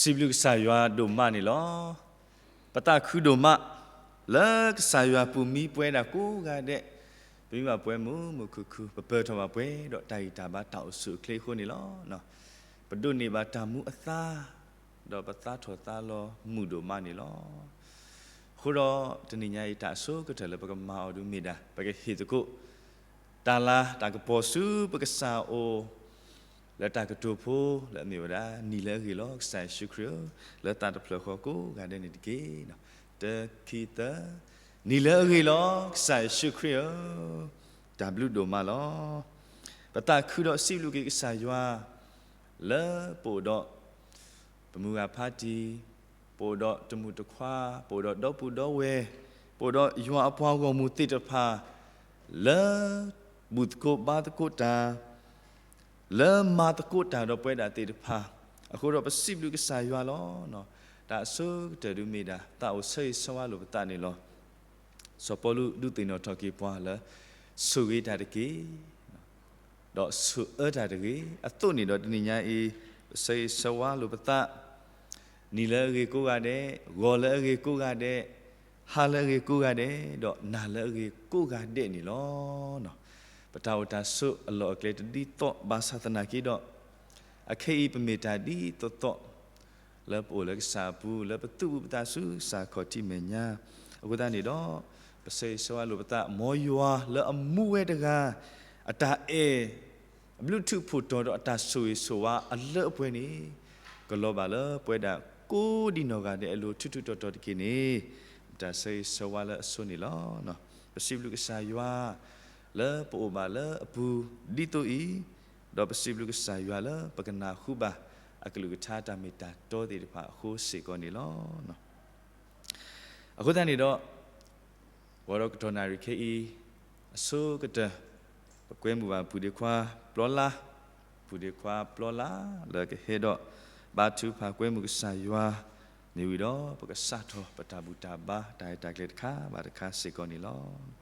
စံးဘျုးကစၢ်ယွၤဒိၣ်မးန့ၣ်လီၤ. ပသးခုဒိၣ်မး လၢကစၢ်ယွၤပူၤမံပှဲၤဒၣ်ကိးဂၤဒဲး, ပမံဘၣ်ပှဲၤမုာ်မုာ်ခုၣ်ခုၣ် ပပၢၤထီၣ်ဘၣ်ပှဲၤဒီးတၢ်ဂံၢ်တၢ်ဘါတၢ်အိၣ်ဆူၣ်အိၣ်ချ့အဃိန့ၣ်လီၤ. ပဒိးန့ၢ်ဘၣ်တၢ်မူအသါ, ဒီးပသါထီၣ်သါလီၤမုာ်ဒိၣ်မးန့ၣ်လီၤ. အဃိဒီးတနံၤညါအံၤတၢ်အဆိကတၢၢ်လၢပကမၤအီၤဒုးမ့ၢ်ဒၣ် ပကဟ့ၣ်သကိး တၢ်လၤတၢ်ကပီၤဆူပကစၢ်အအိၣ် လၢတၢ်ကတိၤဖိ လၢအမ့ၢ်ဝဲဒၣ် နံၤလၢအဂ့ၤလီၤ ကစၢ်ယ့ၣ်ၡူးခရံာ်ဧၢ, လၢသးတဖျၢၣ်ဃီကိးဂၤဒဲးန့ၣ်တက့ၢ်. တၢ ခံ သၢ, နံၤလၢအဂ့ၤလီၤ ကစၢ်ယ့ၣ်ၡူးခရံာ်ဧၢ, တၢ်ဘျုးဒိၣ်မးလီၤ. ပသးခုဒီးစံးဘျုးက့ၤကစၢ်ယွၤ လၢပအိၣ်ဒီး ပမုၢ်ဂၤဖါတံၢ်, ပအိၣ်ဒီးတမုၢ်တခွါ, ပအိၣ်ဒီးဒီပုၢ်ဒီဝဲၢ်, ပအိၣ်ဒီးယွၤအပှၤဂီၢ်မုၢ်သ့ၣ်တဖၣ် လၢ ဘူၣ်သကိးဘါသကိးတၢ်, လၢမၤသကိးတၢ်ဒီးပဝဲဒၣ်သ့ၣ်တဖၣ်, အဃိဒီးပစံးဘျုးကစၢ်ယွၤလီၤ. တၢ်အဆိကတၢၢ်ဒုးမ့ၢ်ဒၣ် သးအိၣ်ဆၢဂ့ၤဆၢဝါလိာ်ပသးန့ၣ်လီၤ. စီၤပီလူးဒုးသ့ၣ်နီၣ်ထီၣ်က့ၤပှၤလၢ ဆိၣ်ဂ့ၤတၢ်တက့ၢ် ဒီးဆိၣ်အၢတၢ်တဂ့ၤ, အသိးန့ၣ်ဒီးတနံၤညါအံၤ ပဆၢဂ့ၤဆၢဝါလိာ်ပသး, နံၤလၢအဂ့ၤကိးဂၤဒဲး, ဂီၤလၢအဂ့ၤကိးဂၤဒဲး, ဟါလၢအဂ့ၤကိးဂၤဒဲး, ဒီးနၤလၢအဂ့ၤကိးဂၤဒဲးန့ၣ်လီၤ. ပတၢ်အိၣ်တၢ်ဆိးအလီၢ်အကျဲတဒ်သိးဘၣ်ဆၣ်သနာ်က့ဒီး, အခဲအံၤပမ့ၢ်တၢ်ဒ်သိးသိး လၢပအိၣ်လၢကစၢ်အပူၤ, လၢပသူၣ်ပူၤပသးဆူကစၢ်ခီၣ်ထံးမဲာ်ညါ, အဃိသတးန့ၣ်ဒီး, ပဆၢဂ့ၤဆၢဝါလိာ်ပသး မ်ယွၤလၢအမူဝဲတဂၤ, အတၢ်အဲၣ် အဘျုးထူးဖှိၣ်တီၤဒီးအတၢ်ဆိၣ်ဂ့ၤဆိၣ်ဝါအလၢအပှဲၤန့ၣ်, ကလီၤဘၣ်လၢပဝဲဒၣ်ကိးဒံနီၢ်ဂၤဒဲးအလိၤထူးထူးတီၤတီၤတက့ၢ်န့ၣ်, ပတၢ်ဆၢဂ့ၤဆၢဝါလၢအဆိန့ၣ်လီၤ. ပစံးဘျုးကစၢ်ယွၤ လၢပအိၣ်ဘၣ်လၢအပူၤဒ်သိးအံၤ, ဒီးပစံးဘျုးကစၢ်ယွၤလၢပကနၢ်ဟူဘၣ် အကလုၢ်ကထါတၢ်မ့ၢ်တၢ်တီသ့ၣ်တဖၣ်အဃိစ့ၢ်ကီးန့ၣ်လီၤ. အဃိသတးန့ၣ်ဒီး, ဂီၤဒီးကတီၢ်နၣ်ရံၣ်ခဲအံၤ အဆိကတၢၢ်, ပကွဲမုာ်ဘၣ်ပုၢ်ဒ့ခွါပျီလါ, ပုၢ်ဒ့ခွါပျီလါ လၢကဟဲဒီး ဘါထုကဖၣ်ကွဲမုာ်ကစၢ်ယွၤ, မ့ၢ်ဝံၤဒီး ပကစးထီၣ်ပတၢ်ဘူၣ်တၢ်ဘါတၢ်ရဲၣ်တၢ်ကျဲၤတခါဘၣ်တခါစ့ၢ်ကီးန့ၣ်လီၤ.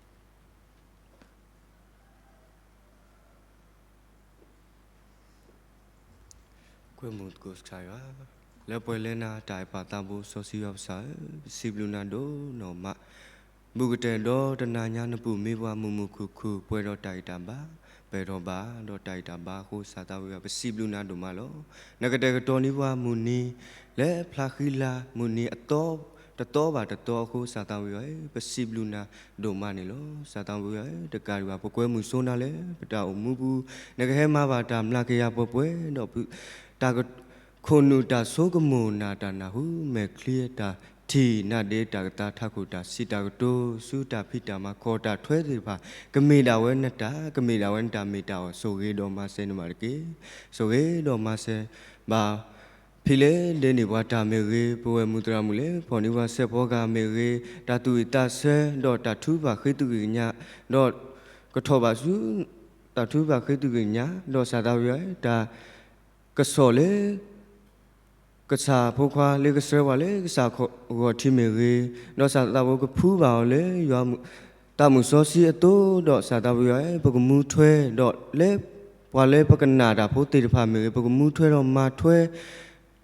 ကွဲမုာ်သကိးကစၢ်ယွၤ, လၢပှဲၤလၢနၤတၢ်အဲၣ်ပာ်သးဘိစီဆှံယွၤပစၢ်ဧၢ, ပစံးဘျုးနၤဒိၣ်နီၢ်မး, ဘူးကတၢၢ်ဒီးတနၤညါနပူၤမ့ၢ်ပှၤမုာ်မုာ်ခုၣ်ခုၣ် ပှဲၤဒီးတၢ်ဂံၢ်တၢ်ဘါ, ပှဲၤထီၣ်ဘၣ်ဒီးတၢ်ဂံၢ်တၢ်ဘါအဃိ စၢ်သးဝံယွၤ ပစံးဘျုးနၤဒိၣ်မးလီၤ. နကတဲာ်ကတီၤန့ၢ်ပှၤမုၢ်နံၤ လၢဖျါဃံလၤမုၢ်နံၤအသီ တသီဘၣ်တသီအဃိ စၢ်သးဝံယွၤဧၢ, ပစံးဘျုးနၤဒိၣ်မးန့ၣ်လီၤ. စၢ်သးဝံယွၤဧၢ, တကးဒံးဘၣ် ပကွဲမုာ်ဆိနၤလၢ ပတၢ်အိၣ်မူပူၤ, နကဟဲမၤဘၣ်တၢ်မျးကယၤပှဲၤပှဲၤဒီး တၢ် ခိၣ်နူာ်တၢ်ဆိကမိၣ်နၢ်တၢ်နၢ်ဟူ မဲာ်ချံတၢ်ထံၣ်နၢ်ဒ့တၢ်ကသါထးခိၣ်တၢ်စံးတၢ်ကတိၤ ဆူတၢ်ဖံးတၢ်မၤခီၣ်တၢ်ထွဲသ့ၣ်တဖၣ် ကမ့ၢ်ဒၣ်ဝဲနတၢ်, ကမ့ၢ်ဒၣ်ဝဲနတၢ်မ့ၢ်တၢ်အီၤ ဆိၣ်ဂ့ၤဒီးမၤစၢၤန့ၢ်ဘၣ်တက့ၢ်. ဆိၣ်ဂ့ၤဒီးမၤစၢၤဘၣ် ဖံးလဲဒဲန့ၣ်ပှၤတၢ်မ့ၢ်ဂ့ၤ, ပဝဲၢ်မုၢ်သရၣ်မုၣ်လၢဖီၣ်န့ၢ်ပှၤစဲးဖီကဟၣ်မ့ၢ်ဂ့ၤ, တၢ်သူၣ်ဝံၣ်သးဆၢ ဒီးတၢ်ထုကဖၣ်ဃ့သုးက့ၤကညး, ဒီးကထီၣ်ဘၣ်ဆူ တၢ်ထုကဖၣ်ဃ့သုးက့ၤကညး, ဒီးစၢ်သးဝံယွၤဧၢ, တၢ် ကစီၣ်လၢ ကစၢ်ဖိခွါလၢကဆှၢပှၤလၢကစၢ်ဂီၤထံးမ့ၢ်ဂ့ၤ, ဒီးစၢ်သးဝံကဖှူဘၣ်အီၤလၢယွၤ သးမုၢ်စီဆှံအသိး, ဒီးစၢ်သးဝံယွၤဧၢ, ပကမူထွဲ, ဒီးလၢပှၤလၢပကနၣ်တၢ်ဖိသ့ၣ်တဖၣ်မ့ၢ်ဂ့ၤ, ပကမူထွဲဒီးမၤထွဲ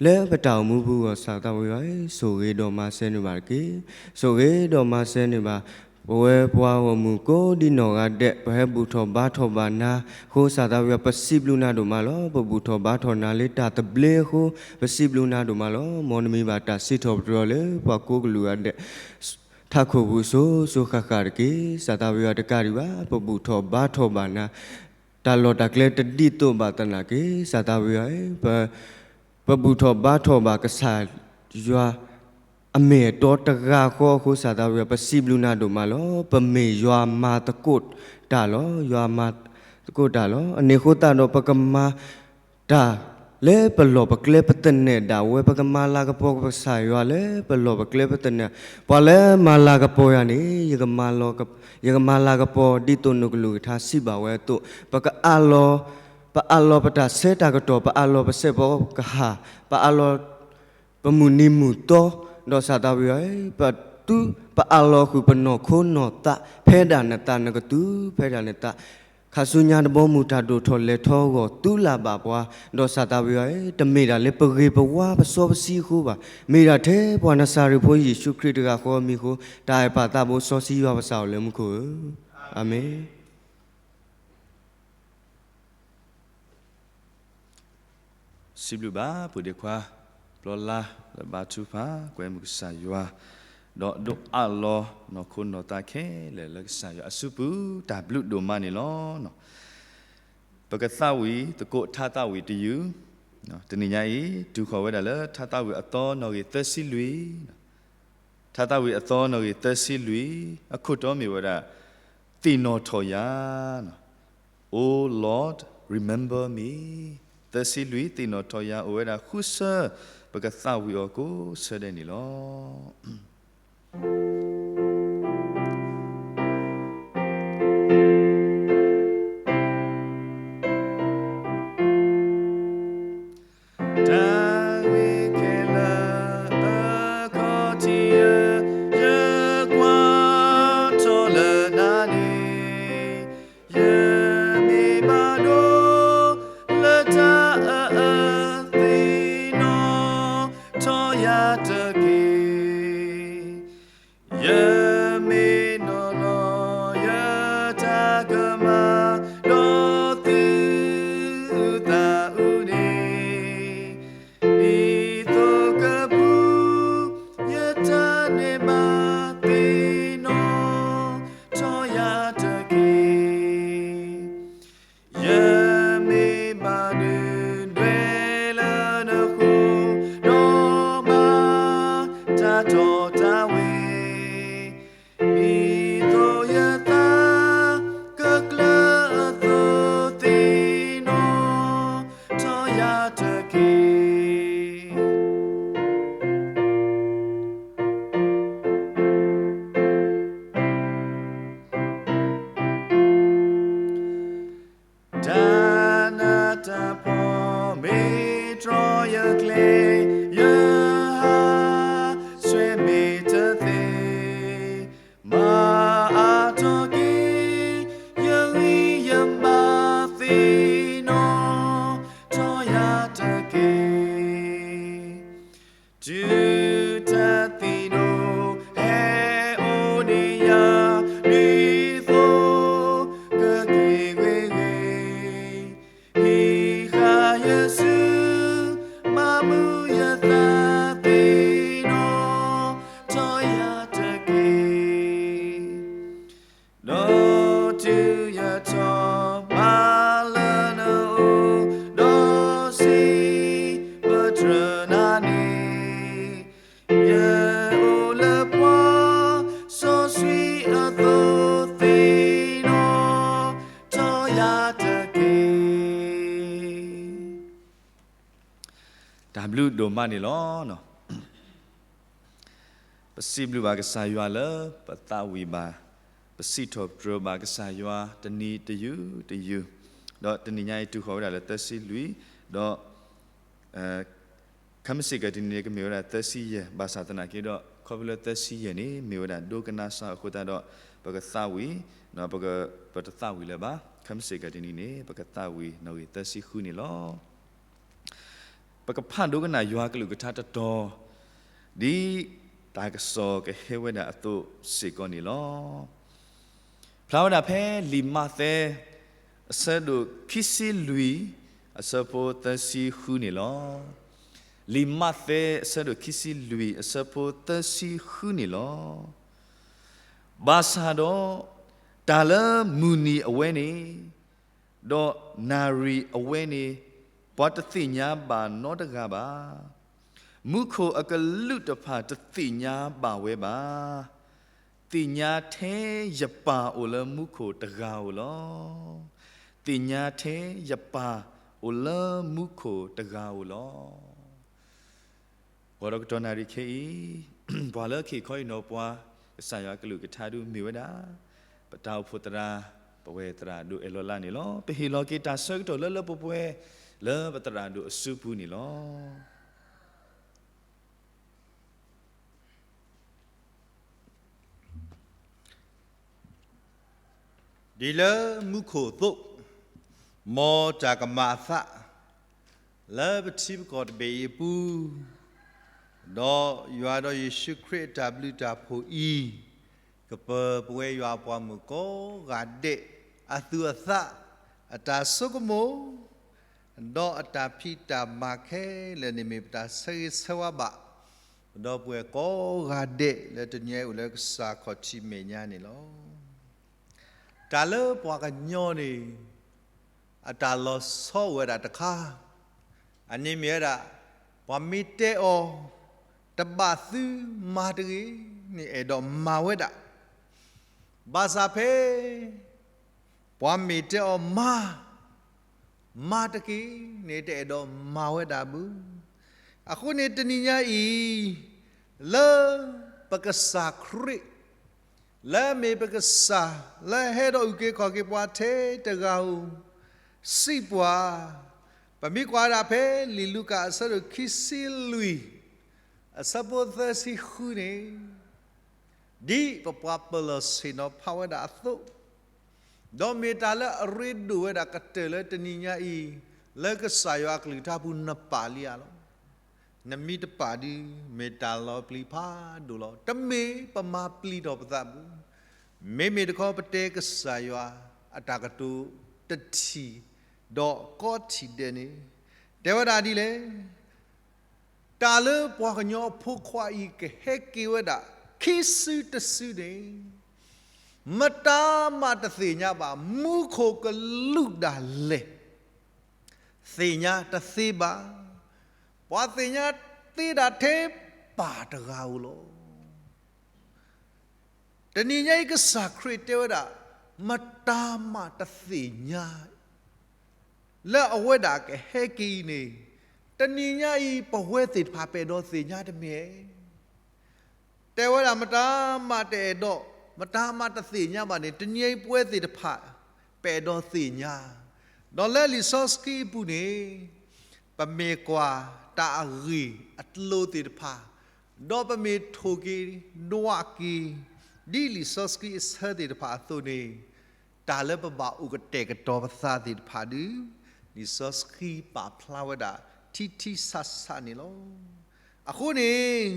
လၢပတၢ်အိၣ်မူပူၤအဂီၢ် စၢ်သးဝံယွၤဧၢ, ဆိၣ်ဂ့ၤဒီးမၤစၢၤန့ၢ်ဘၣ်တက့ၢ်. ဆိၣ်ဂ့ၤဒီးမၤစၢၤန့ၢ်ဘၣ် ပဝဲပှၤဂီၢ်မုၢ်ကိးဒံနီၢ်ဂၤဒဲး ပဟဲဘူၣ်ထီၣ်ဘါထီၣ်ဘၣ်နၤအဃိ စၢ်သးဝံယွၤ ပစံးဘျုးနၤဒိၣ်မးလီၤ. ပဘူၣ်ထီၣ်ဘါထီၣ်နၤလၢတၢ်သဘျ့အဃိ ပစံးဘျုးနၤဒိၣ်မးလီၤ. မ်နမံၤဘၣ်တၢ်စံးထီၣ်ပတြၢၤလၢပှၤကိးကလုာ်ဂၤဒဲး ထးခိၣ်ပူၤစိၤစိၤဃၣ်ဃၣ်တက့ၢ်. စၢ်သးဝံယွၤတကးဒံးဘၣ် ပဘူၣ်ထီၣ်ဘါထီၣ်ဘၣ်နၤ တၢ်လီၢ်တၢ်ကျဲတဒ်သိးဘၣ်သနာ်က့ စၢ်သးဝံယွၤဧၢ, ပ ပဘူၣ်ထီၣ်ဘါထီၣ်ဘၣ်ကစၢ်ယွၤ အမ့ၢ်အတီတဂၤဃီအဃိ စၢ်သးဝံယွၤ ပစံးဘျုးနၤဒိၣ်မးလီၤ. ပမ့ၢ်ယွၤမၤသကိးတၢ်လီၤ. ယွၤမၤသကိးတၢ်လီၤ. အန့ၣ်အဃိသတးဒီး ပကမၤတၢ်လၢပလီၢ်ပကျဲပသနၢၣ်ဒၣ်ဝဲ ပကမၤလၤကပီၤကစၢ်ယွၤလၢပလီၢ်ပကျဲပသနၢၣ်, ပှၤလၢမၤလၤကပီၤယၤန့ၣ် ယကမၤလၤကပီၤဒ်သိးနကလုၢ်ကထါစံးဘၣ်ဝဲအသိး, ပကအးလီၤ ပအးလီၤပတၢ်ဆၢတၢ်ကတီၢ်, ပအးလီၤပစဲးဖီကဟၣ်, ပအးလီၤ ပမုၢ်နံၤမုၢ်သီ, ဒီးစၢ်သးဝံယွၤဧၢ, ပသု ပအးလီၤဃုာ်ပနီၢ်ခိနီၢ်သး ဖဲဒၣ်နသးနကသု ဖဲဒၣ်နသး ခါဆူညါတဘီမုၢ် တၢ်ဒိၣ်ထီၣ်လဲၤထီအဂီၢ် သုးလၢ်ဘၣ်ပှၤ, ဒီးစၣ်သးဝံၤဧၢ, တမ့ၢ်ဒၣ်လၢပဂ့ၤပဝါပစီပဆှံအဃိဘၣ်, မ့ၢ်ဒၣ်ထဲပှၤနၤစၤရ့းဖိယ့ၣ်ၡူးခရံာ်တဂၤဃီအမံၤအဃိ, တၢ်အဲၣ်ပာ်သးဘိစီဆှံယွၤပစၢ်အိၣ်လၢမူခိၣ်ဧၢ, အၤမ့ၣ်. စံးဘျုးဘၣ် ပုၢ်ဒ့ခွါ ပျီလါလၢဘါထုကဖၣ် ကွဲမုာ်ကစၢ်ယွၤ, ဒီးဒိးအးလီၤနီၢ်ခိနီၢ်သးခဲလၢာ်လၢကစၢ်ယွၤအစုပူၤ တၢ်ဘျုးဒိၣ်မးန့ၣ်လီၤ. ပကသးဝံၣ်သကိးထါသးဝံၣ်တယုၢ်, တနံၤညါအံၤ တုၤဃီၤဝဲဒၣ်လၢထါသးဝံၣ်အသီနီၣ်ဂံၢ်သၢဆံလွံၢ်, ထါသးဝံၣ်အသီနီၣ်ဂံၢ်သၢဆံလွံၢ် အခိၣ်တီမ့ၢ်ဝဲဒၣ် သ့ၣ်နီၣ်ထီၣ်ယၤ, Oh Lord, remember me. သၢဆံလွံၢ် သ့ၣ်နီၣ်ထီၣ်ယၤ အိၣ်ဝဲဒၣ်ဃုဆၢ, ပကသးဝံၣ်အီၤကိးဆၢဒဲးန့ၣ်လီၤ. တၢ်ဂ့ၢ်ခဲလၢာ်အခီၣ်ထံးဧၢ, ယကွၢ်ထီၣ်လၢနၤန့ၣ်, ယမ့ၢ်ဘၣ်ဒိ လၢတၢ်အၢအၢသ့ၣ်နီၣ်ထီၣ်ယၤတက့ၢ်. ယမ့ၢ်နီၢ်နီၢ် ယတၢ်ကမၣ်ဒီးသုသးအုးန့ၣ်, ဒ်သိးကပူၤ ယတၢ်န့ၢ်ဘၣ်သ့ၣ်နီၣ်ထီၣ်ယၤတက့ၢ်. ယမ့ၢ်ဘၣ်ဒုးနွဲလၢနဃိ, ဒီးမၤတၢ်တီတၢ်ဝ့ၤ, ဒ်သိးယသးကကျၢၤအသိးသ့ၣ်နီၣ်ထီၣ်ယၤတက့ၢ်. တၢ်နးတၢ်ဖှီၣ်မ့ၢ်တြီယကျဲ, ယဟးဆှဲးမ့ၢ်တသ့, မၤအါထီၣ်က့ၤ ယဂံၢ်ယဘါသ့ၣ်နီၣ်ထီၣ်ယၤတက့ၢ်. တုၤတၢ်သ့ၣ်နီၣ်ဟဲအိၣ်န့ၢ်ယၤ, ဒ်သိးကက့ၤဂ့ၤဂ့ၤ, ဟံးဃာ်ယစု, မၤမုာ်ယသးသ့ၣ်နီၣ်ထီၣ်ယၤတက့ၢ်. ဒီးတုၤယထီၣ်ဘးလၢနအိၣ်, ဒီးစံးပတြၢၤနၤန့ၣ်, ယအိၣ်လၢပှၤစီဆှံအသိးသ့ၣ်နီၣ်ထီၣ်ယၤတက့ၢ်. တၢ်ဘျုးဒိၣ်မးန့ၣ်လီၤ. ပစံးဘျုးဘၣ်ကစၢ်ယွၤလၢ ပသးဝံၣ်ဘၣ်, ပစံးထီၣ်ပတြၢၤဘၣ်ကစၢ်ယွၤတနံၤတယုၢ်တယုၢ်, ဒီးတနံၤညါအံၤတုၤဃီၤဝဲဒၣ်လၢသၢဆံလွံၢ်, ဒီး ခဲမုၢ်ဆ့ၣ်ကတနံၤန့ၣ် ကမ့ၢ်ဝဲဒၣ်သၢဆံယဲၢ်, ဘၣ်ဆၣ်သနာ်က့ဒီး ခီဖျိလၢသၢဆံယဲၢ်န့ၣ် မ့ၢ်ဝဲဒၣ်ဒိကနၣ်စၢ်အဃိသတးဒီး ပကသးဝံၣ်, ပတသးဝံၣ်လၢၤဘၣ်. ခဲမုၢ်ဆ့ၣ်ကတနံၤန့ၣ် ပကသးဝံၣ်နီၣ်ဂံၢ်သၢဆံဃုန့ၣ်လီၤ. ပကဖးဒိကနၣ်ယွၤကလုၢ်ကထါတတီၤ, ဒ်တၢ်ကစီၣ်ကဟဲဝဲဒၣ်အသိးစ့ၢ်ကီးန့ၣ်လီၤ. ဖျါဝဲဒၣ်ဖဲလံာ်မးသဲ အဆၢဒိၣ်ခံဆံလွံၢ် အဆၢဖိသၢဆံဃုန့ၣ်လီၤ. လံာ်မးသဲ အဆၢဒိၣ်ခံဆံလွံၢ် အဆၢဖိသၢဆံဃုန့ၣ်လီၤ. ဘၣ်ဆၣ်ဒီး တၢ်လၢမုၢ်နံၤအဝဲန့ၣ် ဒီးနၣ်ရံၣ်အဝဲန့ၣ် ပှၤတသ့ၣ်ညါဘၣ်နီတဂၤဘၣ်. မူခိၣ်အကလုာ်တဖၣ်တသ့ၣ်ညါဘၣ်ဝဲဘၣ်. သ့ၣ်ညါထဲယပၢ်အိၣ်လၢမူခိၣ်တဂၤဧိၤလီၤ. သ့ၣ်ညါထဲယပၢ်အိၣ်လၢမူခိၣ်တဂၤဧိၤလီၤ. ဂီၤဒီးကတီၢ်နၣ်ရံၣ်ခဲအံၤ, ပှၤလၢအဟ့ၣ်ခီအံၤနီၤပှၤ ကစၢ်ယွၤကလုၢ်ကထါဒုးမ့ၢ်ဝဲဒၣ် ပတၢ်အိၣ်ဖှိၣ်သရၣ်, ပဝဲၢ်သရၣ်ဒိၣ်အဲၣ်လီၤလးန့ၣ်လီၤ. ပဟ့ၣ်လီၤက့ၤတၢ်ဆၢကတီၢ်လၢလၢပှဲၤပှဲၤ လၢပသရၣ်ဒိၣ်အစုပူၤန့ၣ်လီၤ. ဒ်လၢမူခိၣ်အသိး, မ်တၢ်ကမၤအသး လၢပထံပကီၢ်တဘ့ၣ်အံၤအပူၤ, ဒီးယွၤဒီးယ့ၣ်ၡူးခရံာ်အတၢ်ဘျုးတၢ်ဖှိၣ်အံၤ, ကပၢၤပဝဲယွၤအပှၤမုၣ်ကိးဂၤဒဲး အသူၣ်အသး, အတၢ်ဆိကမိၣ်, ဒီးအတၢ်ဖံးတၢ်မၤခဲလၢာ်န့ၣ် မ့ၢ်ပတၢ်ဆၢဂ့ၤဆၢဝါဘၣ် ဒီပုၢ်ဝဲၢ်ကိးဂၤဒဲး လၢတနံၤအံၤအိၣ်လၢကစၢ်ခီၣ်ထံးမဲာ်ညါန့ၣ်လီၤ. တၢ်လၢပှၤကညီန့ၣ် အတၢ်လီၤဆီအိၣ်ဝဲဒၣ်တခါ, အန့ၣ်မ့ၢ်ဝဲဒၣ် ပှၤမ့ၢ်တဲအီၤ တဘၣ်သုမၤတဂ့ၤန့ၣ် အဲၣ်ဒိးမၤဝဲဒၣ်, ဘၣ်ဆၣ်ဖဲ ပှၤမ့ၢ်တဲအီၤမၤ မၤတက့ၢ်န့ၣ် တအဲၣ်ဒိးမၤဝဲဒၣ်ဘၣ်. အဃိန့ၣ်တနံၤညါအံၤ လၢပကစၢ်ခရံာ် လၢအမ့ၢ်ပကစၢ် လၢအဟဲဒီးအုၣ်က့ၤခီၣ်က့ၤပှၤထဲတဂၤဧိၤ စံးပှၤ, ပမ့ၢ်ကွၢ်ဒၣ်ဖဲလံာ်လူၤကၣ်အဆၢဒိၣ်ခံဆံလွံၢ် အဆၢဖိသၢဆံဃုန့ၣ် ဒ်ပပှၤပၢၤလီၢ်ဆ့ၣ်နီၤဖးဝဲဒၣ်အသိး, ဒီးမ့ၢ်တၢ်လၢအရ့ဒိၣ်ဝဲဒၣ်ကတၢၢ်လၢတနံၤညါအံၤ လၢကစၢ်ယွၤအကလုၢ်ကထါပူၤနပာ်လံဧါလီၤ. နမ့ၢ်တပာ်ဒီး မ့ၢ်တၢ်လီၤပျံၤဖးဒိၣ်လီၤ. တမ့ၢ်ပမၤပျံၤထီၣ်ပသးဘၣ်. မ့မ့ၢ်တခီပတဲကစၢ်ယွၤအတၢ်ကတိၤတထံၣ် ဒီးကီထံၣ်ဒဲးန့ၣ် တဲဝဲဒၣ်ဒ်လဲၣ် တၢ်လၢပှၤကညီအဖိခွါအံၤ ကဟဲက့ၤဝဲဒၣ် ခံစုတစုန့ၣ် မတၤမးတသ့ၣ်ညါဘၣ်, မူခိၣ်ကလူးဒၣ်လဲာ် သ့ၣ်ညါတသ့ဘၣ်. ပှၤသ့ၣ်ညါသ့ဒၣ်ထဲပၢ်တဂၤဧိၤလီၤ. တနံၤညါအံၤကစၢ်ခရံာ်တဲဝဲဒၣ် မတၤမးတသ့ၣ်ညါ လၢအဝဲဒၣ်ကဟဲက့ၤအံၤန့ၣ် တနံၤညါအံၤ ပဝဲသ့ၣ်တဖၣ်ပအဲၣ်ဒိးသ့ၣ်ညါတမ့ၢ်ဧါ. တဲဝဲဒၣ်မတၤမးတအဲၣ်ဒိး, မတၤမးတသ့ၣ်ညါဘၣ်န့ၣ် တနံၤအံၤပဝဲသ့ၣ်တဖၣ် ပအဲၣ်ဒိးသ့ၣ်ညါ, ဒီးလၢလံာ်စီဆှံအပူၤန့ၣ် ပမ့ၢ်ကွၢ်တၢ်အဂ့ၢ်အကျိၤသ့ၣ်တဖၣ်, ဒီးပမ့ၢ်ထိၣ်က့ၤဒွးက့ၤ ဒ်လံာ်စီဆှံအဆၢသ့ၣ်တဖၣ်အသိးန့ၣ် တၢ်လၢပဘၣ်အိၣ်ကတဲာ်ကတီၤပသးသ့ၣ်တဖၣ်ဒီး လံာ်စီဆှံပာ်ဖျါဝဲဒၣ်ထံထံဆးဆးန့ၣ်လီၤ. အဃိန့ၣ်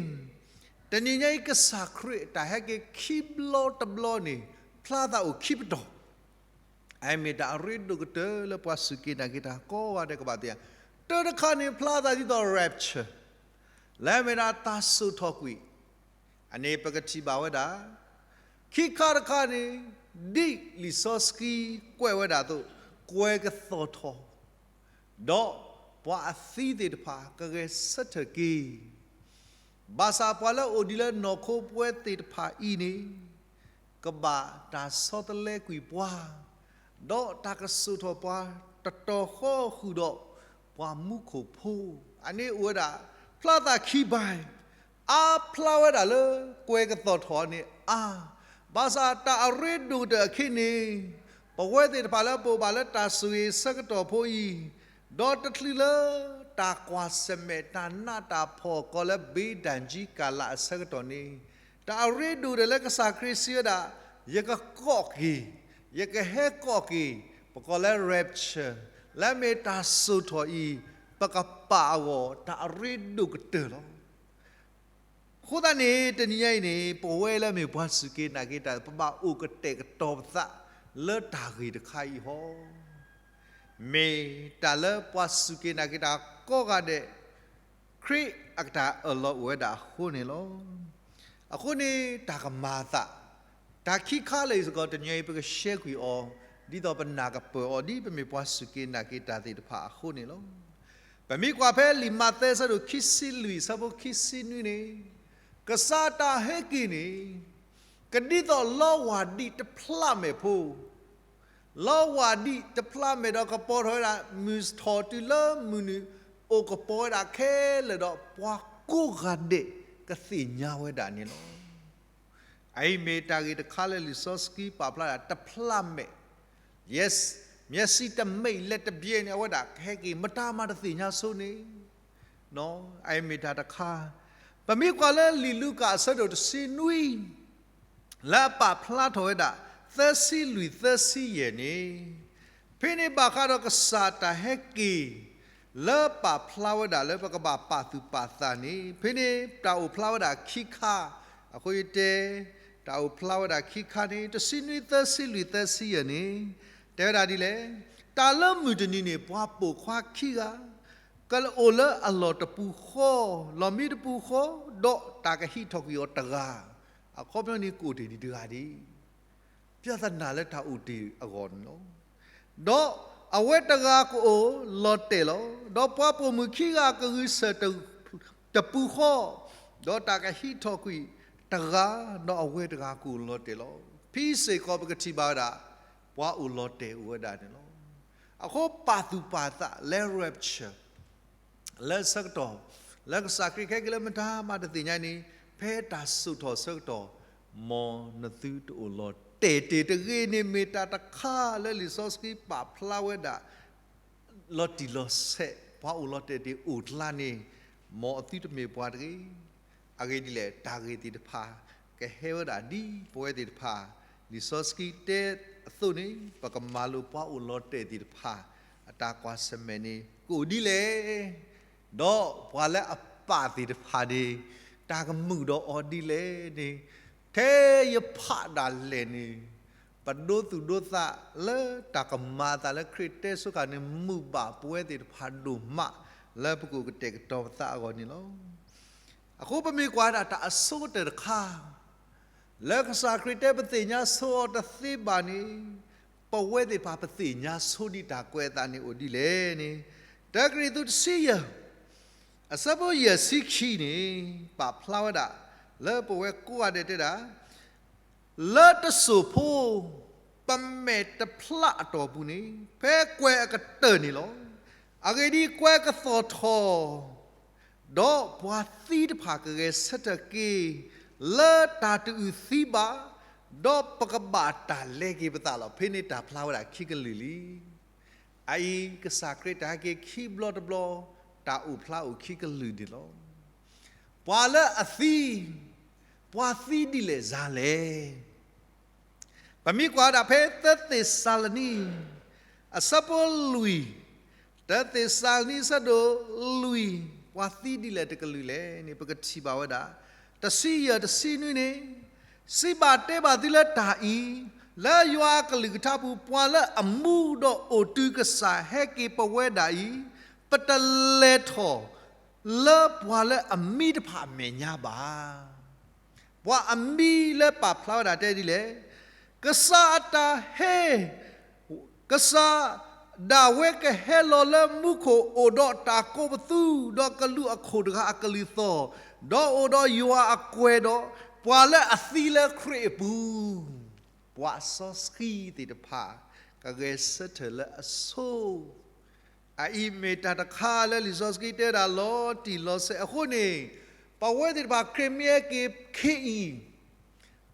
တနံၤညါအံၤကစၢ်ခရံာ်အတၢ်ဟဲက့ၤခံဘျီတဘျီန့ၣ် ဖျါသးအိၣ်ခံပတီၢ်, အမ့ၢ်တၢ်အရ့ဒိၣ်ကတၢၢ်လၢပှၤစူၢ်က့ၤနာ်က့ၤတၢ်ကိးဂၤဒဲးကဘၣ်သ့ၣ်ညါ, တၢ်တခါန့ၣ်ဖျါသးဒ်သိး rapture လၢအမ့ၢ်ဒၣ်တၢ်စိာ်ထီၣ်ကွံာ် အန့ၣ်ပကထံၣ်ဘၣ်ဝဲဒၣ်, ခံခါတခါန့ၣ် ဒ်လံာ်စီဆှံကွဲးဝဲဒၣ်အသိး ကွဲးကသီၣ်ထီၣ်, ဒီးပှၤအသံသ့ၣ်တဖၣ်ကဂဲၤဆၢထၢၣ်က့ၤ, ဘၣ်ဆၣ်ပှၤလၢအအိၣ်ဒံးလၢနီၢ်ခိပဝဲသ့ၣ်တဖၣ်အံၤန့ၣ် ကဘၣ်တၢ်ဆီတလဲကွံာ်ပှၤ, ဒီးတၢ်ကစိာ်ထီၣ်ပှၤတတီၤဃီဃုာ်ဒီး ပှၤမူခိၣ်ဖိ, အန့ၣ်အိၣ်ဝဲဒၣ် ဖျါသးခံဘၣ်, အါဖျါဝဲဒၣ်လၢကွဲးကသီၣ်ထီၣ်န့ၣ်အါ, ဘၣ်ဆၣ်တၢ်အရ့ဒိၣ်ကတၢၢ်အခံန့ၣ် ပဝဲသ့ၣ်တဖၣ်လၢပအိၣ်ဘၣ်လၢတၢ်ဆိၣ်ဂ့ၤအဆၢကတီၢ်ဖိအံၤ, ဒီးတချုးလၢတၢ်ကွၢ်ဆၢၣ်မဲာ်တၢ်နးတၢ်ဖှီၣ်ကိးလၢ ဘ့ဒၣ်ကံကၤလးအဆၢကတီၢ်န့ၣ်, တၢ်အရ့ဒိၣ်ဒီးလၢကစၢ်ခရံာ်စံးဝဲဒၣ်, ယကကိးက့ၤ, ယကဟဲကိးက့ၤ, ပကိးလၢ rapture, လၢအမ့ၢ်တၢ်စိာ်ထီၣ်အံၤ, ပကပာ်အဂီၢ်တၢ်အရ့ဒိၣ်ကတၢၢ်လီၤ. အဃိသတးန့ၣ် တနံၤညါအံၤန့ၣ် ပဝဲလၢအမ့ၢ်ပှၤစူၢ်က့ၤနာ်က့ၤတၢ် ပဘၣ်အိၣ်ကတဲာ်ကတီၤပသး လၢတၢ်ဂ့ၢ်တခါအံၤဟီ, မ့ၢ်တၢ်လၢပှၤစူၢ်က့ၤနာ်က့ၤတၢ်ကိးဂၤဒဲး ခရံာ်အကတၢ်အၢၣ်လီၤအိၣ်ဝဲဒၣ်အဃိန့ၣ်လီၤ. အဃိန့ၣ် တၢ်ကမၤအသး တၢ်ခံခါလၢာ်အံၤစ့ၢ်ကီး တနံၤအံၤပကရှဲကွံာ်အီၤ ဒ်သိးပနၢ်ကပၢၢ်အီၤ ဒ်ပမ့ၢ်ပှၤစူၢ်က့ၤနာ်က့ၤတၢ်သ့ၣ်တဖၣ်အဃိန့ၣ်လီၤ. ပမ့ၢ်ကွၢ်ဖဲလံာ်မးသဲအဆၢဒိၣ်ခံဆံလွံၢ် အဆၢဖိခံဆံနွံန့ၣ်, ကစၢ်တၢ်ဟဲက့ၤန့ၣ် ကဒ်သိးလီဝၢ်ဒံးတဖျးမဲာ်ဖိ လီဝၢ်ဒံးတဖျးမဲာ်ဒီးကပီၤထီၣ်ဝဲဒၣ် မုၢ်ထီၣ်တုၤလၢမုၢ်နုာ် အိၣ်ကပီၤဝဲဒၣ်ခဲလၢာ်ဒီး ပှၤကိးဂၤဒဲးကသ့ၣ်ညါဝဲဒၣ်န့ၣ်လီၤ. အအံၤမ့ၢ်တၢ်ဂ့ၢ်တခါလၢလံာ်စီဆှံပာ်ဖျါဒၣ်တဖျးမဲာ်, မျက်စိတမျက်ရည်တမျက်ရည်န့ၣ် အဝဲဒၣ်ကဟဲက့ၤမတၤမၤတသ့ၣ်ညါဆိန့ၣ် အအံၤမ့ၢ်တၢ်တခါ, ပမ့ၢ်ကွၢ်လၢလံာ်လူၤကၣ်အဆၢဒိၣ်တဆံနွံ လၢအပာ်ဖျါထီၣ်ဝဲဒၣ် သၢဆံလွံၢ်သၢဆံယဲၢ်န့ၣ်, ဖဲန့ၣ်ဘၣ်ဃးဒီးကစၢ်တၢ်ဟဲက့ၤ လၢပာ်ဖျါဝဲဒၣ်လၢပကဘၣ်ပာ်သူၣ်ပာ်သးန့ၣ်, ဖဲန့ၣ်တၢ်အိၣ်ဖျါဝဲဒၣ်ခံခါ, အဃိယတဲ, တၢ်အိၣ်ဖျါဝဲဒၣ်ခံခါန့ၣ် တဆံနွံသၢဆံလွံၢ်သၢဆံယဲၢ်န့ၣ်, တဲဝဲဒၣ်ဒ်လဲၣ်, တၢ်လၢမုၢ်တနံၤန့ၣ် ပှၤပိာ်ခွါခံဂၤ ကအိၣ်လၢအလီၢ်တပူၤဃီ, လီၢ်မံတပူၤဃီ, ဒီးတၢ်ကဟံးထီၣ်ကွံာ်အီၤတဂၤ, အခီပညီန့ၣ်ကအိၣ်တ့ၢ်ဒံးတဂၤဒံး ပြဿနာလၢတၢ်အိၣ်တ့ၢ်အဂီၢ်န့ၣ်လီၤ. ဒီးအဝဲတဂၤကအိၣ်လီၤတဲာ်လီၤ. ဒီးပှၤပိာ်မုၣ်ခံဂၤကဂုာ်ဆၢထၢၣ်တပူၤဃီ, ဒီးတၢ်ကဟံးထီၣ်ကွံာ်တဂၤ, ဒီးအဝဲတဂၤကအိၣ်လီၤတဲာ်လီၤ. ဖဲစ့ၢ်ကီးပကထံၣ်ဘၣ်ဝဲဒၣ် ပှၤအိၣ်လီၤတဲာ်အိၣ်ဝဲဒၣ်န့ၣ်လီၤ. အဃိပာ်သူၣ်ပာ်သးလၢ rapture လၢဆၢကတီၢ်, လၢကစၢ်ခရံာ်ကဟဲက့ၤလၢမတၤမးတသ့ၣ်ညါန့ၣ်, ဖဲတၢ်စိာ်ထီၣ်ဆၢကတီၢ်, မ်နသုတအိၣ်လီၤတဲာ်တ့ၢ်တဂ့ၤန့ၣ် မ့ၢ်တၢ်တခါလၢလံာ်စီဆှံပာ်ဖျါဝဲဒၣ် လီၤတံၢ်လီၤဆဲး, ပှၤအိၣ်လီၤတဲာ်တ့ၢ်အိၣ်ကျါန့ၣ်, မ်အသုတမ့ၢ်ပှၤတဂ့ၤ. အဂ့ၢ်ဒ်လဲၣ်, တၢ်ဂ့ၢ်သ့ၣ်တဖၣ် ကဟဲဝဲဒၣ်ဒ်ပဝဲသ့ၣ်တဖၣ်, လံာ်စီဆှံတဲအသိးန့ၣ်, ပကမၤလိပှၤအိၣ်လီၤတဲာ်သ့ၣ်တဖၣ် အတၢ်ကွၢ်ဆၢၣ်မဲာ်န့ၣ် ကအိၣ်ဒ်လဲၣ်, ဒီးပှၤလၢအပာ်သ့ၣ်တဖၣ်န့ၣ်, တၢ်ကမုာ်ဒီးအီၤဒ်လဲၣ်န့ၣ်, ထဲယဖးဒၣ်လဲာ်န့ၣ်, ပဒိသူၣ်ဒိသးလၢတၢ်ကမၤအသးလၢခရံာ်တဲဆိခါန့ၣ် မုာ်ဘၣ်ပဝဲသ့ၣ်တဖၣ်ဒိၣ်မး လၢပကအိၣ်ကတဲာ်ကတီၤပသးအဂီၢ်န့ၣ်လီၤ. အဃိပမ့ၢ်ကွၢ်ဒၣ်တၢ်အဆိကတၢၢ်တခါ လၢကစၢ်ခရံာ်တဲပသ့ၣ်ညါဆိအီၤတသ့ဘၣ်န့ၣ်, ပဝဲသ့ၣ်တဖၣ်ပသ့ၣ်ညါဆိဒံးတၢ်ကွဲးအသးန့ၣ်အိၣ်ဒ်လဲၣ်န့ၣ်, တၢကရံၣ်သူးတဆံယဲၢ် အဆၢဖိယဲၢ်ဆံခံန့ၣ်, ပာ်ဖျါဝဲဒၣ် လၢပဝဲကိးဂၤဒဲးတဲဒၣ် လၢတစိၢ်ဖိ ပမဲာ်တဖျးအတီၢ်ပူၤန့ၣ် ဖဲကွဲၤအကတၢၢ်န့ၣ်လီၤ. အဂ့ၢ်ဒ်အံၤ, ကွဲၤကသီၣ်ထီၣ်, ဒီးပှၤသံတဖၣ်ကဂဲၤဆၢထၢၣ်က့ၤ လၢတၢ်တအုၣ်သံဘၣ်, ဒီးပကဘၣ်တၢ်လဲၤက့ၤပသးလီၤ. ဖဲန့ၣ်တၢ်ဖျါဝဲဒၣ်ခံကလုာ်လံ. အအံၤ ကစၢ်ခရံာ်တၢ်ဟဲက့ၤခံဘျီတဘျီ, တၢ်အိၣ်ဖျါအိၣ်ခံကလုာ်န့ၣ်လီၤ. ပှၤလၢအသံ, ပှၤသံဒ်လဲၣ်စ့ၢ်လဲၣ်. ပမ့ၢ်ကွၢ်ဒၣ်ဖဲသၢသ့းစၤလနံ, အဆၢဖိလွံၢ်, သၢသ့းစၤလနံအဆၢဒိၣ်လွံၢ်, ပှၤသံဒ်လဲၣ်တကလုာ်လဲၣ်န့ၣ် ပကထံၣ်ဘၣ်ဝဲဒၣ်, တဆံယဲၢ်တဆံနွံန့ၣ်, စံးဘၣ်တဲဘၣ်သုလၢတၢ်အံၤ, လၢယွၤအကလုၢ်ကထါပူၤ ပှၤလၢအမူဒီးအိၣ်တုၤကစၢ်ဟဲက့ၤပဝဲဒၣ်အံၤ, ပတလဲၤထီၣ်လၢပှၤလၢအမံတဖၣ်အမဲာ်ညါဘၣ်. ပှၤအမံလၢပာ်ဖျါဝဲဒၣ်တဲဒ်လဲၣ်, ကစၢ်အတၢ်ဟဲ, ကစၢ်ဒၣ်ဝဲကဟဲလီၤလၢမူခိၣ် အိၣ်ဒီးတၢ်ကိးပသူ, ဒီးကလူးအခိၣ်တဂၤအကလုၢ်သီၣ်, ဒီးအိၣ်ဒီးယွၤအကွဲၤဒီး, ပှၤလၢအသံလၢခရံာ်အပူၤ, ပှၤစီဆှံသ့ၣ်တဖၣ် ကဂဲၤဆၢထၢၣ်လၢအဆိ အအံၤမ့ၢ်တၢ်တခါလၢလံာ်စီဆှံတဲဒၣ်လီၤတံၢ်လီၤဆဲးအဃိန့ၣ်, ပဝဲသ့ၣ်တဖၣ်ခရံာ်မ့ၢ်ဟဲက့ၤခဲအံၤ,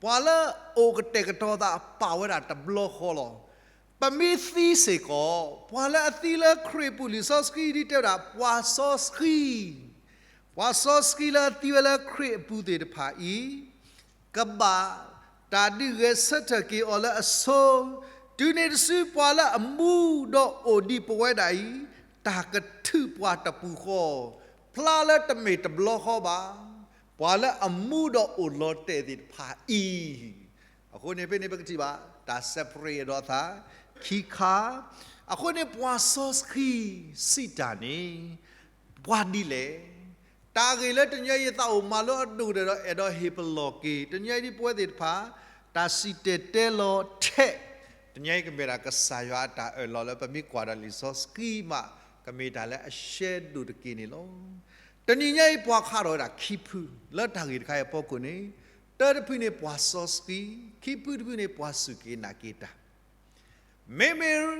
ပှၤလၢအအိၣ်ကတဲာ်ကတီၤသးပာ်ဝဲဒၣ်တဘျီဃီလီၤ. ပမ့ၢ်သံစ့ၢ်ကီး, ပှၤလၢအသံလၢခရံာ်အပူၤ လံာ်စီဆှံဒ်တဲဝဲဒၣ် ပှၤစီဆှံ ပှၤစီဆှံလၢအသံဝဲလၢခရံာ်အပူၤသ့ၣ်တဖၣ်အံၤ, ကဘၣ်တၢ်ဒုးဂဲၤဆၢထၢၣ်က့ၤအီၤလၢအဆိ, တုၤန့ၣ်တစုပှၤလၢအမူဒီးအိၣ်ဒံးပဝဲဒၣ်အံၤ, တၢ်ကထုးပှၤတပူၤဃီ, ဖျါလၢတမ့ၢ်တဘျီဃီဘၣ်, ပှၤလၢအမူဒီးအိၣ်လီၤတဲာ်သ့ၣ်တဖၣ်အံၤ, အဃိန့ၣ်ဖဲန့ၣ်ပကထံၣ်ဘၣ် တၢ် separate ဒီးအသးခံခါ, အဃိန့ၣ်ပှၤစီဆှံစံးတၢ်န့ၣ် ပှၤဒ်လဲၣ်. တၢ်ဂ့ၢ်လၢတနံၤအံၤယသးအိၣ်မၤလိအဒိၣ်ကတၢၢ်ဒီးအဲၣ်ဒိးဟ့ၣ်ပလီၢ်က့ၤ, တနံၤအံၤဒ်ပဝဲသ့ၣ်တဖၣ် တၢ်စံၣ်တဲၤတဲလီၤထဲး, တနံၤအံၤကမ့ၢ်ဒၣ်ကစၢ်ယွၤအတၢ်အၢၣ်လီၤလၢပမ့ၢ်ကွၢ်ဒီးလံာ်စီဆှံမး ကမ့ၢ်တၢ်လၢအရှဲဒိၣ်တက့ၢ်န့ၣ်လီၤ. တနံၤညါအံၤပှၤခးထီၣ်ဝဲဒၣ်ခံဖု လၢတၢ်ဂ့ၢ်တခါအံၤအဖီခိၣ်န့ၣ်, တၢတဖုန့ၣ်ပှၤစီဆှံ, ခံဖုတဖုန့ၣ်ပှၤစူၢ်က့ၤနာ်က့ၤတၢ် မ့မ့ၢ်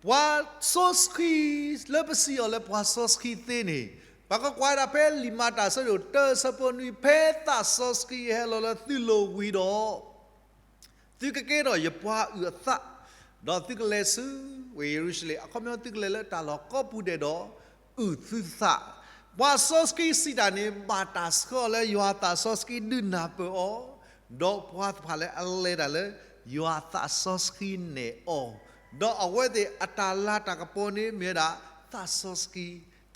ပှၤစီဆှံလၢပစံးအီၤလၢပှၤစီဆှံသ့န့ၣ်, ပကကွၢ်ဒၣ်ဖဲလံာ်မၤတၢ်အဆၢဒိၣ်တၢ အဆၢဖိနွံ, ဖဲသးစီဆှံဟဲလီၤလၢသုလိၤဝံၤဒီး, သုကကဲထီၣ်ယပှၤအုၣ်အသး, ဒီးသုကလဲၤဆူဝ့ၢ်ယရူၤၡလ့ၣ်, အခီပညီသုကလဲၤလၢတၢ်လီၢ်ကိးပူၤဒဲးဒီးအုၣ်သုသး. ပှၤစီဆှံစံးတၢ်န့ၣ် ဘၣ်တၢ်ဆှၢအီၤလၢယွၤသးစီဆှံဒုးနၢ်ပၢၢ်အီၤ, ဒီးပှၤတဖၣ်လၢအလဲၤတၢ်လၢ ယွၤသးစီဆှံနဲၣ်အီၤ, ဒီးအဝဲသ့ၣ်အတၢ်လၤတၢ်ကပီၤန့ၣ် မ့ၢ်ဝဲဒၣ် သးစီဆှံ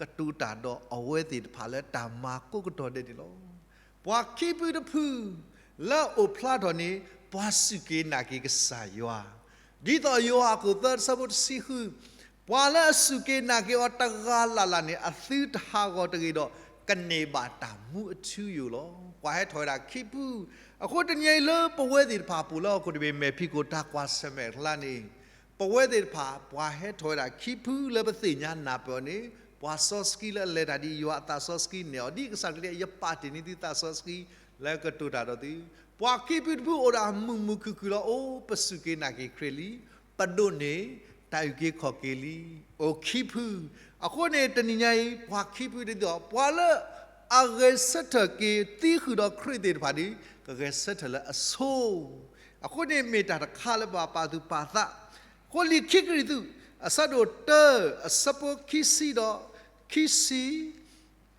ကတိၤတၢ်ဒီးအဝဲသ့ၣ်တဖၣ်လၢတၢ်မၤကိးကတီၢ်ဒဲးန့ၣ်လီၤ. ပှၤခံဖုတဖု လၢအအိၣ်ဖျါထီၣ်န့ၣ် ပှၤစူၢ်က့ၤနာ်က့ၤကစၢ်ယွၤ, ဒ်သိးယိၤဟၣ်အခိၣ်သၢ အဆၢဖိတဆံဃု, ပှၤလၢအစူၢ်က့ၤနာ်က့ၤအီၤတဂၤလၢ်လၢ်န့ၣ် အသုတဟးဂီၤတဂ့ၤဒီး ကန့ၢ်ဘၣ်တၢ်မူအထူအယိာ်လီၤ. ပှၤဟဲထီၣ်ဝဲဒၣ်ခံဖု, အဃိတနံၤအံၤလၢပဝဲသ့ၣ်တဖၣ်ပအိၣ်လၢဟီၣ်ခိၣ်တဘ့ၣ် မဲာ်ဖံးခိၣ်တၢ်ကွၢ်ဆၢၣ်မဲာ်အကျါန့ၣ်, ပဝဲသ့ၣ်တဖၣ် ပှၤဟဲထီၣ်ဝဲဒၣ်ခံဖုလၢပသ့ၣ်ညါနၢ်ပၢၢ်အီၤန့ၣ် ပှၤစီဆှံလၢအလဲၤတၢ်ဒ်ယွၤအသးစီဆှံနဲၣ်အီၤ ဒ်ကစၢ်ခရံာ်တဲ ယပာ်တ့ၢ်န့ၢ်သုသးစီဆှံလၢကတိၤတၢ်ဒီးသု, ပှၤခံဖုတဖုအိၣ်ဒၣ်မုာ်မုာ်ခုၣ်ခုၣ်လီၤ. အိၣ် ပစူၢ်က့ၤနာ်က့ၤခရံာ်လံ, ပဒိးန့ၢ်တၢ်အုၣ်က့ၤခီၣ်က့ၤလံ. အိၣ်ခံဖု, အဃိန့ၣ်တနံၤညါအံၤ ပှၤခံဖုဒ်သိး ပှၤလၢအဂဲၤဆၢထၢၣ်က့ၤသံဃုာ်ဒီးခရံာ်သ့ၣ်တဖၣ်ဒီး ကဂဲၤဆၢထၢၣ်လၢအဆိ အဃိန့ၣ်မ့ၢ်တၢ်တခါလၢပဘၣ်ပာ်သူၣ်ပာ်သး, အဃိလံာ်ခံကရံၣ်သူး အဆၢဒိၣ်တၢ အဆၢဖိခံဆံဒီး ခံဆံ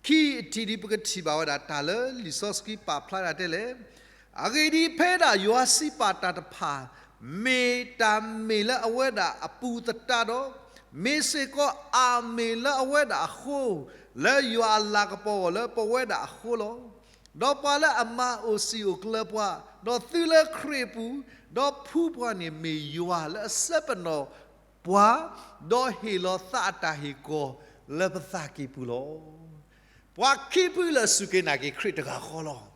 ခံအထံးဒ် ပကထံၣ်ဘၣ်ဝဲဒၣ်တၢ်လၢလံာ်စီဆှံပာ်ဖျါဒၣ်တဲလဲၣ်. အဂ့ၢ်ဒ်အံၤ, ဖဲဒၣ်ယွၤစံးပာ်တၢ်တဖၣ် မ့ၢ်တၢ်မ့ၢ်လၢအဝဲဒၣ်အပူၤသတးဒီး, မ့ၢ်စ့ၢ်ကီးအၤမ့ၣ်လၢအဝဲဒၣ်အဃိ, လၢယွၤအလၤကပီၤအဂီၢ်လၢပဝဲဒၣ်အဃိလီၤ. ဒီးပှၤလၢအမၤအိၣ်စံာ်အိၣ်ကျၢၤပှၤ, ဒီးသုလၢခရံာ်အပူၤ, ဒီးဖှူပှၤန့ၣ်မ့ၢ်ယွၤလၢအဆှၢပနီၣ်ပှၤ, ဒီးဟ့ၣ်လီၤသးအတၢ်ဟ့ၣ်ကီၤလၢပသးကံၢ်ပူၤလီၤ. ပှၤခံဖုလၢအစူၢ်က့ၤနာ်က့ၤခရံာ်တဂၤဃီလီၤ.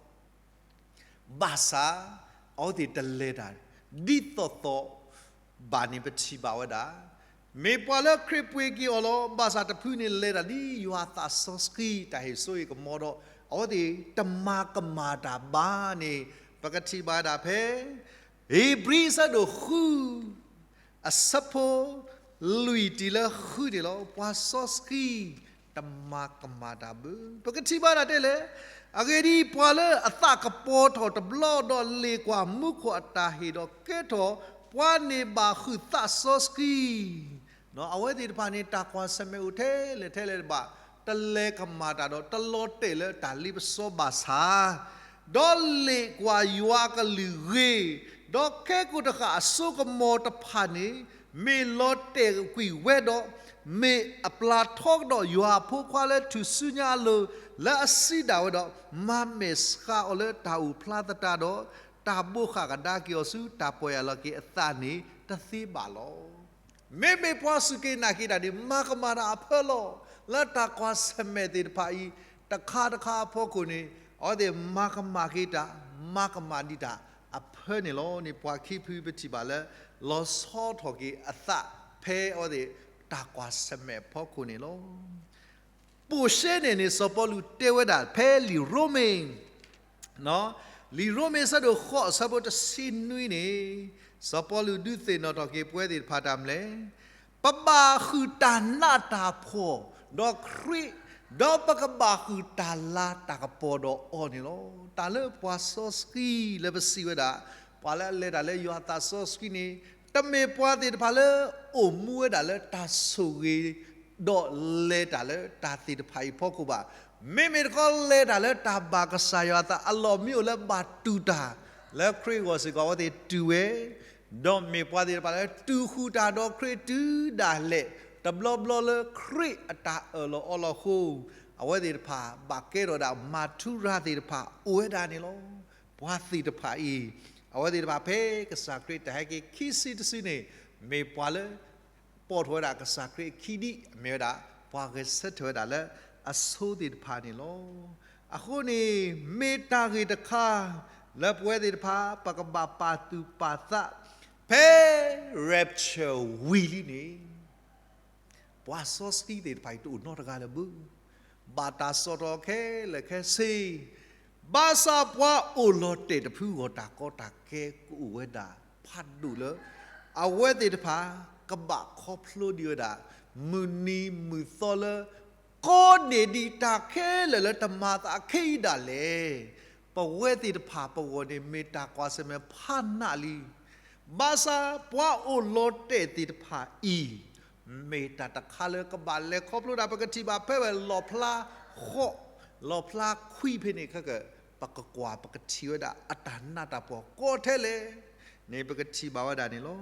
ဘၣ်ဆၣ် အဝဲသ့ၣ်တလဲၤတၢ် ဒ်သိးသိးဘၣ်န့ၣ် ပထံၣ်ဘၣ်ဝဲဒၣ်, မ့ၢ်ပှၤလၢခရံာ်ပှ့ၤက့ၤအီၤလီၤ. ဘၣ်ဆၣ်တဖုန့ၣ်လဲၤတၢ်ဒ်ယွၤသးစီဆှံတၢ်ဟ့ၣ်စိဟ့ၣ်ကမီၤဒီး အဝဲသ့ၣ်တမၤကမၣ်တၢ်ဘၣ်န့ၣ် ပကထံၣ်ဘၣ်ဝဲဒၣ်ဖဲ ဧ့ၤဘြံၤအဆၢဒိၣ်ဃု အဆၢဖိလွံၢ်တုၤလၢဃုန့ၣ်လီၤ. ပှၤစီဆှံတမၤကမၣ်တၢ်ဘၣ်. ပကထံၣ်ဘၣ်ဒၣ်တဲလဲၣ်. အဂ့ၢ်ဒ်အံၤ, ပှၤလၢအသးကပီၤထီၣ်တဘျီဒီးလ့ၣ်ကွၢ်မူခိၣ်အတၢ်ဟ့ၣ်ဒီးကဲထီၣ်ပှၤန့ၣ်ဘၣ်ဃုာ်သးစီဆှံ အဝဲသ့ၣ်တဖၣ်န့ၣ် တၢ်ကွၢ်ဆၢၣ်မဲာ်အိၣ်ထဲလဲၣ်ထဲလဲၣ်တဘၣ်, တလဲၤကမၣ်တၢ်ဒီးတလီၤတဲာ်လၢတၢ်လ့ပစီဘၣ်ဆၣ်, ဒီးလ့ၣ်ကွၢ်ယွၤအကလုၢ်ဂ့ၤ, ဒီးခဲကိာ်တဃၣ်အစိကမီၤတဖၣ်န့ၣ် မ့ၢ်လီၤတဲာ်ကွံာ်ဝဲဒီး မ့ၢ်အပျၢ်ထီကဒီးယွၤအဖိခွါလၢထူၣ်စုညါအလိၤ လၢအစံးဒၣ်ဝဲဒီး မၤမဲာ်ဆှးအီၤလၢတၢ်အိၣ်ဖျါသတးဒီး တၢ်ဘိးဃၣ်ကဒါက့ၤအီၤဆူတၢ်ပီၢ်ယၢ်လီၤက့ၤအသးန့ၣ် တသ့ဘၣ်လီၤ. မ့မ့ၢ်ပှၤစူၢ်က့ၤနာ်က့ၤတၢ်န့ၣ် မၤကမၣ်တၢ်အဖၢလီၤ. လၢတၢ်ကွၢ်ဆၢၣ်မဲာ်သ့ၣ်တဖၣ်အံၤ တခါတခါအဖီခိၣ်န့ၣ် အဝဲသ့ၣ်မၤကမၣ်က့ၤတၢ်, မၤကမၣ်ဒံးတၢ်အဖၢန့ၣ်လီၤ. န့ၣ် ပှၤခံဖုပထံၣ်ဘၣ်လၢ လီၤဆီထီၣ်က့ၤအသး ဖဲအဝဲသ့ၣ်တၢ်ကွၢ်ဆၢၣ်မဲာ်အဖီခိၣ်န့ၣ်လီၤ. ပိာ်ရှဲန့ၣ်န့ၣ် စီၤပီလူးတဲဝဲဒၣ်ဖဲလံာ်ရိမ့ၤ လံာ်ရိမ့ၤအဆၢဒိၣ်ဃိး အဆၢဖိတဆံနွံန့ၣ်, စီၤပီလူးဒုးသ့ၣ်နီၣ်ထီၣ်က့ၤပဝဲသ့ၣ်တဖၣ်တၢ်မနုၤလဲၣ်. ပဘၣ်ဃုာ်တၢ်နးတၢ်ဖှီၣ်ဒီးခရံာ်, ဒီးပကဘၣ်ဃုာ်တၢ်လၤတၢ်ကပီၤဒီးအီၤန့ၣ်လီၤ. တၢ်လၢပှၤစီဆှံလၢပစံးဝဲဒၣ်, ပှၤလၢအလဲၤတၢ်လၢယွၤအသးစီဆှံန့ၣ်, တမ့ၢ်ပှၤသ့ၣ်တဖၣ်လၢအိၣ်မူဝဲဒၣ်လၢတၢ်ဆိၣ်ဂ့ၤ ဒီးလဲၤတၢ်လၢတၢ်သ့ၣ်တဖၣ်အံၤအဖီခိၣ်ဘၣ်. မ့မ့ၢ်တခီလဲၤတၢ်လၢတၢ်ဘၣ်ကစၢ်ယွၤအသးအလီၢ်မ့ၢ်အိၣ်လၢဘၣ်တူၢ်တၢ်, လၢခရံာ်အဂီၢ်စ့ၢ်ကီး အဝဲသ့ၣ်တူၢ်ဝဲ, ဒီးမ့ၢ်ပှၤသ့ၣ်တဖၣ်လၢတူၢ်ဃုာ်တၢ်ဒီးခရံာ်တုၤဒၣ်လဲာ် တဘျီဘျီလၢခရံာ်အတၢ်အၢၣ်လီၤအီလီၤအဃိ, အဝဲသ့ၣ်တဖၣ်ဘၣ်ကဲထီၣ်ဒၣ်မၤထူရၤသ့ၣ်တဖၣ်အိၣ်ဝဲဒၣ်န့ၣ်လီၤ. ပှၤသ့ၣ်တဖၣ်အံၤ, အဝဲသ့ၣ်တဖၣ်ဖဲကစၢ်ခရံာ်တၢ်ဟဲက့ၤခံစုတစုန့ၣ်, မ့ၢ်ပှၤလၢ ပိာ်ထီၣ်ဝဲဒၣ်ကစၢ်ခရံာ်အခံဒ်အမ့ၢ်ဝဲဒၣ် ပှၤဂဲၤဆၢထၢၣ်ဝဲဒၣ်လၢအဆိသ့ၣ်တဖၣ်န့ၣ်လီၤ. အဃိန့ၣ် မ့ၢ်တၢ်ဂ့ၢ်တခါ လၢပဝဲသ့ၣ်တဖၣ် ပကဘၣ်ပာ်သူၣ်ပာ်သး ဖဲ rapture ဝံၤလံန့ၣ် ပှၤစီဆှံသ့ၣ်တဖၣ်အံၤတအိၣ်နီတဂၤလၢၤဘၣ်. ဘၣ်တၢ်စိာ်ထီၣ်ခဲလၢာ်ခဲဆ့, ဘၣ်ဆၣ်ပှၤအိၣ်လီၤတဲာ်တဖုအဂီၢ် တၢ်ကီတၢ်ခဲကအိၣ်ဝဲဒၣ်ဖးဒိၣ်လၢ အဝဲသ့ၣ်တဖၣ် ကဘၣ်ခီဖျိဒံးဝဲဒၣ် မုၢ်နံၤမုၢ်သီလၢ ကိးန့ၢ်ဒံးတၢ်ခဲလၢာ်လၢတမၤသးခဲအံၤဒၣ်လဲာ်. ပဝဲသ့ၣ်တဖၣ်ပဂီၢ်န့ၣ် မ့ၢ်တၢ်ကွၢ်ဆၢၣ်မဲာ်ဖးနးလံ. ဘၣ်ဆၣ်ပှၤအိၣ်လီၤတဲာ်သ့ၣ်တဖၣ်အံၤ မ့ၢ်တၢ်တခါလၢကဘၣ်လဲၤခီဖျိဒၣ် ပကထံၣ်ဘၣ်ဖဲဝဲလီၣ်ဖျါဃိး, လီၣ်ဖျါခွံဖဲန့ၣ်ခဲကၢ် ပကကွၢ်ပကထံၣ်ဝဲဒၣ်အတၢ်နးတၢ်ဖှီၣ်ကီထဲလဲၣ်. န့ၣ် ပကထံၣ်ဘၣ်ဝဲဒၣ်န့ၣ်လီၤ.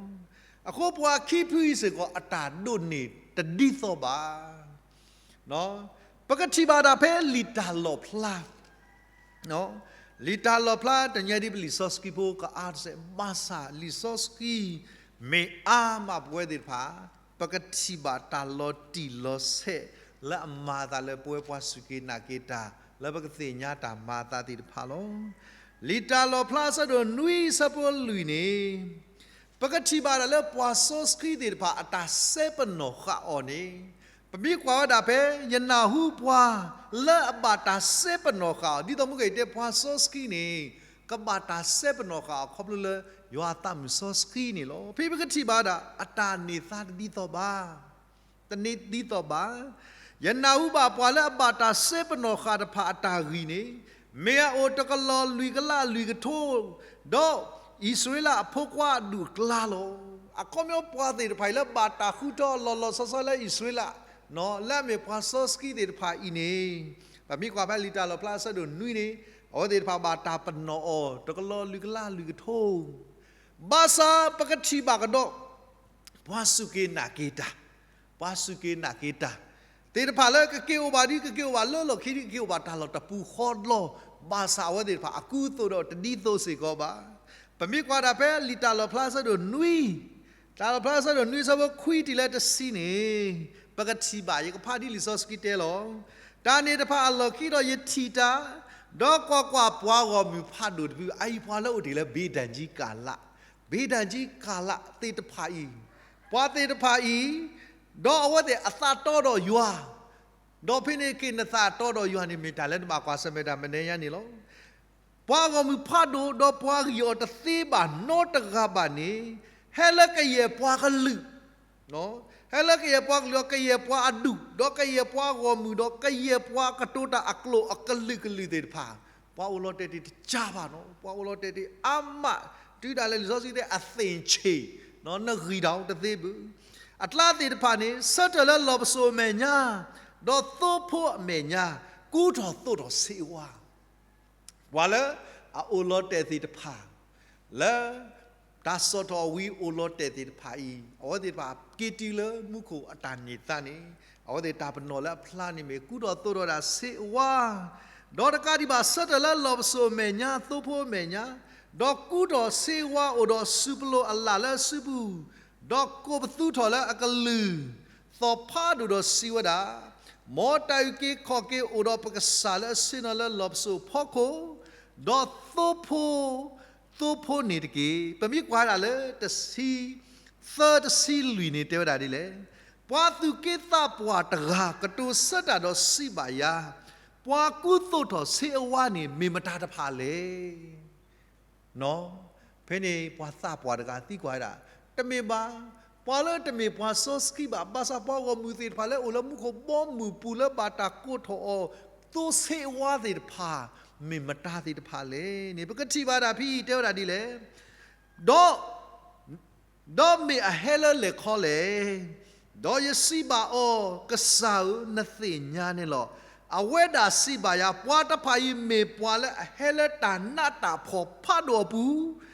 အဃိပှၤခံဖုအံၤစ့ၢ်ကီး အတၢ်ဒိးန့ၢ်တဒ်သိးဘၣ်. ပကထံၣ်ဘၣ်ဒၣ်ဖဲလံာ်တၢ်လီၣ်ဖျါ လံာ်တၢ်လီၣ်ဖျါ တနံၤအံၤဒ်ပလံာ်စီဆှံဖိကအါတစဲး ဘၣ်ဆၣ်လံာ်စီဆှံ မ့ၢ်အါမးပဝဲသ့ၣ်တဖၣ် ပကထံၣ်ဘၣ်တၢ်လီၤတံၢ်လီၤဆဲး လၢအမၤအသးလၢပဝဲပှၤစူၢ်က့ၤနာ်က့ၤတၢ် လၢပကသ့ၣ်ညါတၢ်မၤအသးသ့ၣ်တဖၣ်လီၤ. လံာ်တၢ်လီၣ်ဖျါအဆၢဒိၣ်နွံအဆၢဖိလွံၢ်န့ၣ် ပကထံၣ်ဘၣ်ဒၣ်လၢပှၤစီဆှံသ့ၣ်တဖၣ် အတၢ်စဲပနီၣ်ဃာ်အီၤန့ၣ် ပမ့ၢ်ကွၢ်ဝဲဒၣ်ဖဲ ယနၢ်ဟူပှၤ လၢအဘၣ်တၢ်စဲပနီၣ်ဃာ်အီၤ ဒ်သိးမုၢ်ကဲတဲပှၤစီဆှံန့ၣ် ကဘၣ်တၢ်စဲပနီၣ်ဃာ်အီၤခီဖျိလၢ ယွၤသးမုၣ်စီဆှံန့ၣ်လီၤ. ဖဲပကထံၣ်ဘၣ်ဒၣ် အတၢ်န့ၢ်သါတဒ်သိးဘၣ် တန့ၢ်ဒ်သိးဘၣ်. ယနၢ်ဟူဘၣ်ပှၤလၢအဘၣ်တၢ်စဲပနီၣ်ဃာ်တဖၣ်အတၢ်ဂံၢ်န့ၣ် မ့ၢ်အအိၣ်တကလီၢ်လွံၢ်ကလးလွံၢ်ကထိ ဒီးအံၣ်စရ့လးအဖိခွါအဒူၣ်အကျါလီၤ. အခီပညီပှၤသ့ၣ်တဖၣ်အံၤလၢဘၣ်တၢ်ဃုထၢအီၤလီၤလီၤဆီဆီလၢအံၣ်စရ့လး လၢအမ့ၢ်ပှၤစီဆှံသ့ၣ်တဖၣ်အံၤန့ၣ် ပမ့ၢ်ကွၢ်ဖဲလံာ်တၢ်လီၣ်ဖျါအဆၢဒိၣ်နွံန့ၣ် အဝဲသ့ၣ်တဖၣ်ဘၣ်တၢ်ပနီၣ်အီၤ တကလီၢ်လွံၢ်ကလးလွံၢ်ကထိ ဘၣ်ဆၣ်ပကထံၣ်ဘၣ်ကဒီး ပှၤစူၢ်က့ၤနာ်က့ၤတၢ်, ပှၤစူၢ်က့ၤနာ်က့ၤတၢ် သ့ၣ်တဖၣ်လၢကက့ၤအိၣ်ဘၣ်ဒ် ကက့ၤအိၣ်ဘၣ်လၢလီၢ်ခံဒ် ကက့ၤအိၣ်ဘၣ်တၢ်လီၢ်တပူၤဃီလီၤ. ဘၣ်ဆၣ်အဝဲသ့ၣ်တဖၣ်အကူအသိးဒီးတဒ်သိးစ့ၢ်ကီးဘၣ်. ပမ့ၢ်ကွၢ်ဒၣ်ဖဲလံာ်တၢ်လီၣ်ဖျါအဆၢဒိၣ်နွံ, တၢ်လီၣ်ဖျါအဆၢဒိၣ်နွံအဆၢဖိခွံတုၤလၢတဆံန့ၣ် ပကထံၣ်ဘၣ် ယကဖးဒ်လံာ်စီဆှံတဲလီၤ. တၢ်န့ၣ်တဖၣ်အလီၢ်ခံဒီးယထံၣ်တၢ်, ဒီးကွၢ်ကွၢ်ပှၤဂီၢ်မုၢ်ဖးဒိၣ်တဖု အအံၤပှၤလၢအိၣ်တ့ၢ်လၢ ဘ့ဒၣ်ကံကၤလး, ဘ့ဒၣ်ကံကၤလးသ့ၣ်တဖၣ်အံၤ, ပှၤသ့ၣ်တဖၣ်အံၤ, ဒီးအဝဲသ့ၣ်အသးတီဒီးယွၤ, ဒီးဖဲန့ၣ်က့ၤနသးတီဒီးယွၤန့ၣ် မ့ၢ်တၢ်လၢနဘၣ်ကွၢ်ဆၢၣ်မဲာ်တၢ်မနုၤညါန့ၣ်လီၤ. ပှၤဂီၢ်မုၢ်ဖးဒိၣ် ဒီးပှၤဂံၢ်အီၤတသ့ဘၣ်နီတဂၤဘၣ်န့ၣ်, ဟဲလၢကယဲၢ်ပှၤကလုာ် ဟဲလၢကယဲၢ်ပှၤကလုာ်ဒီးကယဲၢ်ပှၤအဒူၣ်, ဒီးကယဲၢ်ပှၤကတိၤတၢ်အကျိာ်အကလုာ်ကလုာ်သ့ၣ်တဖၣ်, ပှၤအိၣ်လီၤတဲာ်တ့ၢ်တကၢ်ဘၣ်နီၤ, ပှၤအိၣ်လီၤတဲာ်တ့ၢ်အါမး, တုၤဒၣ်လဲာ်လံာ်စီဆှံတဲအသ့ၣ်ဆ့ၣ်, နဂံၢ်တၢ်တသ့ဘၣ်. အကျါသ့ၣ်တဖၣ်န့ၣ် ဆၢထၢၣ်လၢလီၢ်ပစိာ်အမဲာ်ညါ, ဒီးသိဖိအမဲာ်ညါ, ကူထီၣ်သိးထီၣ်ဆ့အဝါ ပှၤလၢအအိၣ်လီၤတဲာ်သ့ၣ်တဖၣ်, လၢ တၢ်စိာ်ထီၣ်အဝံၤအိၣ်လီၤတဲာ်သ့ၣ်တဖၣ်အံၤ, အဝဲသ့ၣ်တဖၣ်က့ၤတုၤလၢမူခိၣ်အတၢ်န့ၢ်သါန့ၣ်, အဝဲသ့ၣ်တၢ်ပနီၣ်လၢအဖျါန့ၣ်မ့ၢ် ကူထီၣ်သိးထီၣ်ဒၣ်ဆ့အဝါ, ဒီးတကးဒံးဘၣ်ဆၢထၢၣ်လၢလီၢ်ပစိာ်အမဲာ်ညါ သိဖိအမဲာ်ညါ, ဒီးကူထီၣ်ဆ့အဝါအိၣ်ဒီးစုပလိၣ်အလၣ်လၢအစုပူၤ, ဒီးကိးပသူထီၣ်လၢအကလုၢ် သီၣ်ဖးဒိၣ်ဒီးစံးဝဲဒၣ်, မ်တၢ်အုၣ်က့ၤခီၣ်က့ၤအိၣ်ဒီးပကစၢ်လၢအဆ့ၣ်နီၤလၢလီၢ်ပစိာ်ဖီခိၣ်, ဒီးသိဖိ, သိဖိန့ၣ်တက့ၢ်. ပမ့ၢ်ကွၢ်ဒၣ်လၢတဆံသၢတဆံလွံၢ်န့ၣ်တဲဝဲဒၣ်ဒ်လဲၣ်, ပှၤသူၣ်က့သးပှၢ်တဂၤကတိၤဆၢတၢ်ဒီးစံးဘၣ်ယၤ, ပှၤကူသိးထီၣ်ဆ့အဝါန့ၣ် မ့ၢ်မတၤတဖၣ်လဲၣ် ဖဲန့ၣ်ပှၤသးပှၢ်တဂၤသံကွၢ်ဝဲဒၣ်, တမ့ၢ်ဘၣ်, ပှၤလၢတမ့ၢ်ပှၤစီဆှံဘၣ်, ဘၣ်ဆၣ်ပှၤဂီၢ်မုၢ်သ့ၣ်တဖၣ်လၢအိၣ်လၢမူခိၣ်ဘီမုၢ်ပူၤလၢဘၣ်တၢ်ကိးထီၣ်အီၤ, သိဆ့အဝါသ့ၣ်တဖၣ်, မ့ၢ်မတၤသ့ၣ်တဖၣ်လဲၣ်န့ၣ် ပကထံၣ်ဘၣ်ဒၣ်ဖဲအံၤတဲဝဲဒၣ်ဒ်လဲၣ်, ဒီး ဒီးမ့ၢ်အဟဲလၢလဲၣ်ခီလဲၣ်. ဒီးယစံးဘၣ်အီၤ, ကစၢ်ဧၢ, နသ့ၣ်ညါန့ၣ်လီၤ. အဝဲဒၣ်စံးဘၣ်ယၤ, ပှၤတဖၣ်အံၤမ့ၢ်ပှၤလၢအဟဲလၢတၢ်နးတၢ်ဖှီၣ်ဖးဒိၣ်အပူၤ,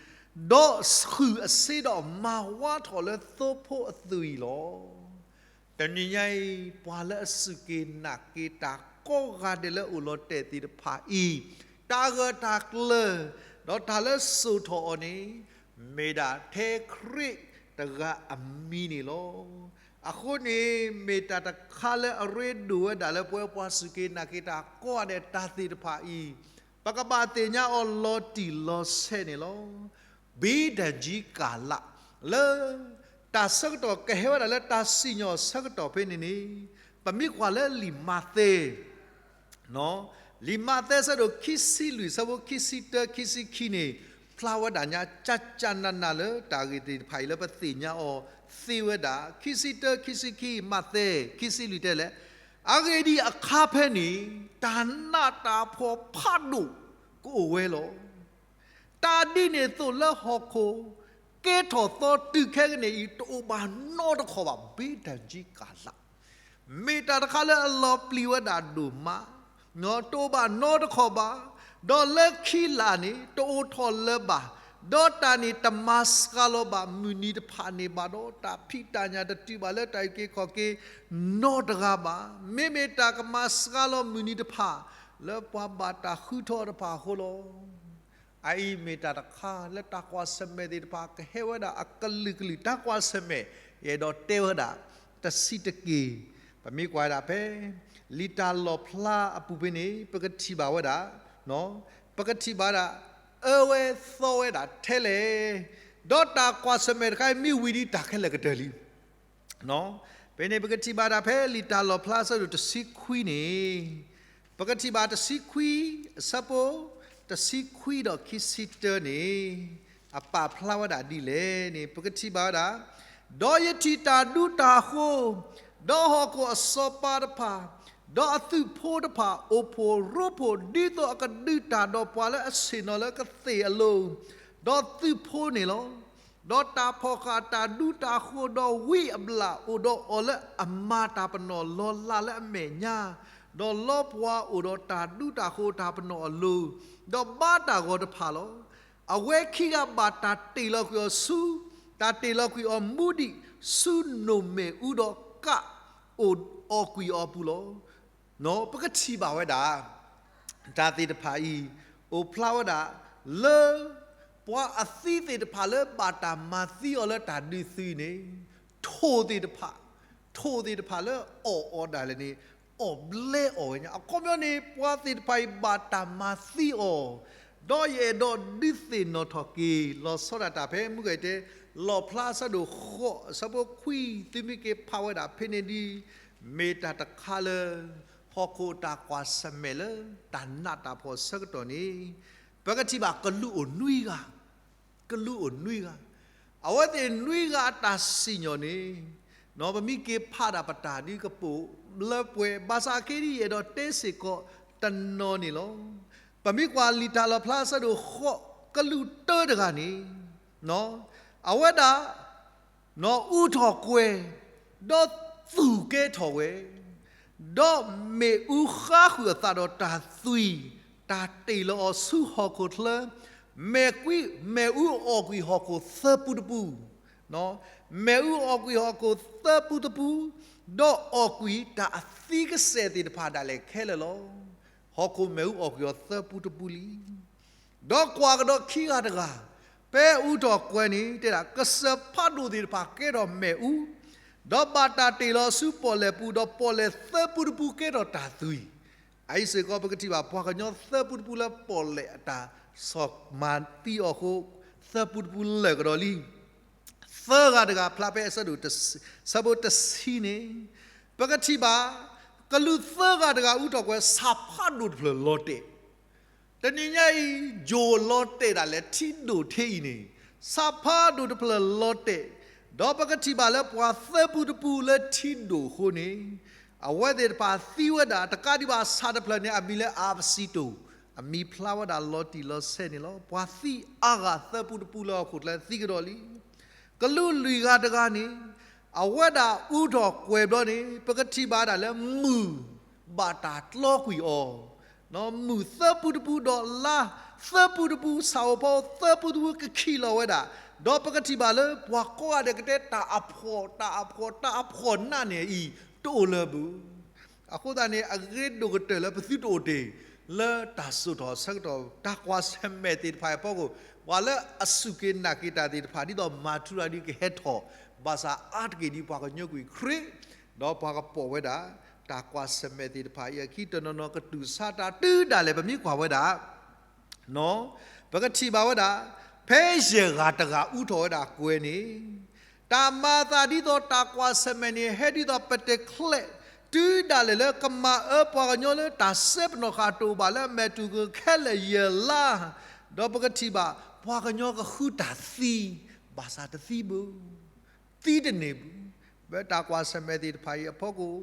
ဒီးဃုာ်အစ့ဒီးမၤဝါထီၣ်လၢသိဖိအသွံၣ်လီၤ. တနံၤညါအံၤ ပှၤလၢအစူၢ်က့ၤနာ်က့ၤတၢ်ကိးဂၤဒဲးလၢအိၣ်လီၤတဲာ်သ့ၣ်တဖၣ်အံၤ, တၢ်ဂၢၢ်တၢ်ကျၢၤ, ဒီးတၢ်လၢစိာ်ထီၣ်အီၤန့ၣ်, မ့ၢ်ဒၣ်ထဲခရံာ်တဂၤအမံၤန့ၣ်လီၤ. အဃိန့ၣ် မ့ၢ်တၢ်တခါလၢအရ့ဒိၣ်ဝဲဒၣ်လၢပဝဲပှၤစူၢ်က့ၤနာ်က့ၤတၢ်ကိးဂၤဒဲးတၢ်သ့ၣ်တဖၣ်အံၤ, ပကဘၣ်သ့ၣ်ညါအီၤလီၤတံၢ်လီၤဆဲးန့ၣ်လီၤ. ဘ့ဒၣ်ကံကၤလး, လၢ တၢ်ဆၢကတီၢ်ကဟဲဝဲဒၣ်လၢတၢ်စံၣ်ညီၣ်ဆၢကတီၢ်ဖဲန့ၣ်န့ၣ်, ပမ့ၢ်ကွၢ်လၢလံာ်မးသဲ လံာ်မးသဲအဆၢဒိၣ်ခံဆံလွံၢ် အဆၢဖိခံဆံတၢ ခံဆံခံန့ၣ်, ဖျါဝဲဒၣ်ညါ ကၠးကၠးနးနးလၢတၢ်ဂ့ၢ်သ့ၣ်တဖၣ်အံၤလၢပသ့ၣ်ညါအီၤသ့ဝဲဒၣ်, ခံဆံတၢ ခံဆံခံ မးသဲ ခံဆံလွံၢ်တဲလဲၣ်, အဂ့ၢ်ဒ်အံၤအခါဖဲန့ၣ်, တၢ်နးတၢ်ဖှီၣ်ဖးဒိၣ်ကအိၣ်ဝဲလီၤ. တၢ်ဒ်န့ၣ်အသိးလၢဟီၣ်ခိၣ် ကဲထီၣ်သီတုၤခဲကနံၣ်အံၤ တအိၣ်ဘၣ်နီတခီၣ်ဘၣ် ဘ့ဒၣ်ကံကၤလး, မ့ၢ်တၢ်တခါလၢအလီၤပျံၤဝဲဒၣ်ဒိၣ်မး, တအိၣ်ဘၣ်နီတခီၣ်ဘၣ်, ဒီးလၢခံလၢ်န့ၣ် တအိၣ်ထီၣ်လၢၤဘၣ်, ဒီးတၢ်န့ၣ်တမၤစှၤလီၤဘၣ်မုၢ်နံၤတဖၣ်န့ၣ်ဘၣ်ဒီး တၢ်ဖံးတၢ်ညၣ်တတုၤဘၣ်လၢတၢ်အုၣ်က့ၤခီၣ်က့ၤနီတဂၤဘၣ်. မ့မ့ၢ်တၢ်ကမၤစှၤလီၤမုၢ်နံၤတဖၣ် လၢပှၤဘၣ်တၢ်ဃုထီၣ်တဖၣ်အဃိလီၤ. အအံၤမ့ၢ်တၢ်တခါလၢတၢ်ကွၢ်ဆၢၣ်မဲာ်သ့ၣ်တဖၣ် ကဟဲဝဲဒၣ်အကလုာ်ကလုာ် တၢ်ကွၢ်ဆၢၣ်မဲာ် ယအဲၣ်ဒိးတဲဝဲဒၣ် တဆံးတက့ၢ်. ပမ့ၢ်ကွၢ်ဝဲဒၣ်ဖဲ လံာ်တၢ်လီၣ်ဖျါအပူၤဖဲန့ၣ် ပကထံၣ်ဘၣ်ဝဲဒၣ် ပကထံၣ်ဘၣ်ဝဲဒၣ် အၢဝဲသီဝဲဒၣ်ထဲလဲၣ်, ဒီးတၢ်ကွၢ်ဆၢၣ်မဲာ်တခါအံၤမ့ၢ်ဝံၤဒ်တၢ်ခဲလၢာ်ကတၢၢ်လံ. ဖဲန့ၣ်ပကထံၣ်ဘၣ်ဒၣ်ဖဲလံာ်တၢ်လီၣ်ဖျါအဆၢဒိၣ်တဆံခွံန့ၣ်, ပကထံၣ်ဘၣ်တဆံခွံ အဆၢဖိ တဆံခွံဒီးခံဆံတၢန့ၣ် အပာ်ဖျါဝဲဒၣ်ဒ်လဲၣ်န့ၣ် ပကထံၣ်ဘၣ်ဝဲဒၣ်, ဒီးယထံၣ်တၢ်ဒူတၢ်ဃိ, ဒီးဟီၣ်ခိၣ်အစီၤပၤတဖၣ်, ဒီးအသုးဖိတဖၣ် အိၣ်ဖှိၣ်ရိဖှိၣ် ဒ်သိးအကဒုးတၢ်ဒီးပှၤလၢအဆ့ၣ်နီၤလၢကသ့ၣ်အလိၤ, ဒီးသုးဖိန့ၣ်လီၤ. ဒီးတၢ်ဖီၣ်ဃာ်တၢ်ဒူတၢ်ဃိ ဒီးဝံအဘျၣ်အိၣ်ဒီးအီၤလၢအမၤတၢ်ပနီၣ် လီၤလးလၢအမဲာ်ညါ, ဒီးလီပှၤအိၣ်ဒီးတၢ်ဒူတၢ်ဃိတၢ်ပနီၣ်အလိၤ, ဒီးဘါတၢ်ဂီၤတဖၣ်လီၤ. အဝဲခံဂၤဘၣ်တၢ်တ့ၢ်လီၤကွံာ်အီၤဆူ, တၢ်တ့ၢ်လီၤကွံာ်အီၤမူဒံး ဆူနိၣ်မဲာ်အူဒီးကး အိၣ်အီၤကွံာ်အီၤအပူၤလီၤ. ပကထံၣ်ဘၣ်ဝဲဒၣ် တၢ်သ့ၣ်တဖၣ်အံၤ အိၣ်ဖျါဝဲဒၣ်လၢ ပှၤအသံသ့ၣ်တဖၣ်လၢဘၣ်တၢ်မၤသံအီၤလၢတၢ်ဒုးသုးန့ၣ်, ထိၣ်သ့ၣ်တဖၣ်, ထိၣ်သ့ၣ်တဖၣ်လၢအီၣ်အီၤဒၣ်လဲာ်န့ၣ် အီၣ်ဘျဲအီၣ်ဝဲညါ. အခီပညီန့ၣ် ပှၤသ့ၣ်တဖၣ်အံၤဘၣ်တၢ်မၤသံအီၤ, ဒီးယအဲၣ်ဒိးဒုးသ့ၣ်နီၣ်ထီၣ်က့ၤ လီၤဆီဒၣ်တၢ်ဖဲမုၢ်ဂဲၤတဲ လီၣ်ဖျါအဆၢဒိၣ်ဃိး အဆၢဖိခွံ သုမ့ၢ်က့ၤဖးဝဲဒၣ်ဖဲန့ၣ်ဒ် မ့ၢ်တၢ်တခါလၢ ဟီၣ်ခိၣ်တၢ်ကွၢ်ဆၢၣ်မဲာ်လၢ တၢ်နးတၢ်ဖှီၣ်ဆၢကတီၢ်န့ၣ်, ပကထံၣ်ဘၣ်ကလူးအိၣ်နွံဂၤ, ကလူးအိၣ်နွံဂၤ, အဝဲသ့ၣ်နွံဂၤအတၢ်စံၣ်ညီၣ်န့ၣ်, ပမ့ၢ်က့ၤဖးဒၣ်ပတၢ်ဒ်ကပိာ်လၢပှဲၤ ဘၣ်ဆၣ်ခဲဒ်ယအဲၣ်ဒိးတဲစ့ၢ်ကီးတနီၤန့ၣ်လီၤ. ပမ့ၢ်ကွၢ်လံာ်တၢ်လီၣ်ဖျါအဆၢဒိၣ်ဃိး ကလူးတၢတဂၤန့ၣ်, အဝဲဒၣ် အူထီၣ်ကွဲၤ, ဒီးသူၣ်ကဲထီၣ်ဝဲ, ဒီးမ့ၣ်အူဃါဃုာ်အသးဒီးတၢ်သွံၣ်, တၢ်တ့ၢ်လီၤအီၤဆူဟီၣ်ခိၣ်ချၢ, မ့ၣ်ကွံ, မ့ၣ်အူအီၣ်ကွံာ်ဟီၣ်ခိၣ်သၢပူတပူ, မ့ၣ်အူအီၣ်ကွံာ်ဟီၣ်ခိၣ်သၢပူတပူ, ဒီးအီၣ်ကွံာ်တၢ်အသံကစဲာ်သ့ၣ်တဖၣ်ဒၣ်လဲာ်ခဲလၢာ်လီၤ. ဟီၣ်ခိၣ်မ့ၣ်အူအီၣ်ကွံာ်အီၤသၢပူတပူလံ. ဒီးကွၢ်ကဒီးခံဂၤတဂၤ, ဖဲအူထီၣ်ကွဲၤန့ၣ် တဲဒၣ် ကစၢၢ်ဖးဒိၣ်သ့ၣ်တဖၣ်ကဲထီၣ်မ့ၣ်အူ, ဒီးဘၣ်တၢ်တ့ၢ်လီၤဆူပီၣ်လဲၣ်ပူၤ, ဒီးပီၣ်လဲၣ်သၢပူတပူကဲထီၣ်တၢ်သွံၣ်. အအံၤစ့ၢ်ကီးပကထံၣ်ဘၣ် ပှၤကညီသၢပူတပူလၢပီၣ်လဲၣ်အတၢ်ဆီၣ်မၤသံအီၤအဃိ, သၢပူတပူလၢာ်ကဒီးလံ. သၢဂၤတဂၤဖျါဖဲအဆၢဒိၣ်တဆံ, ဆၢဖိတဆံန့ၣ်, ပကထံၣ်ဘၣ် ကလူးသၢဂၤတဂၤအူထီၣ်ကွဲၤ ဆၣ်ဖးဒိၣ်တဖျၢၣ်လီၤတဲာ်. တနံၤညါအံၤ ယိၤလီၤတဲာ်ဒၣ်လဲာ်ထံဒိၣ်ထဲအံၤန့ၣ်, ဆၣ်ဖးဒိၣ်တဖျၢၣ်လီၤတဲာ်, ဒီးပကထံၣ်ဘၣ်လၢပှၤသၢပူတပူလၢထံဒိၣ်အဃိန့ၣ်, အဝဲသ့ၣ်တဖၣ်သံဝဲဒၣ်တကးဒံးဘၣ်ဆၣ်တဖျၢၣ်န့ၣ် အမံၤလၢအါပစံတိၣ်, အမံၤဖျါဝဲဒၣ်လီၤတံၢ်လီၤဆဲးန့ၣ်လီၤ. ပှၤသံအါဂၤသၢပူတပူလၢဟီၣ်ခိၣ်ချၢသံကဒီးလံ. ကလူးလွံၢ်ဂၤတဂၤန့ၣ်, အဝဲဒၣ်အူထီၣ်ကွဲၤဘျီန့ၣ် ပကထံၣ်ဘၣ်ဒၣ်လၢမုၢ်ဘၣ်တၢ်တီကွံာ်အီၤ, မုၢ်သၢပူတပူဒီးလါသၢပူတပူ ဆၣ်ဧိၤဖီဧိၤသၢပူတပူကခံးလီၤဝဲဒၣ်, ဒီးပကထံၣ်ဘၣ်လၢပှၤကိးဂၤဒဲးကတဲတၢ်အဖှီၣ် တၢ်အဖှီၣ် တၢ်အဖှီၣ်နးန့ၣ်အံၤ တအိၣ်လၢၤဘၣ်. အဃိသတးန့ၣ် အဂ့ၤဒိၣ်ကတၢၢ်လၢပသုတအိၣ်တ့ၢ် လၢတၢ်စိာ်ထီၣ်ဆၢကတီၢ် တၢ်ကွၢ်ဆၢၣ်မဲာ်သ့ၣ်တဖၣ်အဖီခိၣ်, ပှၤလၢအစူၢ်က့ၤနာ်က့ၤတၢ်သ့ၣ်တဖၣ် ဒ်သိးမၤထူရၤဒ်ကဟဲထီၣ်, ဘၣ်ဆၣ်အါတက့ၢ်ဒ်ပှၤကညီကွံာ်ခရံာ်, ဒီးပှၤကပိာ်ဝဲဒၣ် တၢ်ကွၢ်ဆၢၣ်မဲာ်သ့ၣ်တဖၣ်အံၤအခံ တနီၤနီၤကတူၢ်ဆါတၢ်တုၤဒၣ်လဲာ် ပမ့ၢ်ကွၢ်ဝဲဒၣ် ပကထံၣ်ဘၣ်ဝဲဒၣ်, ဖဲယဲၢ်ဂၤတဂၤအူထီၣ်ဝဲဒၣ်ကွဲၤန့ၣ်, တၢ်မၤအသးဒ်သိးတၢ်ကွၢ်ဆၢၣ်မဲာ်န့ၣ် ဟဲဒ်သိးပတဲချဲး တုၤဒၣ်လဲာ်လၢကမၤအၢပှၤကညီလၢတၢ်စဲပနီၣ်ဃာ်တအိၣ်ဘၣ်လၢအမဲာ်တူၢ်ကခဲလၢာ်ယဲၢ်လါ, ဒီးပကထံၣ်ဘၣ် ပှၤကညီကဃုတၢ်သံ, ဘၣ်ဆၣ်တသံဘၣ် သံတန့ၢ်ဘၣ်. ဖဲတၢ်ကွၢ်ဆၢၣ်မဲာ်သ့ၣ်တဖၣ်အံၤအဖီခိၣ်,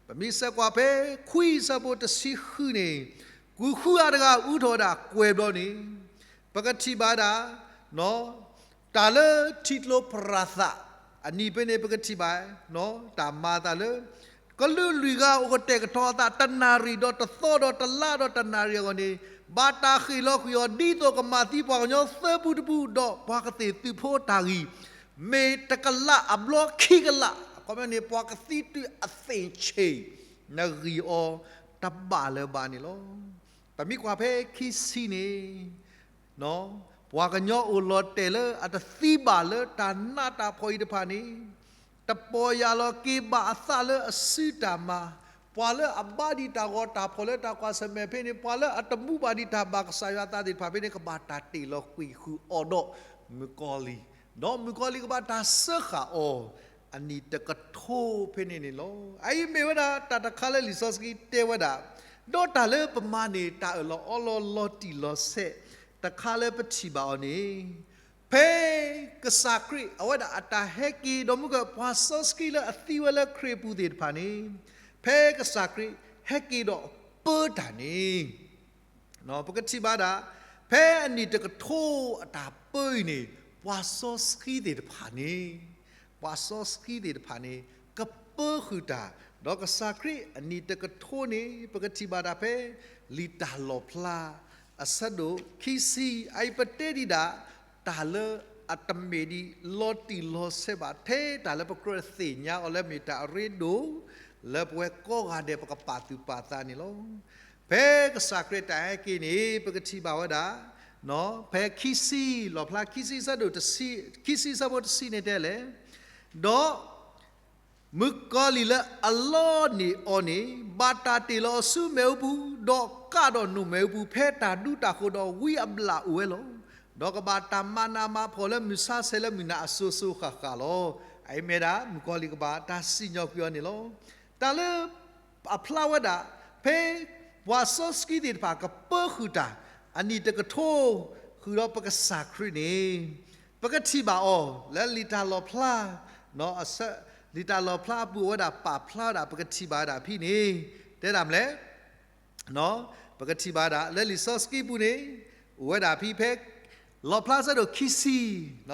ပမ့ၢ်ဆၢကွၢ်ဖဲခွံဆၢဖိတဆံဃုန့ၣ်, ကွံာ်ဃုဂၤတဂၤအူထီၣ်ဝဲဒၣ်ကွဲၤဘျီန့ၣ်, ပကထံၣ်ဘၣ်ဒၣ် တၢ်လၢထံကျိပြၤသး, အနံၤဖဲန့ၣ် ပကထံၣ်ဘၣ် တၢ်မၤအသးလၢ ကလုာ်လွံၢ်ဂၤအိၣ်ကတဲာ်ကတီၤအသး တနၣ်ရံၣ်ဒီးတသီဒီးတလါဒီးတနၣ်ရံၣ်အဂီၢ်န့ၣ်, ဘၣ်တၢ်ဃ့ၢ်လီၤကွံာ်အီၤ ဒ်သိးကမၤသံပှၤကညီသၢပူတပူ ဒီးပှၤကသ့ၣ်သုးဖိတၢ်ဂံၢ်, မ့ၢ်တကလးအဘျီခံကလး, အခီပညီန့ၣ် ပှၤကသံတုၤအသ့ၣ်ဆ့ၣ်, နဂံၢ်အီၤတဘၣ်လၢၤဘၣ်န့ၣ်လီၤ. ပမ့ၢ်ကွၢ်ဖဲခံဆံန့ၣ် ပှၤကညီအိၣ်လီၤတဲာ်လၢအတသံဘၣ်လၢတၢ်နးတၢ်ဖှီၣ်အံၤတဖၣ်န့ၣ်, တပီၢ်ယၢ်လီၤက့ၤဘၣ်အသးလၢအစုတၢ်မၤ, ပှၤလၢအဘါဒံးတၢ်ဂီၤတၢ်ဖှီၣ်လၢတၢ်ကွၢ်ဆၢၣ်မဲာ်ဖဲန့ၣ်, ပှၤလၢအတမူဘၣ်ဒံးတၢ်ဘၣ်ကစၢ်ယွၤအသးသ့ၣ်တဖၣ်ဖဲန့ၣ် ကဘၣ်တၢ်တ့ၢ်လီၤကွံာ်ဃုာ်အီၤဒီးမုၣ်ကီၤလံၢ်, ဒီးမုၣ်ကီၤလံၢ်ကဘၣ်တၢ်စၢဃာ်အီၤ အနံၣ်တကထိဖဲန့ၣ်န့ၣ်လီၤ. အအံၤမ့ၢ်ဝဲဒၣ်တၢ်တခါလၢလံာ်စီဆှံတဲဝဲဒၣ်, ဒီးတၢ်လၢပမၤန့ၢ် တၢ်အၢၣ်လီၤအီလီၤလီၤတံၢ်လီၤဆဲးတခါလၢပထံၣ်ဘၣ်အီၤန့ၣ်, ဖဲကစၢ်ခရံာ် အဝဲဒၣ်အတၢ်ဟဲက့ၤ ဒီးမုၢ်ကပှၤစီဆှံလၢအသံဝဲလၢခရံာ်ပူၤသ့ၣ်တဖၣ်န့ၣ်, ဖဲကစၢ်ခရံာ်ဟဲက့ၤဒီးပၢတၢ်န့ၣ် ပကထံၣ်ဘၣ်ဒၣ်, ဖဲအနံၣ်တကထိအတၢ်ပၢအံၤန့ၣ်, ပှၤစီဆှံသ့ၣ်တဖၣ်န့ၣ်, ပှၤစီဆှံသ့ၣ်တဖၣ်န့ၣ် ကပၢဃုာ်တၢ်, ဒီးကစၢ်ခရံာ်အနံၣ်တကထိန့ၣ် ပကထံၣ်ဘၣ်ဒၣ်ဖဲ လံာ်တၢ်လီၣ်ဖျါ အဆၢဒိၣ်ခံဆံ, အအံၤပတဲဒံးဒၣ် တၢ်လၢအတမ့ၢ်ဒံးလီၤတံၢ်လီၤဆဲးဘၣ် ထဲတၢ်လၢပကြၢးသ့ၣ်ညါအီၤလၢမ့ၢ်တၢ်အရ့ဒိၣ် လၢပဝဲကိးဂၤဒဲးပကပာ်သူၣ်ပာ်သးန့ၣ်လီၤ. ဖဲကစၢ်ခရံာ်တၢ်ဟဲက့ၤန့ၣ် ပကထံၣ်ဘၣ်ဝဲဒၣ်, ဖဲခံဆံ, လီၣ်ဖျါခံဆံဆၢဒိၣ်တဆံ, ခံဆံဆၢဖိတဆံန့ၣ်တဲလဲၣ်, ဒီး မုၣ်ကီၤလံၢ်လၢအလီန့ၢ်အီၤန့ၣ် ဘၣ်တၢ်တ့ၢ်လီၤအီၤဆူမ့ၣ်အူပူၤ, ဒီးကးဒီးနိၣ်မ့ၣ်အူပူၤ ဖဲတၢ်ဒူတၢ်ဃိၤဒီးဝံအဘျၣ်အိၣ်ဝဲလီၤ. ဒီးကဘၣ်တၢ်မၤနးမၤဖှီၣ်လၢမုၢ်ဆါဆဲးလၢမုၢ်နၤအစိၤစိၤဃၣ်ဃၣ်လီၤ. အအံၤမ့ၢ်ဒၣ် မုၣ်ကီၤလံၢ်ကဘၣ်တၢ်စံၣ်ညီၣ်ကွံာ်အီၤန့ၣ်လီၤ. တၢ်လၢ အဖျါဝဲဒၣ်, ဖဲပှၤစီဆှံသ့ၣ်တဖၣ်ကပၢဃုာ်တၢ် အနံၣ်တကထိ ဃုာ်ဒီးပကစၢ်ခရံာ်န့ၣ်, ပကထံၣ်ဘၣ်အီၤ လၢလံာ်တၢ်လီၣ်ဖျါ, လံာ်တၢ်လီၣ်ဖျါအပူၤဝဲဒၣ် ပာ်ဖျါဝဲဒၣ် ပကထံၣ်ဘၣ်ဝဲဒၣ်ဖဲန့ၣ်, တဲဒၣ်မနုၤလဲၣ်, ပကထံၣ်ဘၣ်ဝဲဒၣ် လၢလံာ်စီဆှံပူၤန့ၣ်, အိၣ်ဝဲဒၣ်ဖဲဖဲ လီၣ်ဖျါဆၢဒိၣ်ခံဆ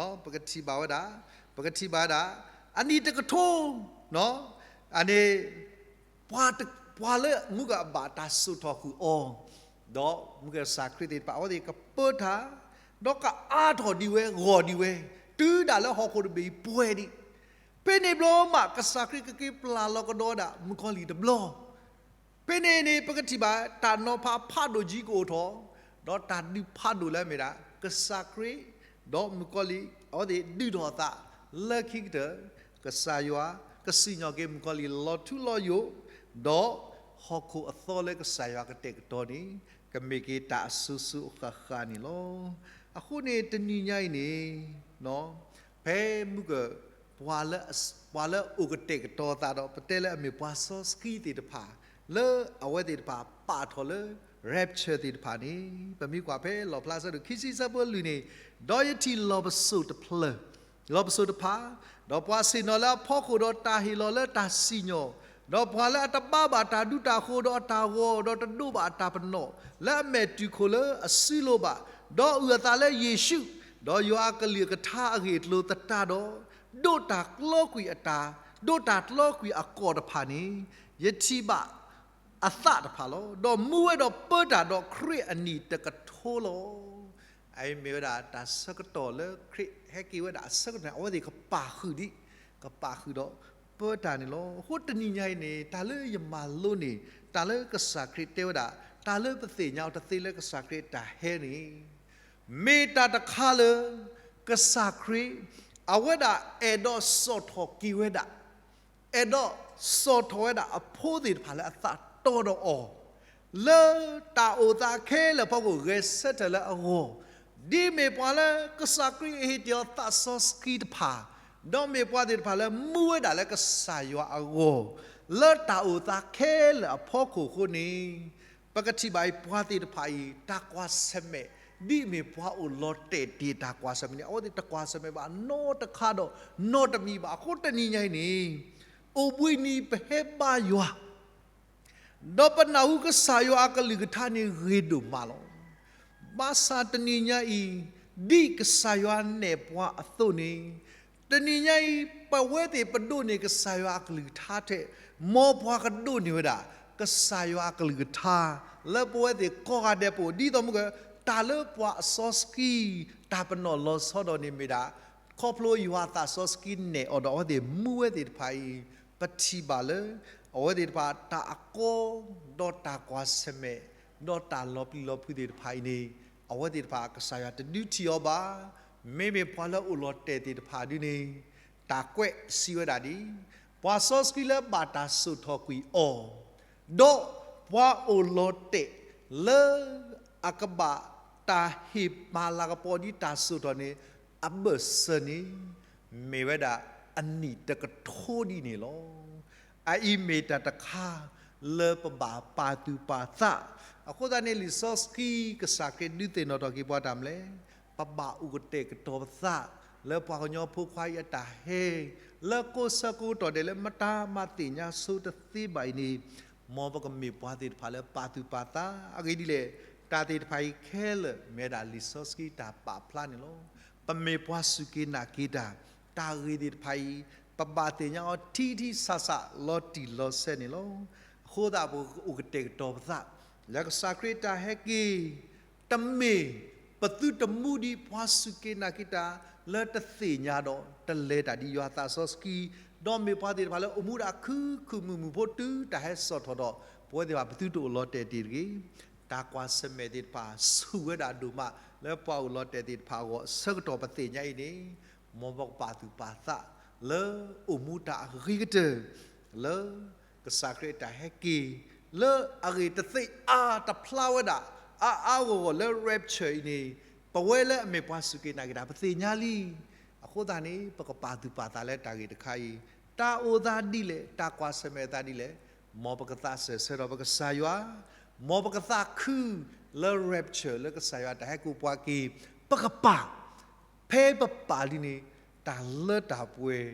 ံ, ပကထံၣ်ဘၣ်ဝဲဒၣ်, ပကထံၣ်ဘၣ်ဝဲဒၣ်, အနံၣ်တကထိ, အန့ၣ် ပှၤတ, ပှၤလၢမုၢ်ကဘၣ်တၢ်စိာ်ထီၣ်ဃုာ်အီၤ, ဒီးမုၢ်ကစၢ်ခရံာ်သ့ၣ်တဖၣ် အဝဲသ့ၣ်ကပၢတၢ်, ဒီးကအါထီၣ်ဒံးဝဲ ဂီၢ်ဒံးဝဲ, တုၤဒၣ်လၢဟီၣ်ခိၣ်တဘ့ၣ်အံၤပှဲၤဒံး, ဖဲန့ၣ်ဘျီမး ကစၢ်ခရံာ်ကက့ၤပျၢ်လီၤကဒီးဝဲဒၣ် မုၣ်ကီၤလံၢ်တဘျီ ဖဲန့ၣ်န့ၣ် ပကထံၣ်ဘၣ် တၢ်နီၤဖးဖးဒိၣ်ကံကအိၣ်ထီၣ်, ဒီးတၢ်ဒုးဖးဒိၣ်လၢအမ့ၢ်ဒၣ် ကစၢ်ခရံာ် ဒီးမုၣ်ကီၤလံၢ် အဝဲသ့ၣ်ဒုးထီၣ်အသးလၢခံကတၢၢ်, ကစၢ်ယွၤ ကစံၣ်ညီၣ်က့ၤမုၣ်ကီၤလံၢ်လီၤထူလီၤယိာ်, ဒီးဟီၣ်ခိၣ်အသီလၢကစၢ်ယွၤကတဲာ်ကတီၤန့ၣ် ကမ့ၢ်က့ၤတၢ်အစိၤစိၤအဃၣ်ဃၣ်န့ၣ်လီၤ. အဃိန့ၣ် တနံၤညါအံၤန့ၣ် ဖဲမုၢ်က ပှၤလၢအ, ပှၤလၢအအိၣ်ကတဲာ်ကတီၤအသးဒီး ပတဲလၢအမ့ၢ်ပှၤစီဆှံသ့ၣ်တဖၣ်, လၢအဝဲသ့ၣ်တဖၣ်ပာ်ထီၣ်လၢ rapture သ့ၣ်တဖၣ်န့ၣ်, ပမ့ၢ်ကွၢ်ဖဲလီၣ်ဖျါဆၢဒိၣ်ခံဆံဆၢဖိလွံၢ်န့ၣ်, ဒီးယထံၣ်လီၢ်ပစိာ်တဖျၢၣ်, လီၢ်ပစိာ်တဖၣ်, ဒီးပှၤဆ့ၣ်နီၤလၢအဖီခိၣ်ဒီးတၢ်ဟ့ၣ်လီၤလၢတၢ်စံၣ်ညီၣ်, ဒီးပှၤလၢအတဘါဘၣ်တၢ်ဒူတၢ်ဃိၤဒီးအတၢ်ဂီၤ, ဒီးတဒိးဘၣ်အတၢ်ပနီၣ်, လၢအမဲာ်တုၤခိၣ်လၢအစုလိၤဘၣ်, ဒီးအုၣ်အသးလၢယ့ၣ်ၡူး, ဒီးယွၤအကလုၢ်အကထါအဂ့ၢ်အကျိၤသတးဒီး, ဒိးတၢ်ကျီကွံာ်အတၢ်, ဒိးတၢ်ကျီကွံာ်အကီၢ်တဖၣ်န့ၣ်, ယထံၣ်ဘၣ်အသးတဖၣ်လီၤ. ဒီးမူဝဲဒီးပၢတၢ်ဒီးခရံာ်အနံၣ်တကထိလီၤ. အအံၤမ့ၢ်ဝဲဒၣ်တၢ်ဆၢကတီၢ်လၢခရံာ်ဟဲက့ၤဝဲဒၣ်အဆၢကတီၢ်န့ၣ် အဝဲသ့ၣ်ကပာ်ဃုာ်ဒံး, ကပာ်ဃုာ်ဒီးပၢတၢ်န့ၣ်လီၤ. အဃိတနံၤညါအံၤန့ၣ် တၢ်လၢယမၤလိန့ၣ် တၢ်လၢကစၢ်ခရံာ်တဲဝဲဒၣ်, တၢ်လၢပသ့ၣ်ညါအီၤတသ့လၢကစၢ်ခရံာ်အတၢ်ဟဲန့ၣ် မ့ၢ်တၢ်တခါလၢ ကစၢ်ခရံာ် အဝဲဒၣ်အဲၣ်ဒိးစိာ်ထီၣ်က့ၤဝဲဒၣ်, အဲၣ်ဒိးစိာ်ထီၣ်ဝဲဒၣ်အဖိသ့ၣ်တဖၣ်လၢအသးတီဒီးအီၤ, လၢတၢ်အိၣ်သးခဲလၢာ်အဖီခိၣ်ဂဲၤဆၢထၢၣ်လၢအဂီၢ်, ဒ်မ့ၢ်ပှၤလၢကစၢ်ခရံာ်အဟ့ၣ်တ့ၢ်အီၤသးစီဆှံတဖၣ်, ဒီးမ့ၢ်ပှၤသ့ၣ်တဖၣ်လၢမူဝဲဒၣ်လၢကစၢ်ယွၤအဂီၢ်, လၢတၢ်အိၣ်သးခဲလၢာ်အဖီခိၣ်အဃိန့ၣ်, ပကထံၣ်ဘၣ်အံၤ ပှၤသ့ၣ်တဖၣ်အံၤ တၢ်ကွၢ်ဆၢၣ်မဲာ်, ဒ်အမ့ၢ်ပှၤအိၣ်လီၤတဲာ်တ့ၢ်တၢ်ကွၢ်ဆၢၣ်မဲာ်န့ၣ် အဝဲသ့ၣ်တကွၢ်ဆၢၣ်မဲာ်ဘၣ်နီတခါဒီးနီတမံၤဘၣ်. အဃိတနံၤညါအံၤန့ၣ်, အိၣ်ဘှံးနံၤပဟဲဘါယွၤ ဒီးပနၢ်ဟူကစၢ်ယွၤအကလုၢ်ကထါန့ၣ်ဂ့ၤဒိၣ်မးလီၤ. ဘၣ်ဆၣ်တနံၤညါအံၤ, ဒ်ကစၢ်ယွၤနဲၣ်ပှၤအသိးန့ၣ်, တနံၤညါအံၤ ပဝဲသ့ၣ်ပဒိးန့ၢ်ကစၢ်ယွၤအကလုၢ်ကထါထဲ, မ်ပှၤကဒိးန့ၢ်ဝဲဒၣ် ကစၢ်ယွၤအကလုၢ်ကထါ လၢပဝဲသ့ၣ်ကိးဂၤဒဲးပအိၣ် ဒ်သိးမုၢ်ဂီၤ တၢ်လၢပှၤအစီဆှံ တၢ်ပနီၣ်လီၤဆီဒီးန့ၣ်မ့ၢ်ဒၣ် ခီဖျိယွၤသးစီဆှံနဲၣ်အီၤဒီးအဝဲသ့ၣ်မူဝဲသ့ၣ်တဖၣ်အံၤ ပထံၣ်ဘၣ်လၢ အဝဲသ့ၣ်တဖၣ်တၢ်အကီ ဒီးတၢ်ကွၢ်ဆၢၣ်မဲာ် ဒီးတၢ်လီၤပျံၤလီၤဖုးသ့ၣ်တဖၣ်အံၤန့ၣ် အဝဲသ့ၣ်တဖၣ်ကစၢ်ယွၤတဒုးထံၣ်အီၤဘၣ်. မ့မ့ၢ်ပှၤလၢအိၣ်လီၤတဲာ်သ့ၣ်တဖၣ်ဒုန့ၣ် တၢ်ကွဲးစံးဝဲဒၣ်ဒ် ပှၤစီဆှံလၢဘၣ်တၢ်စိာ်ထီၣ်ကွံာ်အီၤ ဒီးပှၤအိၣ်လီၤတဲာ်လၢ အကဘၣ်တၢ်ဟ့ၣ်ပာ်လၤကပီၤဒ်တၢ်စိာ်ထီၣ်န့ၣ် အဘၢၣ်စၢၤန့ၣ် မ့ၢ်ဝဲဒၣ်အနံၣ်တကထိဒ်န့ၣ်လီၤ. အအံၤမ့ၢ်တၢ်တခါလၢပဘၣ်ပာ်သူၣ်ပာ်သး, အဃိသတးန့ၣ် လံာ်စီဆှံကစၢ်ခရံာ်ဒုးသ့ၣ်နီၣ်ထီၣ်က့ၤပှၤတၢ်မနုၤလဲၣ်, ပဘၣ်အိၣ်ကတဲာ်ကတီၤပသး လၢပှၤကညီဖိခွါအံၤအတၢ်ဟဲ လၢကိးဆၢကိးကတီၢ်ဒဲးလၢမတၤမၤသ့ၣ်ညါဆိတသ့ဘၣ်အံၤန့ၣ်, မ်ပကမ့ၢ်ပှၤသ့ၣ်တဖၣ်လၢပာ်သူၣ်ပာ်သး အဂ့ၢ်ဒ်လဲၣ်, တၢ်သ့ၣ်တဖၣ်အံၤခဲလၢာ် မ့ၢ်ဝဲဒၣ်လံာ်စီဆှံတၢ်ပာ်ဖျါန့ၣ်လီၤ. ပမ့ၢ်ပှၤစူၢ်က့ၤနာ်က့ၤတၢ်, တၢ်ဂ့ၢ်သ့ၣ်တဖၣ်အံၤ ပဘၣ်သ့ၣ်ညါအီၤထံထံဆးဆး လီၤတံၢ်လီၤဆဲးန့ၣ်လီၤ. အဃိသတး ပကအိၣ်ကတဲာ်ကတီၤပသး လၢကစၢ်ခရံာ်တၢ်ဟဲက့ၤ တမ့ၢ်ပသုတမူဒံးပှၤစူၢ်က့ၤနာ်က့ၤတၢ် လၢတသ့ၣ်ညါဒီးတလဲၤတၢ်ဒ်ယွၤသးစီဆှံ, ဒီးမ့ၢ်ပှၤသ့ၣ်တဖၣ်လၢအိၣ်မူဒၣ်ခုခုမုာ်မုာ်ဖိတုၤတၢ်ဟဲစိာ်ထီၣ်ဒီး ပဝဲသ့ၣ်တဖၣ်ပသုတအိၣ်လီၤတဲာ်တ့ၢ်တဂ့ၤ. တၢ်ကွၢ်ဆၢၣ်မဲာ်သ့ၣ်တဖၣ် ဆူၣ်ဝဲဒၣ်ဒိၣ်မး လၢပှၤအိၣ်လီၤတဲာ်သ့ၣ်တဖၣ်အဂီၢ် ဆၢကတီၢ်ပသ့ၣ်ညါအံၤန့ၣ်, မ်ပကပာ်သူၣ်ပာ်သး လၢအိၣ်မူတၢ်အဂ့ၤကတၢၢ် လၢ ကစၢ်ခရံာ်အတၢ်ဟဲက့ၤ လၢအဂ့ၢ်တသ့အါတဖျါဝဲဒၣ် အါအါဂီၢ်ဂီၢ်လၢ rapture အံၤန့ၣ်, ပဝဲလၢအမ့ၢ်ပှၤစူၢ်က့ၤနာ်က့ၤတၢ် ပသ့ၣ်ညါလံ. အဃိသတးန့ၣ် ပကပာ်သူၣ်ပာ်သးလၢတၢ်ဂ့ၢ်တခါအံၤ, တၢ်အိၣ်သးဒ်လဲၣ်, တၢ်ကွၢ်ဆၢၣ်မဲာ်သးဒ်လဲၣ်, မ်ပကသးစၢၢ်ဆၢဒီးပကစၢ်ယွၤ, မ်ပကသးခု လၢ rapture လၢကစၢ်ယွၤတၢ်ဟဲက့ၤပှၤက့ၤ, ပကပာ် ဖဲပပာ်လံန့ၣ် တၢ်လၢတၢ်ပှဲၤ,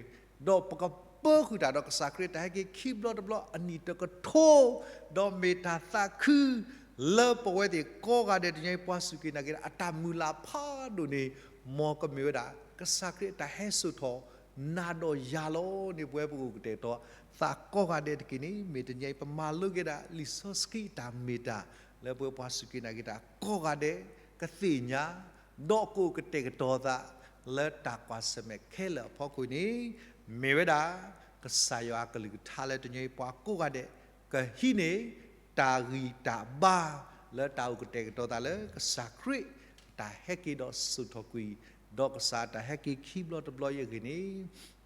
ဒီးပကပၢဃုာ်တၢ်ဒီးကစၢ်ခရံာ်တၢ်ဟဲက့ၤခံဘျီတဘျီအနံၣ်တကထိ, ဒီးမ့ၢ်တၢ်သးခု လၢပဝဲသ့ၣ်ကိးဂၤဒဲးတနံၤအံၤ ပှၤစူၢ်က့ၤနာ်က့ၤတၢ် အတၢ်မုၢ်လၢ်ဖးဒိၣ်န့ၣ်, မ်ကမ့ၢ်ဝဲဒၣ် ကစၢ်ခရံာ်အတၢ်ဟဲစိာ်ထီၣ် နၤဒီးယၤလီၤန့ၣ် ပဝဲပကအိၣ်ကတဲာ်ကတီၤသးကိးဂၤဒဲးတက့ၢ်န့ၣ်, မ့ၢ်တနံၤအံၤ ပမၤလိက့ၤဒၣ် လံာ်စီဆှံအတၢ်မ့ၢ်တၢ် လၢပဝဲပှၤစူၢ်က့ၤနာ်က့ၤတၢ်ကိးဂၤဒဲး ကသ့ၣ်ညါ ဒီးကအိၣ်ကတဲာ်ကတီၤသး လၢတၢ်ကွၢ်ဆၢၣ်မဲာ်ခဲလၢာ်အဖီခိၣ်န့ၣ်, မ့ၢ်ဝဲဒၣ် ကစၢ်ယွၤအကလုၢ်ကထါလၢတနံၤအံၤ ပှၤကိးဂၤဒဲး ကဟံးန့ၢ် တၢ်ဂံၢ်တၢ်ဘါ လၢတၢ်အိၣ်ကတဲာ်ကတီၤသးလၢကစၢ်ခရံာ် တၢ်ဟဲက့ၤဒီးစိာ်ထီၣ်ကွံာ်, ဒီးကစၢ်တၢ်ဟဲက့ၤခံဘျီတဘျီအံၤအဂ့ၢ်န့ၣ်,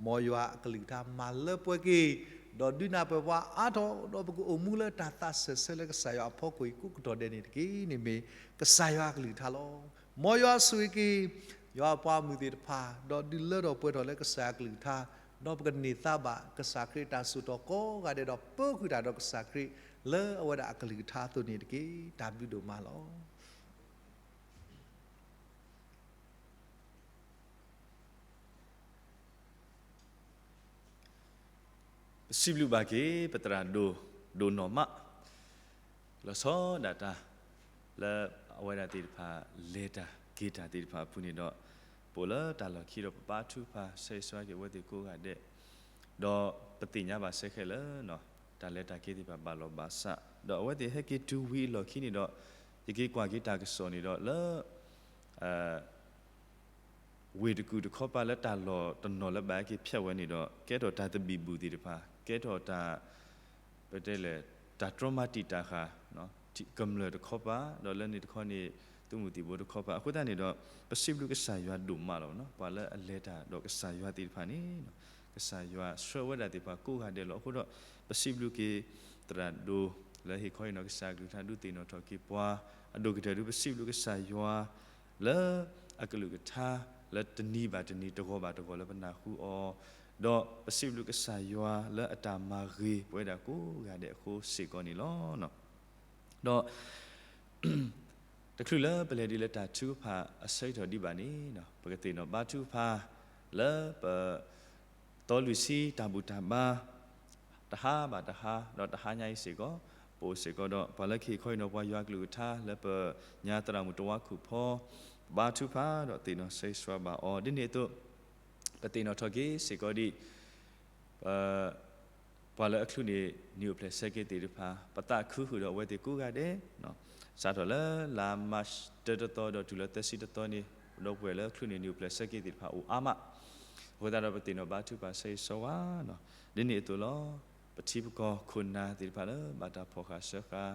မ်ယွၤအကလုၢ်ကထါမၤလၢပှဲၤက့ၤ, ဒီးဒုးနၢ်ပၢၢ်ပှၤအါထီၣ် ဒီးပကအိၣ်မူလၢတၢ်သးစၢၢ်ဆၢလၢကစၢ်ယွၤအဖီခိၣ်အံၤ ကိးကတီၢ်ဒဲးန့ၣ်တက့ၢ်န့ၣ် မ့ၢ်ကစၢ်ယွၤအကလုၢ်ကထါလီၤ. မ်ယွၤဆိၣ်ဂ့ၤက့ၤ ယွၤအပှၤမုၢ်သ့ၣ်တဖၣ် ဒီးဒုးလၢထီၣ်ပှဲၤထီၣ်လၢကစၢ်ယွၤအကလုၢ်ကထါ, ဒီးပကန့ၢ်သါဘၣ် ကစၢ်ခရံာ်အတၢ်စိာ်ထီၣ်ကိးဂၤဒဲးဒီး ပၢဃုာ်တၢ်ဒီးကစၢ်ခရံာ် လၢအဝဲဒၣ်အကလုၢ်ကထါအသိးန့ၣ်တက့ၢ်. တၢ်ဘျုးဒိၣ်မးလီၤ. ပစံးဘျုးဘၣ်က့ၤ ပသရၣ်ဒိၣ် ဒိၣ်နီၢ်မး လီၤဆီဒၣ်တၢ် လၢအဝဲဒၣ်သ့ၣ်တဖၣ် လဲၤတၢ်က့ၤတၢ်သ့ၣ်တဖၣ်အပူၤန့ၣ်ဒီး, ပအိၣ်လၢတၢ်လီၢ်ခံဒီး ပဘါထုကဖၣ် ဆၢဂ့ၤဆၢဝါက့ၤအဝဲသ့ၣ်ကိးဂၤဒဲး, ဒီးပသ့ၣ်ညါဘၣ်စ့ၢ်ကီးလၢ တၢ်လဲၤတၢ်က့ၤသ့ၣ်တဖၣ်ဘၣ်လီၢ်ဘၣ်စး, ဒီးအဝဲသ့ၣ်ဟဲက့ၤတုၤဝံၤအလီၢ်ခံန့ၣ်ဒီး, ယက့ၤကွၢ်က့ၤတၢ်ကစီၣ်န့ၣ်ဒီးလၢ ဝ့ၢ်တကူၣ်တခီပၤလၢတၢ်လီၢ်တနီၤလၢဘၣ်ဟဲက့ၤဖျဲးဝဲန့ၣ်ဒီး ကဲထီၣ်တၢ်သဘံၣ်ဘုၣ်သ့ၣ်တဖၣ်, ကဲထီၣ်တၢ် ပတဲလဲၣ် တၢ်တြီမၤတံာ်တာ်ဃာ် ကမျၢၢ်တခီပၤ, ဒီးလၢန့ၣ်တခီန့ၣ် သုးမုၢ်သံၣ်ဘိတခီပၤ, အဃိသတးန့ၣ်ဒီး ပစံးဘျုးကစၢ်ယွၤဒိၣ်မးလီၤ. ပှၤလၢအလဲၤတၢ်ဒီးကစၢ်ယွၤသ့ၣ်တဖၣ်န့ၣ် ကစၢ်ယွၤဆှၢဝဲဒၣ်သ့ၣ်တဖၣ်ကိးဂၤဒဲးလီၤ. အဃိဒီး ပစံးဘျုးက့ၤ သရၣ်ဒိၣ် လၢဟ့ၣ်ခီဟ့ၣ်နီၤကစၢ်အကလုၢ်ကထါ ဒုးသ့ၣ်နီၣ်ထီၣ်က့ၤပှၤ အဒိၣ်ကတၢၢ်ဒုး ပစံးဘျုးကစၢ်ယွၤ လၢအကလုၢ်ကထါ လၢတနံၤဘၣ်တနံၤ တဂီၤဘၣ်တဂီၤလၢပနၢ်ဟူအီၤ, ဒီးပစံးဘျုးကစၢ်ယွၤလၢအတၢ်မၤဂ့ၤပဝဲဒၣ်ကိးဂၤဒဲးအဃိစ့ၢ်ကီးန့ၣ်လီၤ. ဒီး တချုးလၢပလဲၤဒံးလၢတၢ်ထုကဖၣ်အဆၢကတီၢ်ဒံးဘၣ်န့ၣ်, ပကသ့ၣ်နီၣ်ဘါထုကဖၣ် လၢပ သီလွံၢ်ဆံတၢ်ဘူၣ်တၢ်ဘါ တဟါဘၣ်တဟါ ဒီးတဟါညါအံၤစ့ၢ်ကီး, ပအိၣ်စ့ၢ်ကီးဒီး ပှၤလၢကဟ့ၣ်ခီဟ့ၣ်နီၤပှၤယွၤကလုၢ်ကထါ လၢပညါသရၣ်မုၣ်တဝါခိၣ်ဖီ ဘါထုကဖၣ်ဒီးသ့ၣ်နီၣ်ဆၢဂ့ၤဆၢဝါဘၣ်အီၤ ဒ်န့ၣ်အသိး ပသ့ၣ်နီၣ်ထီၣ်က့ၤစ့ၢ်ကီးဒံး ပှၤလၢအချုးန့ၢ်နံၣ်အိၣ်ဖျဲၣ်ဆၢက့ၤသ့ၣ်တဖၣ် ပသးခုဃုာ်ဒီးအဝဲသ့ၣ်ကိးဂၤဒဲး, စးထီၣ်လၢလါမၢ်ၡးတၢတသီဒီးတုၤလၢသၢဆံတသီန့ၣ် ဒီပုၢ်ဝဲၢ်လၢချုးန့ၢ်နံၣ်အိၣ်ဖျဲၣ်ဆၢက့ၤသ့ၣ်တဖၣ်အိၣ်အါမး, အဃိသတးဒီးပသ့ၣ်နီၣ်ဘါထုကဖၣ်ဆၢဂ့ၤဆၢဝါ, ဒ်န့ၣ်အသိးလီၤ. ပထံပကီၢ်ခိၣ်နၢ်သ့ၣ်တဖၣ်လၢဘၣ်တၢ်ဖီၣ်ဃာ်စၢဃာ်,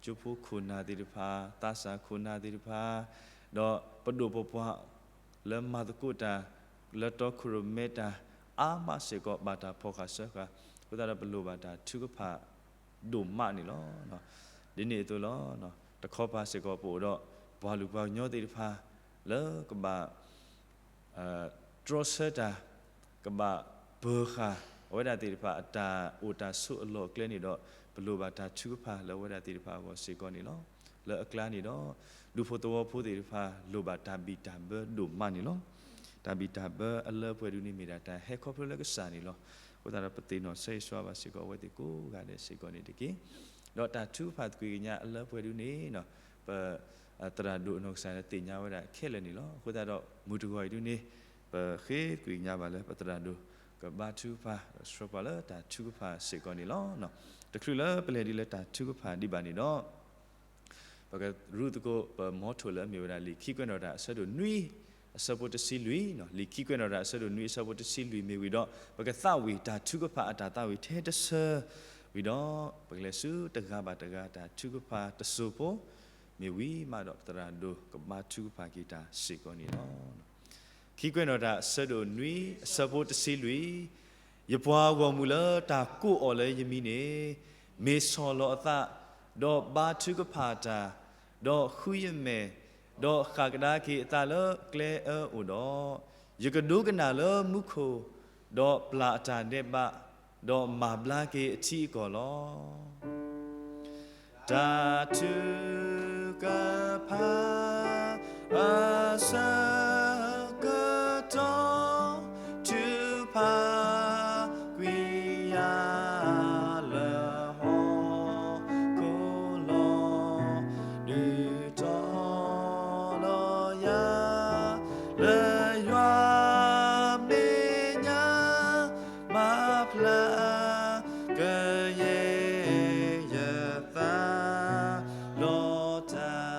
ကၠိဖိခိၣ်နၢ်သ့ၣ်တဖၣ်, သးစၢ်ခိၣ်နၢ်သ့ၣ်တဖၣ်, ဒီးပဒိၣ်ပပှၢ် လၢမၤသကိးတၢ် လၢတီခိၣ်ရိၣ်မဲတၢ် အါမးစ့ၢ်ကီး ဘၣ်တၢ်ဖီၣ်ဃာ်စၢဃာ်, အဃိသတးဒီးပလိၣ်ဘၣ်တၢ်ထုကဖၣ်ဒိၣ်မးန့ၣ်လီၤ. ဒ်န့ၣ်အသိးလီၤ. တခီပၤစ့ၢ်ကီးပအိၣ်ဒီး ပှၤလူၢ်ပှၤကညီသ့ၣ်တဖၣ် လၢကဘၣ် တြီဆၢတၢ် ကဘၣ်ပၢၤဃာ် အဝဲဒၣ်သ့ၣ်တဖၣ် အတၢ်အိၣ်တၢ်ဆိးအလီၢ်အကျဲန့ၣ်ဒီး ပလိၣ်ဘၣ်တၢ်ထုကဖၣ်လၢအဝဲဒၣ်သ့ၣ်တဖၣ်အဂီၢ်စ့ၢ်ကီးန့ၣ်လီၤ. လၢအကျါန့ၣ်ဒီး ဒူဖိသဝီဖိသ့ၣ်တဖၣ် လိၣ်ဘၣ်တၢ်ဘံၣ်တၢ်ဘၢဒိၣ်မးန့ၣ်လီၤ. တၢ်ဘံၣ်တၢ်ဘၢအလၢပှဲၤဒုန့ၣ်မ့ၢ်ဒၣ်တၢ်ဟဲခီဖျိလၢကစၢ်န့ၣ်လီၤ. အဃိသတးဒီးပသ့ၣ်နီၣ်ဆၢဂ့ၤဆၢဝါဘၣ်စ့ၢ်ကီးအဝဲသ့ၣ်ကိးဂၤဒဲးစ့ၢ်ကီးန့ၣ်တက့ၢ်. ဒီးတၢ်ထုကဖၣ်သကွံာ်ကညးအလၢပှဲၤဒုန့ၣ် ပ သရၣ်ဒိၣ်အနီၢ်ကစၢ်န့ၣ်သ့ၣ်ညါဝဲဒၣ်ခဲလၢာ်န့ၣ်လီၤ. အဃိသတးဒီးမုၢ်တဂီၤအံၤဒုန့ၣ် ပဃ့သကွံာ်ကညးဘၣ်လၢပသရၣ်ဒိၣ် ကဘါထုကဖၣ် ဆှၢပှၤလၢတၢ်ထုကဖၣ်စ့ၢ်ကီးန့ၣ်လီၤ. တချုးလၢပလဲၤဒ်လၢတၢ်ထုကဖၣ်ဒံးဘၣ်န့ၣ်ဒီး ပကရူၢ်သကိးပမီထိၣ်လၢအမ့ၢ်ဝဲဒၣ်လံာ်ခံကွဲးနီၣ်တၢ်အဆၢဒိၣ်နွံ အဆၢဖိတဆံလွံၢ်, လံာ်ခံကွဲးနီၣ်တၢ်အဆၢဒိၣ်နွံအဆၢဖိတဆံလွံၢ်မ့ၢ်ဝံၤဒီး ပကသးဝံၣ်တၢ်ထုကဖၣ်အတၢ်သးဝံၣ်ထဲတဆၢ ဝံၤဒီး ပကလဲၤဆူတဂၤဘၣ်တဂၤတၢ်ထုကဖၣ်တစိၢ်ဖိ မ့ၢ်ဝံၤမးဒီးပသရၣ်ဒိၣ်ကဘါထုကဖၣ်က့ၤတၢ်စ့ၢ်ကီးန့ၣ်လီၤ. ခံကွဲးနီၣ်တၢ်အဆၢဒိၣ်နွံအဆၢဖိတဆံလွံၢ်, ယပှၤဂီၢ်မုၢ်လၢတၢ်ကိးအီၤလၢယမံၤန့ၣ် မ့ၢ်ဆီၣ်လီၤအသး, ဒီးဘါထုကဖၣ်တၢ်, ဒီးဃုယမဲာ်, ဒီးဃၣ်ကဒါက့ၤအသးလၢကျဲအၢအိၣ်ဒီး, ယကဒိကနၣ်လၢမူခိၣ်, ဒီးပျၢ်အတၢ်ဒဲးဘး, ဒီးမၤဘျါက့ၤအထံအကီၢ်လီၤ. တၢ်ထုကဖၣ်အဆၢကတီၢ် ထုကဖၣ်ကွံာ်ယၤလၢဟီၣ်ခိၣ်လီၤ, ဒုးတီၤလီၤယၤ လၢယွၤမဲာ်ညါ မၤဖျါကယဲၢ်ယသးလီၤတၢ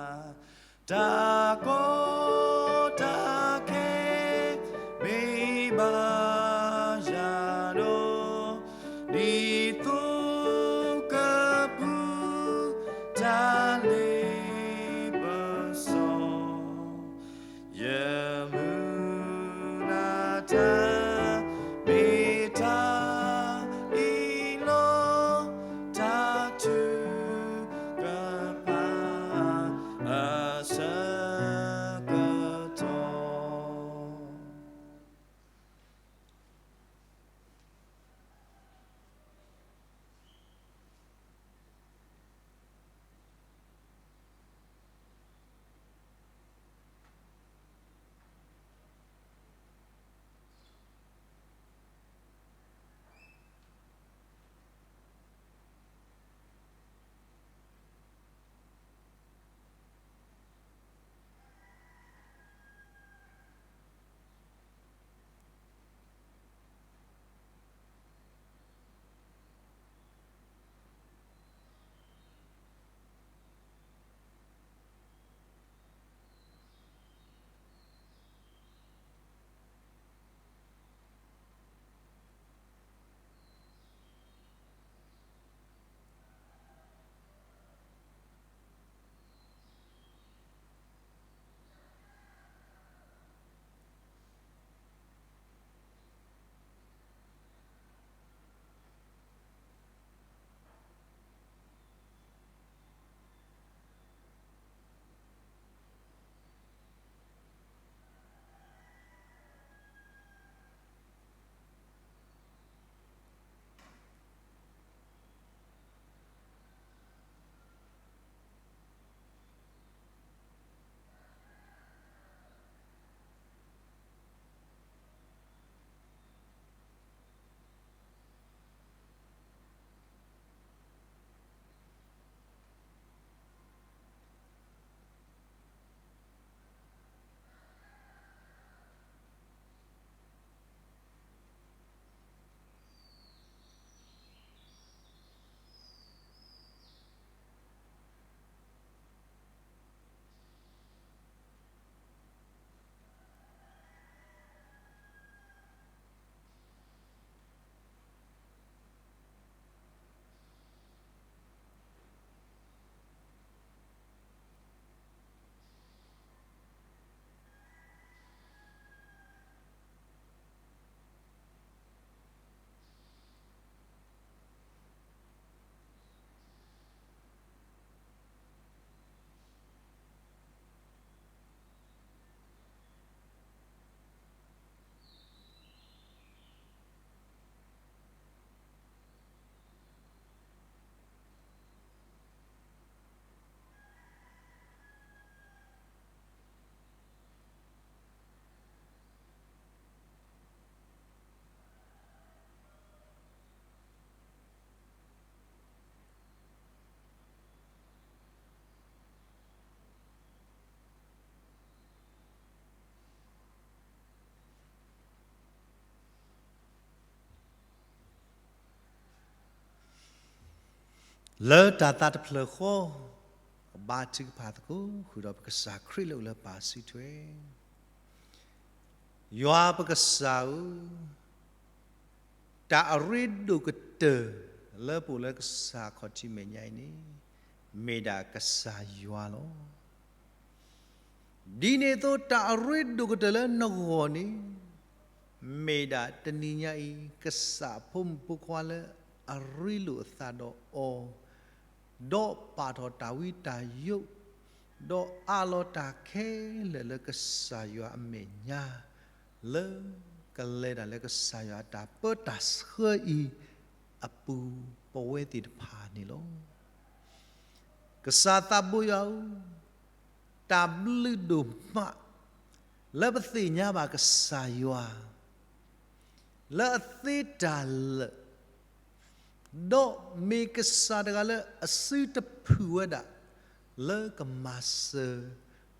်, တၢ်ကီတၢ်ခဲ မ့ၢ်ဘၣ်ယၤဒီး ဒ်သိးကပူၤ တၢ်လ့ပစီ ယမုၢ်လၢ်တၢ် မ့ၢ်တၢ်အံၤလီၤ. လၢတၢ်သးတဖျၢၣ်ဃီ, ကဘါထုကဖၣ်သကိးဃုာ်ဒီးပကစၢ်ခရံာ်လၢအိၣ်လၢပၢ်စုထွဲ. ယွၤပကစၢ်ဧၢ, တၢ်အရ့ဒိၣ်ကတၢၢ်လၢပအိၣ်လၢကစၢ်ခီၣ်ထံးမဲာ်ညါအံၤန့ၣ် မ့ၢ်ဒၣ်ကစၢ်ယွၤလီၤ. ဒ်န့ၣ်အသိး တၢ်အရ့ဒိၣ်ကတၢၢ်လၢနဂီၢ်န့ၣ် မ့ၢ်ဒၣ်တနံၤညါအံၤ ကစၢ်အဖိမုၣ်ဖိခွါလၢအရ့လိာ်အသးဒီးအီၤ, ဒီးပာ်ထီၣ်တၢ်ဝံတၢ်ယိး, ဒီးအးလီၤတၢ်ခဲလၢာ်လၢကစၢ်ယွၤအမဲာ်ညါ, လၢကလဲၤတၢ်လၢကစၢ်ယွၤအတၢ်ပၢတၢ်ဆှၢအံၤအပူၤ ပဝဲသ့ၣ်တဖၣ်န့ၣ်လီၤ. ကစၢ်သးဘိယွၤဧၢ, တၢ်ဘျုးဒိၣ်မး လၢပသ့ၣ်ညါဘၣ်ကစၢ်ယွၤ လၢအသ့တၢ်လၢာ်, ဒီးမ့ၢ်ကစၢ်တဂၤလၢအစုတဖုၣ်ဝဲဒၣ် လၢကမၤစၢၤ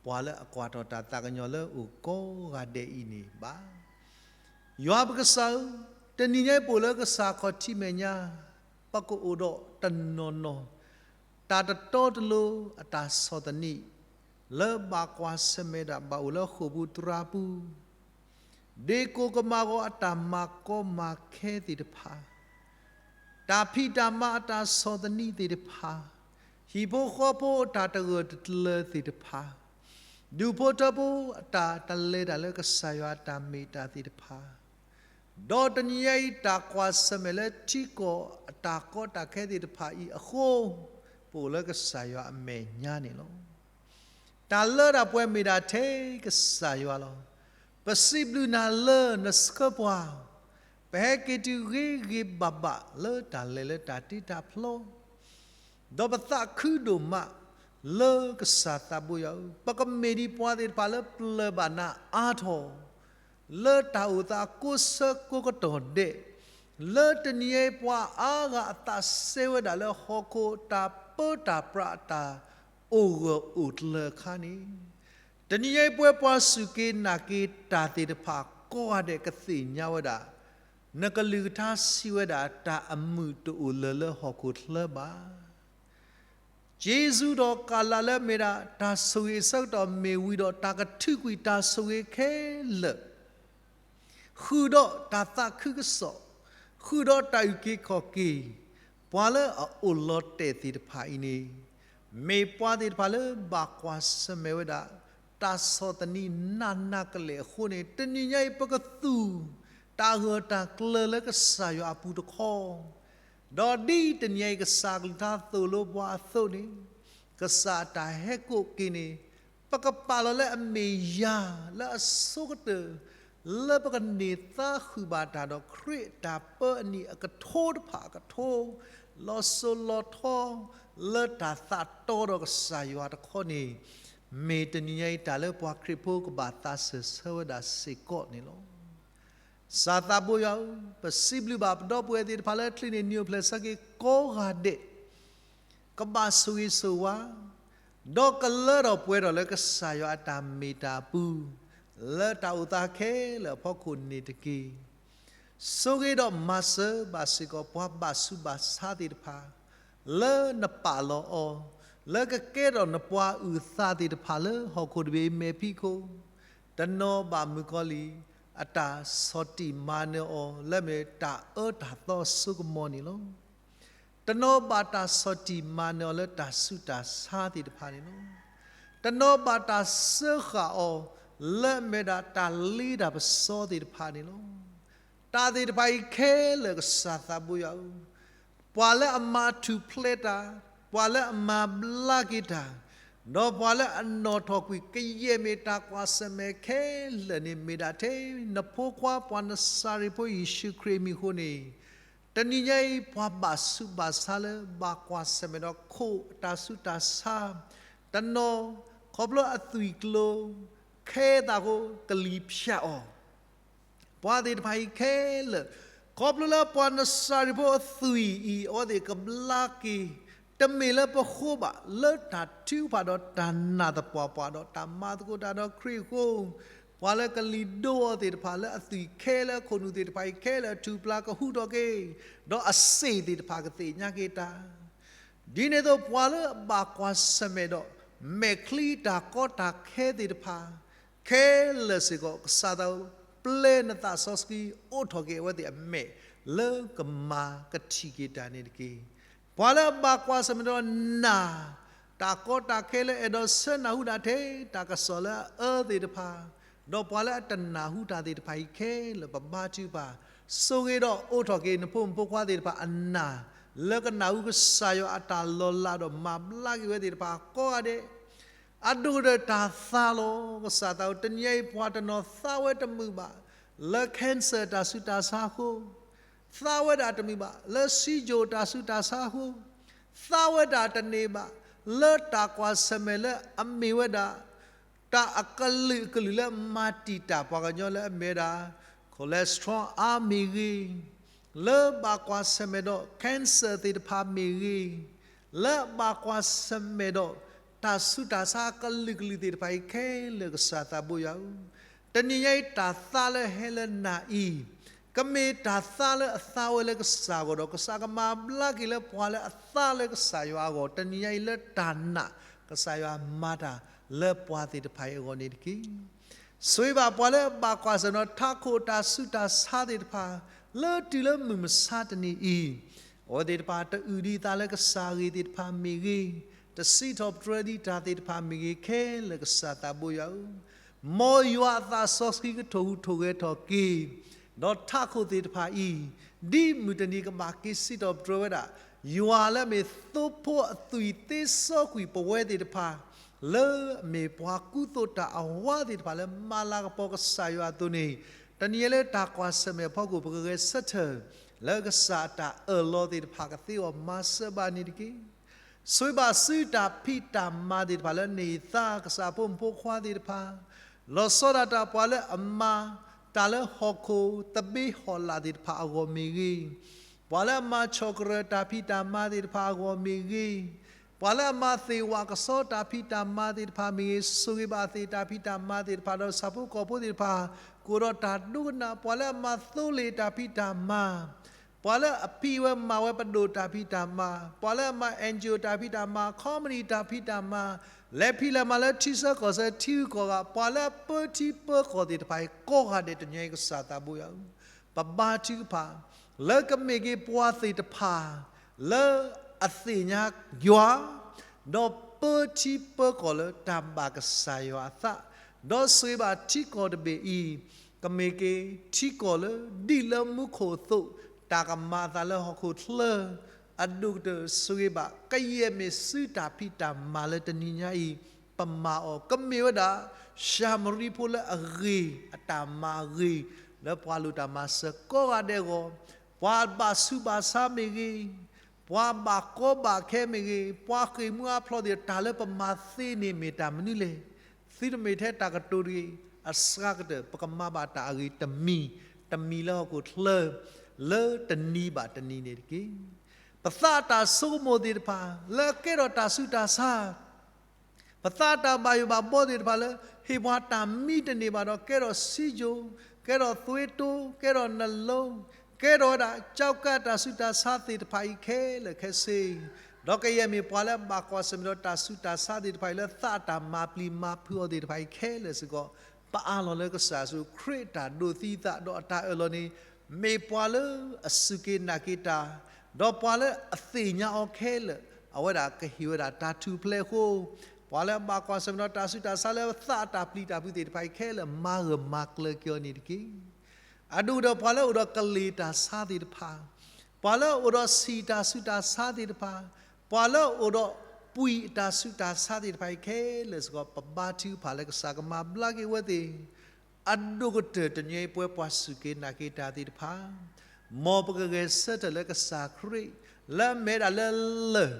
ပှၤလၢအကွၢ်ထီၣ်တၢ်သးကညီၤလၢအအိၣ်ကိးဂၤဒဲးအံၤန့ၣ်ဘၣ်. ယွၤပကစၢ်ဧၢ, တနံၤညါအံၤပအိၣ်လၢကစၢ်ခီၣ်ထံးမဲာ်ညါ, ပကအိၣ်ဒီးတနီၤနီၤ တၢ်တတီတလိၤအတၢ်ဆီၣ်သနံး လၢဘၣ်ကွၢ်ဆၢၣ်မဲာ်ဒၣ်ဘၣ်အိၣ်လၢဃိာ်ပူၤသရၣ်ပူၤ, ဒ့ကိၣ်ကမၣ်ဂီၤအတၢ်မၤကီမၤခဲသ့ၣ်တဖၣ်, တၢ်ဖံးတၢ်မၤအတၢ်ဆီၣ်သနံးသ့ၣ်တဖၣ်, ဟံၣ်ဖိဃီဖိအတၢ်တဂၢၢ်တကျၢၤသ့ၣ်တဖၣ်, ဒူၣ်ဖိထၢဖိအတၢ်တလဲၤတၢ်လၢကစၢ်ယွၤအတၢ်မ့ၢ်တၢ်သ့ၣ်တဖၣ်, ဒီးတနံၤညါအံၤတၢ်ကွၢ်ဆၢၣ်မဲာ်လၢထံကီၢ်အတၢ်ကီတၢ်ခဲသ့ၣ်တဖၣ်အံၤအဃိ, ပအိၣ်လၢကစၢ်ယွၤအမဲာ်ညါန့ၣ်လီၤ. တၢ်လၢတၢ်ပှဲၤမ့ၢ်ဒၣ်ထဲကစၢ်ယွၤလီၤ. ပစံးဘျုးနၤလၢနဆှၢပှၤ, ပဟဲက့ၤတုၤဂ့ၤဂ့ၤဘၣ်ဘၣ်လၢတၢ်လဲၤလၢတၢ်တ့တၢ်ဖျီ ဒီးပသးခုဒိၣ်မးလၢကစၢ်သးဘိယွၤဧၢ, ပကမ့ၢ်ဒ်ပှၤသ့ၣ်တဖၣ်လၢပျၢၤဘၣ်နၤအါထီၣ်, လၢတၢ်အိၣ်သးကိးဆၢကိးကတီၢ်ဒဲး, လၢတနံၤအံၤပှၤအါဂၤအသးစဲဝဲဒၣ်လၢဟီၣ်ခိၣ်တၢ်ပၢတၢ်ပြးအတၢ်အိၣ်ဂၢၢ်အိၣ်ကျၢၤအခါန့ၣ်, တနံၤအံၤပဝဲပှၤစူၢ်က့ၤနာ်က့ၤတၢ်သ့ၣ်တဖၣ်ကိးဂၤဒဲးကသ့ၣ်ညါဝဲဒၣ် နကလုၢ်ကထါစံးဝဲဒၣ်တၢ်အမုာ်တအိၣ်လၢၤလၢဟီၣ်ခိၣ်ချၢဘၣ်. က့ၤဆူဒီးကးလးလၢအမ့ၢ်ဒၣ်တၢ်ဆိၣ်ဂ့ၤအဆၢကတီၢ်မ့ၢ်ဝံၤဒီးတၢ်ကထုးကွံာ်တၢ်ဆိၣ်ဂ့ၤခဲလၢာ်, ဃုာ်ဒီးတၢ်သးခုကစီၣ်, ဃုာ်ဒီးတၢ်အုၣ်က့ၤခီၣ်က့ၤ, ပှၤလၢအအိၣ်လီၤတဲာ်သ့ၣ်တဖၣ်အံၤန့ၣ်, မ့ၢ်ပှၤသ့ၣ်တဖၣ်လၢဘၣ်ကွၢ်ဆၢၣ်မဲာ်ဝဲဒၣ် တၢ်ဆီၣ်သနံးနးနးကလဲာ်အဃိန့ၣ်, တနံၤညါအံၤပကသူၣ်တၢ်ဂၢၢ်တၢ်ကျၢၤလၢကစၢ်ယွၤအပူၤတခီ, ဒီးဒ်တနံၤအံၤကစၢ်အကလုၢ်ကထါသိၣ်လိပှၤအသိးန့ၣ်, ကစၢ်အတၢ်ဟဲကိးက့ၤန့ၣ်, ပကပာ်လီၤလၢအမ့ၢ်ယၤလၢအဆိကတၢၢ် လၢပကန့ၢ်သါဃုာ်ဘၣ်တၢ်ဒီးခရံာ်အတၢ်ပၢအနံၣ်အကထိတဖၣ်အကထိ, လီၤစိၤလီၤထီ လၢတၢ်သးတီဒီးကစၢ်ယွၤတခီန့ၣ်, မ့ၢ်တနံၤညါအံၤတၢ်လၢပှၤခရံာ်ဖိကဘၣ်သးစၢၢ်ဆၢဝဲဒၣ်စ့ၢ်ကီးန့ၣ်လီၤ. ကစၢ်သးဘိယွၤဧၢ, ပစံးဘျုးဘၣ်ပဒီပုၢ်ဝဲၢ်သ့ၣ်တဖၣ်လၢချံးန့ၢ်နံၤအိၣ်ဖျဲၣ်ဆၢက့ၤကိးဂၤဒဲး ကဘၣ်ဆိၣ်ဂ့ၤဆိၣ်ဝါ, ဒီးကလၢထီၣ်ပှဲၤထီၣ်လၢကစၢ်ယွၤအတၢ်မ့ၢ်တၢ်ပူၤ, လၢတၢ်အိၣ်သးခဲလၢာ်အဖီခိၣ်န့ၣ်တက့ၢ်. ဆိၣ်ဂ့ၤဒီးမၤစၢၤဘၣ်စ့ၢ်ကီးပှၤဘၣ်ဆူးဘၣ်ဆါသ့ၣ်တဖၣ်, လၢနပာ်လီၤအီၤ, လၢကကဲထီၣ်နပှၤအုၣ်သးသ့ၣ်တဖၣ်လၢဟီၣ်ခိၣ်တဘ့ၣ်အမဲာ်ဖံးခိၣ်, တနီၤဘၣ်မုၣ်ကီၤလံၢ်အတၢ်ဆီၣ်တံၢ်မၤနၢၤအီၤ လၢမ့ၢ်တၢ်အၢတၢ်သီအစိကမီၤန့ၣ်လီၤ. တနီၤဘၣ်တၢ်ဆီၣ်တံၢ်မၤနၢၤအီၤလၢတၢ်ဆူးတၢ်ဆါသ့ၣ်တဖၣ်န့ၣ်လီၤ. တနီၤဘၣ်တၢ်စၢဃာ်အီၤ လၢအမ့ၢ်ဒၣ်တၢ်လ့တၢ်ပစီသ့ၣ်တဖၣ်န့ၣ်လီၤ. တၢ်သ့ၣ်တဖၣ်အံၤခဲလၢာ်ကစၢ်သးဘိယွၤဧၢ, ပှၤလၢအမၤထူၣ်ဖျဲးတၢ်, ပှၤလၢအမၤဘျါက့ၤတၢ်, ဒီးပှၤလၢအနီၣ်ထီၣ်ကွံာ်ကယဲၢ်မ့ၢ်တၢ်ကွၢ်ဆၢၣ်မဲာ်ခဲလၢာ်န့ၣ် မ့ၢ်ဒၣ်ထဲနဖိခွါပှၤနစၤရ့းဖိယ့ၣ်ၡူးခရံာ်အမံၤအဃိန့ၣ်, တနံၤညါအံၤ ပှၤဘၣ်ဆူးဘၣ်ဆါလၢဘၣ်ကွၢ်ဆၢၣ်မဲာ်ဒီးခိၣ်အတၢ်ဆူးတၢ်ဆါ, တနီၤခီဖျိအသွံၣ်ကျိၤ ခဲအံၤအဃိ ကလံၤဖၠးအီၤ, ပှၤသ့ၣ်တဖၣ်အံၤခဲလၢာ်, ခီဖျိလၢပှၤနစၤရ့းဖိအသွံၣ်အံၤ အဝဲသ့ၣ်ကဘျါက့ၤ, တမ့ၢ်လၢပဃိဘၣ်, လၢတၢ်ထုကဖၣ်ဒီးတၢ်နာ်သပှၢ်ပှၢ်ဒီးတၢ်မၤသကိးတၢ်ဒီးခရံာ်အဃိ, ပှၤလၢကလံၤဒိအီၤသ့ၣ်တဖၣ်လၢအသွံၣ်ခဲလၢာ်အခိၣ်နူာ်သ့ၣ်တဖၣ်အံၤခဲလၢာ် အထူၣ်ပျၢ်ကဟူးထီၣ်က့ၤ, ဒီးအစ့ၣ်သ့ၣ်တဖၣ်ကသ့ၣ်ညါက့ၤတၢ် ဒ်န့ၣ်အသိး ပှၤလၢအဘၣ်ကွၢ်ဆၢၣ်မဲာ်ဒီး မဲာ်ချံတၢ်ကီတၢ်ခဲသ့ၣ်တဖၣ် ခဲလၢာ်စ့ၢ်ကီး ကစၢ်သး ပျဲနသးစီဆှံ အိးထီၣ်က့ၤအဝဲသ့ၣ်အမဲာ် လၢကမၤကထံၣ်က့ၤတၢ်န့ၣ်တက့ၢ်. ပှၤလၢအဘၣ်ကွၢ်ဆၢၣ်မဲာ်ဒီးနၢ် တၢ်ကီတၢ်ခဲလၢ အဲၣ်ဒိးဆၢနၢ်ဟူဒၣ်ထဲ တၢ်ကစီၣ်လၢအအၢသ့ၣ်တဖၣ်, ဒီးပှၤလၢအတနၢ်ဟူတၢ်သ့ၣ်တဖၣ်အံၤခဲလၢာ် ပဘါထုကဖၣ်, ဆိၣ်ဂ့ၤဒီးအိးထီၣ်က့ၤ နဖိမုၣ်ဖိခွါသ့ၣ်တဖၣ်အနၢ် လၢကနၢ်ဟူကစၢ်ယွၤအတၢ်လီၤလးဒီးမၤဘျါက့ၤဝဲသ့ၣ်တဖၣ်ကိးဂၤဒဲး အဒိၣ်ကတၢၢ်တၢ်သါလီၤ. ကစၢ်သးဧၢ, တနံၤအံၤပှၤတနီၤသါဝဲတမုာ်ဘၣ် လၢ cancer တၢ်ဆူးတၢ်ဆါအဃိ, သါဝဲဒၣ်တမုာ်ဘၣ် လၢ ဆီးချို တၢ်ဆူးတၢ်ဆါအဃိ, သါဝဲဒၣ်တန့ၢ်ဘၣ် လၢတၢ်ကွၢ်ဆၢၣ်မဲာ်လၢအမ့ၢ်ဝဲဒၣ် တၢ်အကလုာ်ကလုာ်လၢမၤတံာ်တာ်ပှၤကညီလၢအမ့ၢ်ဝဲဒၣ် cholesterol အါမ့ၢ်ဂ့ၤ, လၢဘၣ်ကွၢ်ဆၢၣ်မဲာ်ဒီး cancer သ့ၣ်တဖၣ်မ့ၢ်ဂ့ၤ, လၢဘၣ်ကွၢ်ဆၢၣ်မဲာ်ဒီး တၢ်ဆူးတၢ်ဆါကလုာ်ကလုာ်သ့ၣ်တဖၣ်အံၤခဲလၢာ် ကစၢ်သးဘိယွၤဧၢ, တနံၤညါအံၤတၢ်သါလၢဟဲလၢနၢ်အံၤ ကမ့ၢ်တၢ်သါလၢအသါဝဲလၢကစၢ်အဂီၢ်ဒီး ကစၢ်ကမၤဘျါက့ၤလၢပှၤလၢအသါလၢကစၢ်ယွၤအဂီၢ် တနံၤညါအံၤလၢတၢ်နာ် ကစၢ်ယွၤမၤတၢ်လၢပှၤသ့ၣ်တဖၣ်အံၤအဂီၢ်န့ၣ်တက့ၢ်. ဆိၣ်ဂ့ၤဘၣ်ပှၤလၢအဘၣ်ကွၢ်ဆၢၣ်မဲာ်ဒီးထးခိၣ်တၢ်ဆူးတၢ်ဆါသ့ၣ်တဖၣ် လၢတုၤလၢမုၢ်မဆါတနံၤအံၤ, အဝဲသ့ၣ်တဖၣ်တအုၣ်ဒံးအသးလၢကစၢ်ဂ့ၢ်သ့ၣ်တဖၣ်မ့ၢ်ဂ့ၤ, တစံးထီၣ်ပတြၢၤဒံးတၢ်သ့ၣ်တဖၣ်မ့ၢ်ဂ့ၤခဲလၢာ် ကစၢ်သးဘိယွၤဧၢ, မ်ယွၤအသးစီဆှံကထိၣ်ဟူးထိၣ်ဂဲၤထီၣ်က့ၤ ဒီးထးခိၣ်သ့ၣ်တဖၣ်အံၤ ဒ်မုၢ်တနံၤကဘၣ်က့ၤစံးထီၣ်ပတြၢၤဝဲဒၣ် ယွၤလၢအမ့ၢ်သိဖိအသွံၣ်သ့စီကွံာ်ပဝဲသ့ၣ်တဖၣ် လၢအမ့ၢ်ပှၤကူသိးတၢ်အဝါသ့ၣ်တဖၣ်လၢမၤလၤကပီၤကစၢ်ယွၤအသိးန့ၣ်, တနံၤညါလၢတၢ်ကွၢ်ဆၢၣ်မဲာ်အဖီခိၣ် ပကဂဲၤဆၢထၢၣ် လၢကစၢ်အတၢ်အၢၣ်လီၤသ့ၣ်တဖၣ်ကသ့အီၤမၤစၢၤဘၣ်န့ၣ်တက့ၢ်. ဆိၣ်ဂ့ၤဘၣ်ဆူတၢ်ဖံးတၢ်မၤသ့ၣ်တဖၣ်လၢန့ၢ်သါ ကစၢ်ဖိမုၣ်ဖိခွါသ့ၣ်တဖၣ်, လီၤဆီဒၣ်တၢ်ပှၤလၢအမၤ တၢ်လၢဟီၣ်ခိၣ်သဘ့ဟီၣ်လာ်သ့ၣ်တဖၣ်အဂီၢ်မ့ၢ်ဂ့ၤ, ပှၤလၢအမၤဆီၣ်ကရၢၢ်တၢ်ဖံးတၢ်မၤသ့ၣ်တဖၣ်အဂီၢ်မ့ၢ်ဂ့ၤ, ပှၤလၢအမၤသ့ၣ်ဝးကဆီတၢ်ဖံးတၢ်မၤသ့ၣ်တဖၣ်မ့ၢ်ဂ့ၤ, ဆိၣ်ဂ့ၤဘၣ်သ့ၣ်တၢ်ဖံးတၢ်မၤသ့ၣ်တဖၣ်ဒီး ဆၣ်ဖိကီၢ်ဖိသ့ၣ်တဖၣ် ကအိၣ်ဒီးတၢ်ဒိကနၣ်, ပှၤလၢအမၤသိလ့ၣ်တၢ်ဖံးတၢ်မၤ ပှၤလၢအဖံးဝဲမၤဝဲပဒိၣ်တၢ်ဖံးတၢ်မၤ, ပှၤလၢအမၤ NGO တၢ်ဖံးတၢ်မၤ, ခီမနံၣ်တၢ်ဖံးတၢ်မၤ, လဲၤဖံးလဲၤမၤလၢထံဆၢကီၢ်ဆၢ ထံဂုၤကီၢ်ဂၤ, ပှၤလၢအပၢထံပၢကီၢ်သ့ၣ်တဖၣ်အံၤကိးဂၤဒဲး တနံၤအံၤ ကစၢ်သးဘိယွၤဧၢ, ပဘါထုကဖၣ် လၢကမ့ၢ်က့ၤပှၤသ့ၣ်တဖၣ် လၢအသ့ၣ်ညါယွၤ ဒီးပၢထံပၢကီၢ်လၢတၢ်ဘၣ်ကစၢ်ယွၤအသး, ဒီးဆိၣ်ဂ့ၤဘၣ်ထံကီၢ်တဘ့ၣ်အံၤ ကမ့ၢ်က့ၤထံကီၢ်လၢဒ်လၢမူခိၣ်အသိး, တၢ်ကမၤအသးလၢဟီၣ်ခိၣ်ချၢ, အဒိၣ်ကတၢၢ်ဆိၣ်ဂ့ၤဘၣ် ကယဲၢ်မ့ၢ်စုတၢ်ဖံးတၢ်မၤလၢတနံၤညါအံၤ ပမၤအီၤ ကမ့ၢ်ဝဲဒၣ် ၡၤမရံဖိလၢအဂ့ၤ အတၢ်မၤအဂ့ၤ လၢပှၤလိၣ်တၢ်မၤစၢၤကိးဂၤဒဲးအဂီၢ်, ပှၤဘၣ်ဆူးဘၣ်ဆါမ့ၢ်ဂ့ၤ, ပှၤဘၣ်ကီဘၣ်ခဲမ့ၢ်ဂ့ၤ, ပှၤဃ့ၢ်မှံဟးဖျိးသ့ၣ် တၢ်လၢပမၤသ့န့ၣ်မ့ၢ်တၢ်မနုၤလဲၣ်. သုတမ့ၢ်ထဲတၢ်ကတိၤတဂ့ၤ, အစှၤကတၢၢ် ပကမၤဘၣ်တၢ်အဂ့ၤတမံၤ, တမံၤလၢဟီၣ်ခိၣ်ချၢ, လၢတနံၤဘၣ်တနံၤန့ၣ်တက့ၢ်. ပသးအတၢ်ဆိကမိၣ်သ့ၣ်တဖၣ် လၢအကဲထီၣ်တၢ်ဆူးတၢ်ဆါ ပသးအတၢ်ဘၣ်ယိၣ်ဘၣ်ဘီသ့ၣ်တဖၣ်လၢ ဟ့ၣ်ပှၤတၢ်မံတန့ၢ်ဘၣ်ဒီး ကဲထီၣ်စံယိၣ်, ကဲထီၣ်သွ့တိ, ကဲထီၣ်နလိ, ကဲထီၣ်ဝဲဒၣ် ကၠီကး တၢ်ဆူးတၢ်ဆါသ့ၣ်တဖၣ်အံၤခဲလၢာ်ခဲဆ့, ဒီးကယဲၢ်မ့ၢ်ပှၤလၢအဘၣ်ကွၢ်ဆၢၣ်မဲာ်ဒီးတၢ်ဆူးတၢ်ဆါသ့ၣ်တဖၣ်အံၤ လၢသးအတၢ်မၤပျံၤမၤဖုးအီၤသ့ၣ်တဖၣ်အံၤခဲလၢာ်စ့ၢ်ကီး, ပအးလီၤလၢကစၢ်ယ့ၣ်ၡူးခရံာ်အတၢ်ဒိးသံအသး ဒီးအတၢ်အၢၣ်လီၤန့ၣ် မ့ၢ်ပှၤလၢအစူၢ်က့ၤနာ်က့ၤတၢ်, ဒီးပှၤလၢအသ့ၣ်ညါအီၤခဲလၢာ် အဝဲဒၣ်ကဟ့ၣ်ဝဲဒၣ်တၢ်ထူၣ်ဖျဲးအဃိ, ပှၤလၢအဘၣ်ကွၢ်ဆၢၣ်မဲာ်ဒီးတၢ်ဆူးတၢ်ဆါလၢသးအတၢ်ပျံၤတၢ်ဖုးသ့ၣ်တဖၣ်အံၤခဲလၢာ် မၤဂၢၢ်မၤကျၢၤက့ၤအီၤန့ၣ်တက့ၢ်. အဒိၣ်ကတၢၢ်ပှၤလၢအအိၣ်ဒီးကလ့ၢ်တၢ်ဆါသ့ၣ်တဖၣ်, ပှၤလၢအအိၣ်ဒီးဆံၣ်တၢ်ဆူးတၢ်ဆါသ့ၣ်တဖၣ်, ပှၤလၢအအိၣ်ဒီးပှံၢ်အတၢ်ဆူးတၢ်ဆါသ့ၣ်တဖၣ်အံၤခဲလၢာ်စ့ၢ်ကီး ပဘါထုကဖၣ်လၢကစၢ်ကမၤဘျါက့ၤဝဲသ့ၣ် အဒိၣ်ကတၢၢ်တနံၤအံၤ ပဝဲပှၤစူၢ်က့ၤနာ်က့ၤတၢ်သ့ၣ်တဖၣ်, မ်ပကဂဲၤဆၢထၢၣ်လၢကစၢ်ခရံာ် လၢအမ့ၢ်ဝဲဒၣ်လၢလၢၢ်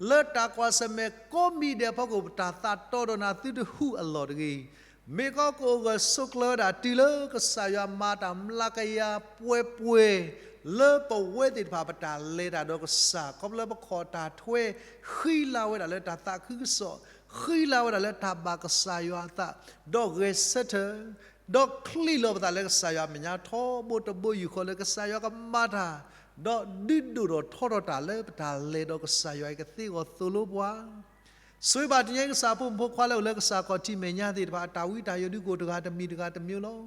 လၢတၢ်ကွၢ်ဆၢၣ်မဲာ်ကိးမံၤဒဲးအဖီခိၣ် ပတၢ်သးတီဒီးနၤသုတဟူးအလီၢ်တဂ့ၤ. မ့ၢ်ကီးကအိၣ်ဂၢၢ်ဆိးကျၢၤဝဲဒၣ် တုၤလၢကစၢ်ယွၤမၤတၢ်မျးကယၤပှဲၤပှဲၤ လၢပဝဲသ့ၣ်တဖၣ်ပတၢ်လဲၤတၢ်ဒီးကစၢ် ခီဖျိလၢပခီၣ်တၢ်ထွဲ ဃံလၤဝဲဒၣ်လၢတၢ်သးခုကစီၣ်, ဃံလၤဝဲဒၣ်လၢတၢ်ဘၣ်ကစၢ်ယွၤအသး, ဒီးဂဲၤဆၢထၢၣ် ဒီးချံးလီၤပသးလၢကစၢ်ယွၤအမဲာ်ညါထီဘိတဘိယူၢ်ဃီလၢကစၢ်ယွၤကမၤတၢ် ဒီးဒုးဒိၣ်ထီၣ်ထီထီၣ်တၢ်လၢပတၢ်လဲၤဒီးကစၢ်ယွၤအံၤကသ့အဂီၢ်သိၣ်လိပှၤ, ဆိၣ်ဂ့ၤဘၣ်တနံၤအံၤ ကစၢ်ဖိမုၣ်ဖိခွါလၢအိၣ်လၢကစၢ်ခီၣ်ထံးမဲာ်ညါသ့ၣ်တဖၣ် အတၢ်ဝံတၢ်ယိးဒုးကအိၣ်တဂၤတမံၤတဂၤတမံၤလီၤ.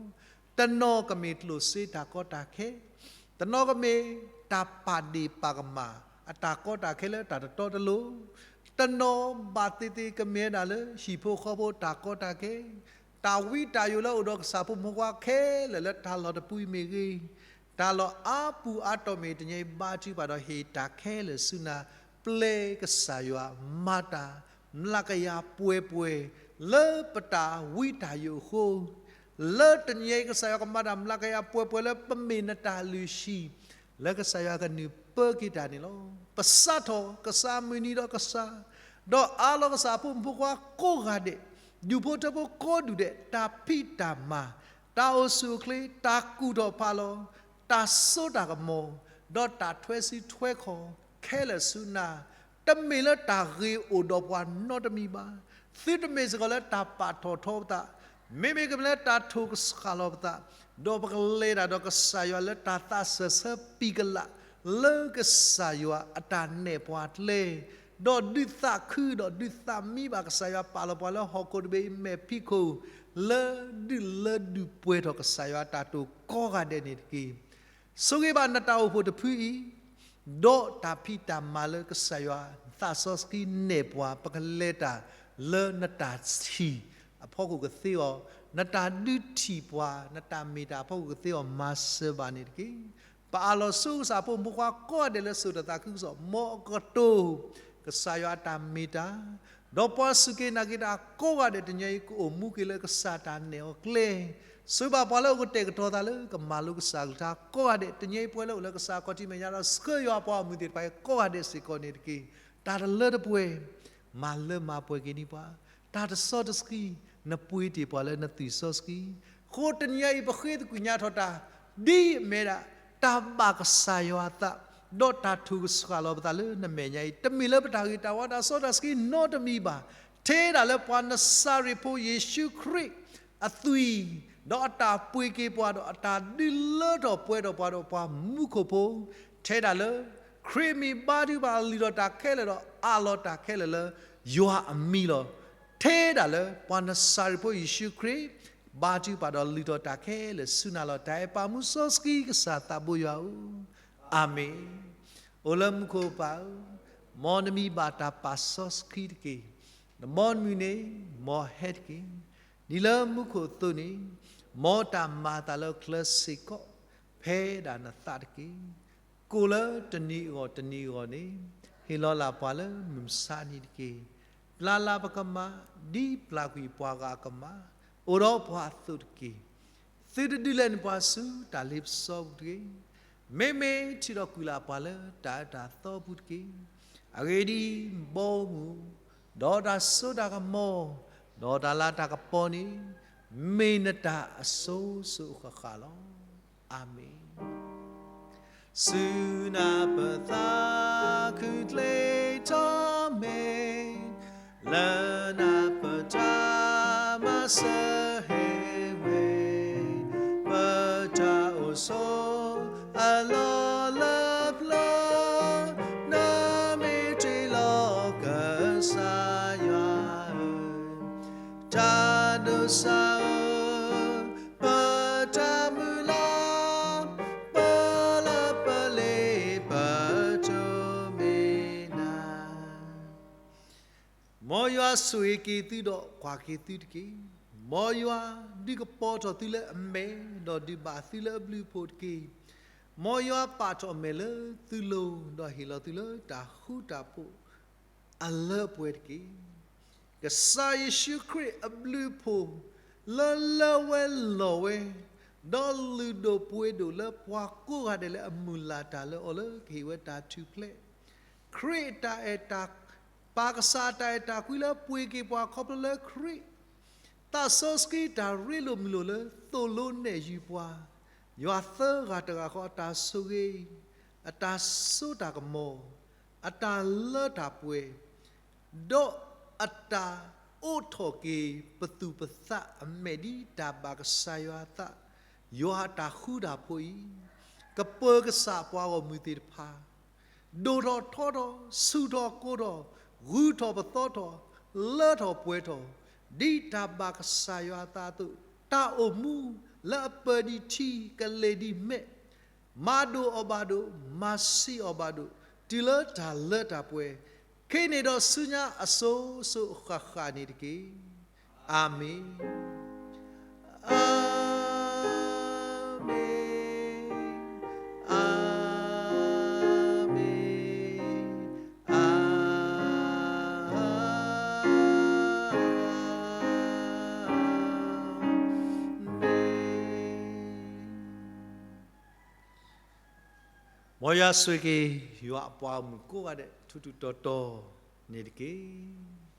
တနီၤကမ့ၢ်ကျိၣ်စ့တၢ်ကီတၢ်ခဲ, တနီၤကမ့ၢ်တၢ်ပာ်ဒ့ၣ်ပာ်ကမၣ် အတၢ်ကီတၢ်ခဲလၢတၢ်တတီတလိၤ, တနီၤဘၣ်သ့ၣ်သ့ၣ်ကမ့ၢ်ဝဲဒၣ်လၢဟံၣ်ဖိဃီဖိတၢ်ကီတၢ်ခဲ, တၢ်ဝံတၢ်ယိးလၢအိၣ်ဒီးကစၢ်ဖိမုၣ်ဖိခွါခဲလၢာ်လၢတၢ်လီၢ်တပူၤအံၤမ့ၢ်ဂ့ၤ, တၢ်လီၢ်အါပူၤအါတီၢ်မ့ၢ်တနံၤအံၤ ဘါထုကဖၣ်ဒီးဟ့ၣ်တၢ်ခဲလၢာ်ဆူနၤ, ပျဲကစၢ်ယွၤမၤတၢ် မျးကယၤပှဲၤပှဲၤ လၢပတၢ်ဝံတၢ်ယိးအဃိ, လၢတနံၤအံၤ ကစၢ်ယွၤကမၤတၢ်မျးကယၤပှဲၤပှဲၤလၢပမ့ၢ်နတၢ်လုၢ်ဟံၣ် လၢကစၢ်ယွၤကနုာ်ပၢက့ၤတၢ်န့ၣ်လီၤ. ပစးထီၣ်ကစၢ်မုၢ်နံၤဒီးကစၢ်, ဒီးအးလီၤကစၢ်ဖိမုၣ်ဖိခွါကိးဂၤဒဲး, ဒူၣ်ဖိထၢဖိကိးဒူၣ်ဒဲး တၢ်ဖံးတၢ်မၤ, တၢ်အိၣ်ဆူၣ်အိၣ်ချ့, တၢ်ကူၣ်ထီၣ်ဖးလီၤ, တၢ်စိတၢ်ကမီၤ, ဒီးတၢ်ထွဲစုထွဲခီၣ်ခဲလၢာ်ဆူနၤ, တမ့ၢ်လၢတၢ်ဂ့ၤအိၣ်ဒီးပှၤနီတမံၤဘၣ်. သုတမ့ၢ်စ့ၢ်ကီးလၢတၢ်ပာ်ထီၣ်ထီပသး, မ့မ့ၢ်ကမ့ၢ်လၢတၢ်ထိၣ်ကဆှၣ်လီၤပသး, ဒီးပကလဲၤတၢ်ဒီးကစၢ်ယွၤလၢတၢ်သးစၢၢ်ဆၢပံၤကလး, လၢကစၢ်ယွၤအတၢ်နဲၣ်ပှၤကျဲ, ဒီးဒုးသးခုဒီးဒုးသးမံဘၣ်ကစၢ်ယွၤ ပာ်လီၤပှၤလၢဟီၣ်ခိၣ်တဘ့ၣ်အံၤမဲာ်ဖံးခိၣ်, လၢဒုးလၢဒုးပှဲၤထီၣ်ကစၢ်ယွၤအတၢ်တိာ်ကိးဂၤဒဲးန့ၣ်တက့ၢ်. ဆိၣ်ဂ့ၤဘၣ်နတၢ်အိၣ်ဖှိၣ်တဖုအံၤ, ဒီးတၢ်ဖံးတၢ်မၤလၢကစၢ်ယွၤသးစီဆှံနဲၣ်ပှၤ ပကလဲၤတၢ်လၢနတၢ်ထံၣ်အဖီခိၣ်ကသ့အီၤ, နတၢ်ဒုးထံၣ်ပှၤ နတၢ်မ့ၢ်တၢ်အဖီခိၣ်ကသ့အီၤ မၤစၢၤဘၣ်န့ၣ်တက့ၢ်. ပအးလီၤဆူကစၢ်ဖိမုၣ်ဖိခွါကိးဂၤဒဲးလၢစိာ်တၢ်သးခုကစီၣ် မ်အကတိၤ ကစၢ်ယွၤအတၢ်မ့ၢ်တၢ်, ဒီးပှၤစူၢ်က့ၤနာ်က့ၤတၢ်ကိးဂၤဒဲးတနံၤအံၤ ကအိၣ်မူက့ၤလၢကစၢ်တၢ်နဲၣ်အီၤကျဲ, ဆိၣ်ဂ့ၤဘၣ်ပှၤလၢအကတဲာ်ကတီၤသးလၢကမၤလိကစၢ်အကလုၢ်ကထါကိးဂၤဒဲး တနံၤအံၤပှဲၤလၢအိၣ်လၢကစၢ်ခီၣ်ထံးမဲာ်ညါဒီးဆှၢယွၤပှၤဂီၢ်မုၢ်သ့ၣ်တဖၣ်အံၤကိးဂၤဒဲးစ့ၢ်ကီးန့ၣ်တက့ၢ်. တၢ်တလၢတပှဲၤ မၤလၢမၤပှဲၤက့ၤန့ၢ်ပှၤ, တၢ်တစီတဆှံ နပှ့ၤတ့ၢ်ပှၤလၢနသွံၣ်စီဆှံ, အဃိတနံၤအံၤပဃ့သကွံၢ်ညါထီၣ်တၢ် ဒ်အမ့ၢ်ဒၣ် တၢ်ဘၣ်ကစၢ်ယွၤအသး, ဒီးတၢ်ထိၣ်ကဆှၣ်လီၤပသးလၢနမဲာ်ညါအံၤ တမ့ၢ်လၢပတၢ်ဂ့ၤတၢ်ဝါတၢ်စီတၢ်ဆှံနီတမံၤဘၣ်, ထဲဒၣ်လၢပှၤနစၤရ့းဖိယ့ၣ်ၡူးခရံာ်အသွံၣ်, ဒီးအတၢ်ပှ့ၤက့ၤပှၤဒီးအတၢ်ဒုးလၢထီၣ်ပှဲၤထီၣ်ပှၤဒီးပှၤမူခိၣ်ဖိ, ထဲဒၣ်လၢ ခရံာ်မံၤဘါထုကဖၣ်လုၢ်ထီၣ်တၢ်ခဲလၢာ်ဒီးအးလီၤတၢ်ခဲလၢာ်လၢယွၤအမံၤလီၤ. ထဲဒၣ်လၢပှၤနစၤရ့းဖိယ့ၣ်ၡူးခရံာ် ဘါထုကဖၣ်ဒီးလုၢ်ထီၣ်တၢ်ခဲလၢာ်ဆူနၤလီၤ. တၢ်အဲၣ်ပာ်မူစီဆှံကစၢ်သးဘိယွၤဧၢ, အၤမ့ၣ်. အိၣ်လၢမူခိၣ်ပၢ်ဧၢ, မ်နမံၤဘၣ်တၢ်ပာ်စီဆှံတက့ၢ်. နဘီနမုၢ်န့ၣ် မ်ဟဲတက့ၢ်. ဒ်လၢမူခိၣ်အသိးန့ၣ်, မ်တၢ်မၤအသးလၢကျဲစ့ၢ်ကီး ဖဲဒၣ်နသးတက့ၢ်. ကိၣ်လၢတနံၤအဂီၢ်တနံၤအဂီၢ်န့ၣ်, ဟ့ၣ်လီၤလၢ်ပှၤလၢမုၢ်မဆါနံၤတက့ၢ်. ပျၢ်လၢ်ပကမၣ် ဒ်ပျၢ်ကွံာ်ပှၤဂၤအကမၣ်, အိၣ်ဒီးပှၤအသိးတက့ၢ်. သုတဒုးလဲန့ၢ်ပှၤဆူတၢ်လ့ပစီပူၤတဂ့ၤ. မ့မ့ၢ်ထုးထီၣ်ကွံာ်လၢ်ပှၤလၢတၢ်အၢတၢ်သီပူၤတက့ၢ်. အဂ့ၢ်ဒ်အံၤ, ဘီမုၢ်, ဒီးတၢ်စိတၢ်ကမီၤ, ဒီးတၢ်လၤတၢ်ကပီၤန့ၣ်, မ့ၢ်နတၢ်အစိၤစိၤအဃၣ်ဃၣ်လီၤ. အၤမ့ၣ်. ဆူနၢ်ပၢၢ်သးခုကျဲထီၣ်မဲာ်, လၢနၢ်ပၢၢ်တၢ်မၤစၢၤဟ့ဝဲ, ပတၢ်အိၣ်ဆိးအလီၢ်လၢပျၢၤ, နမ့ၢ်တ့ၢ်လီၤကစၢ်ယွၤဧၢ, တၢ်ဒိးစၢ်ဧၢ, ပတၢ်မုၢ်လၢ်, ပလၢပလ့ပတိၢ်မ့ၢ်နၤ. မ်ယွၤဆိၣ်ဂ့ၤက့ၤသုဒီးကွၢ်က့ၤသုတက့ၢ်. မ်ယွၤဒုးကပီၤထီၣ်သုလၢအမဲာ်, ဒီးဒုးဘၣ်သုလၢအဘျုးအဖှိၣ်တက့ၢ်. မ်ယွၤပာ်ထီၣ်အမဲာ်လၢသုလိၤ, ဒီးဟ့ၣ်လီၤသုလၢတၢ်ဃူတၢ်ဖိးအလၢအပှဲၤတက့ၢ်. ကစၢ်ယ့ၣ်ၡူးခရံာ်အဘျုးအဖှိၣ် လၢလၢဝဲလီၤဝဲ, ဒီးလုၢ်ဒိၣ်ပှ့ၤဒိၣ်လၢပှၤကိးဂၤဒဲးလၢအမုၢ်လၢ်တၢ်လၢအီၤလၢကဟ့ၣ်ဝဲတၢ်ထူၣ်ဖျဲး, ခရံာ်အတၢ်အဲၣ်တၢ်, ပၢ်ကစၢ်အတၢ်အဲၣ်တၢ်ကွံလၢပှ့ၤက့ၤပှၤခီဖျိလၢခရံာ်, သးစီဆှံတၢ်ရ့လိာ်မုာ်လိာ်လၢသိၣ်လိနဲၣ်ယုာ်ပှၤ, ယွၤသၢဂၤတဂၤဃီအတၢ်ဆိၣ်ဂ့ၤ, အတၢ်စိတၢ်ကမီၤ, အတၢ်လၢတၢ်ပှဲၤ, ဒီးအတၢ်အိးထီၣ်က့ၤပသူၣ်ပသးအမဲာ်ဒ်တၢ်ဘၣ်ကစၢ်ယွၤအသး, ယွၤအတၢ်ဃူတၢ်ဖိးအံၤ, ကပၢၤကစၢ်ပှၤဂီၢ်မုၢ်သ့ၣ်တဖၣ် ဒိၣ်ထီၣ်ထီထီၣ် ဆူၣ်ထီၣ်ကိၢ်ထီၣ် ဂုၤထီၣ်ပသီထီၣ် လၢထီၣ်ပှဲၤထီၣ် ဒ်တၢ်ဘၣ်ကစၢ်ယွၤအသးအသိး တၢ်အိၣ်မူလၢအပၢၤဒ်ထံ ကလ့ၤဒ်မဲး မၤဒိၣ်အီၤဘၣ်ဒိၣ် မၤဆံးအီၤဘၣ်ဒိၣ် တုၤလၢတၢ်လၢတၢ်ပှဲၤ ခဲအံၤန့ၣ်ဒီးဆူညါအစိၤစိၤအဃၣ်ဃၣ်န့ၣ်တက့ၢ်. အၤမ့ၣ်, အၤမ့ၣ်, အၤမ့ၣ်, အၤမ့ၣ်. မ်ယွၤဆိၣ်ဂ့ၤက့ၤ ယွၤအပှၤဂီၢ်မုၢ်ကိးဂၤဒဲး ထူးထူးတီၤတီၤန့ၣ်တက့ၢ်.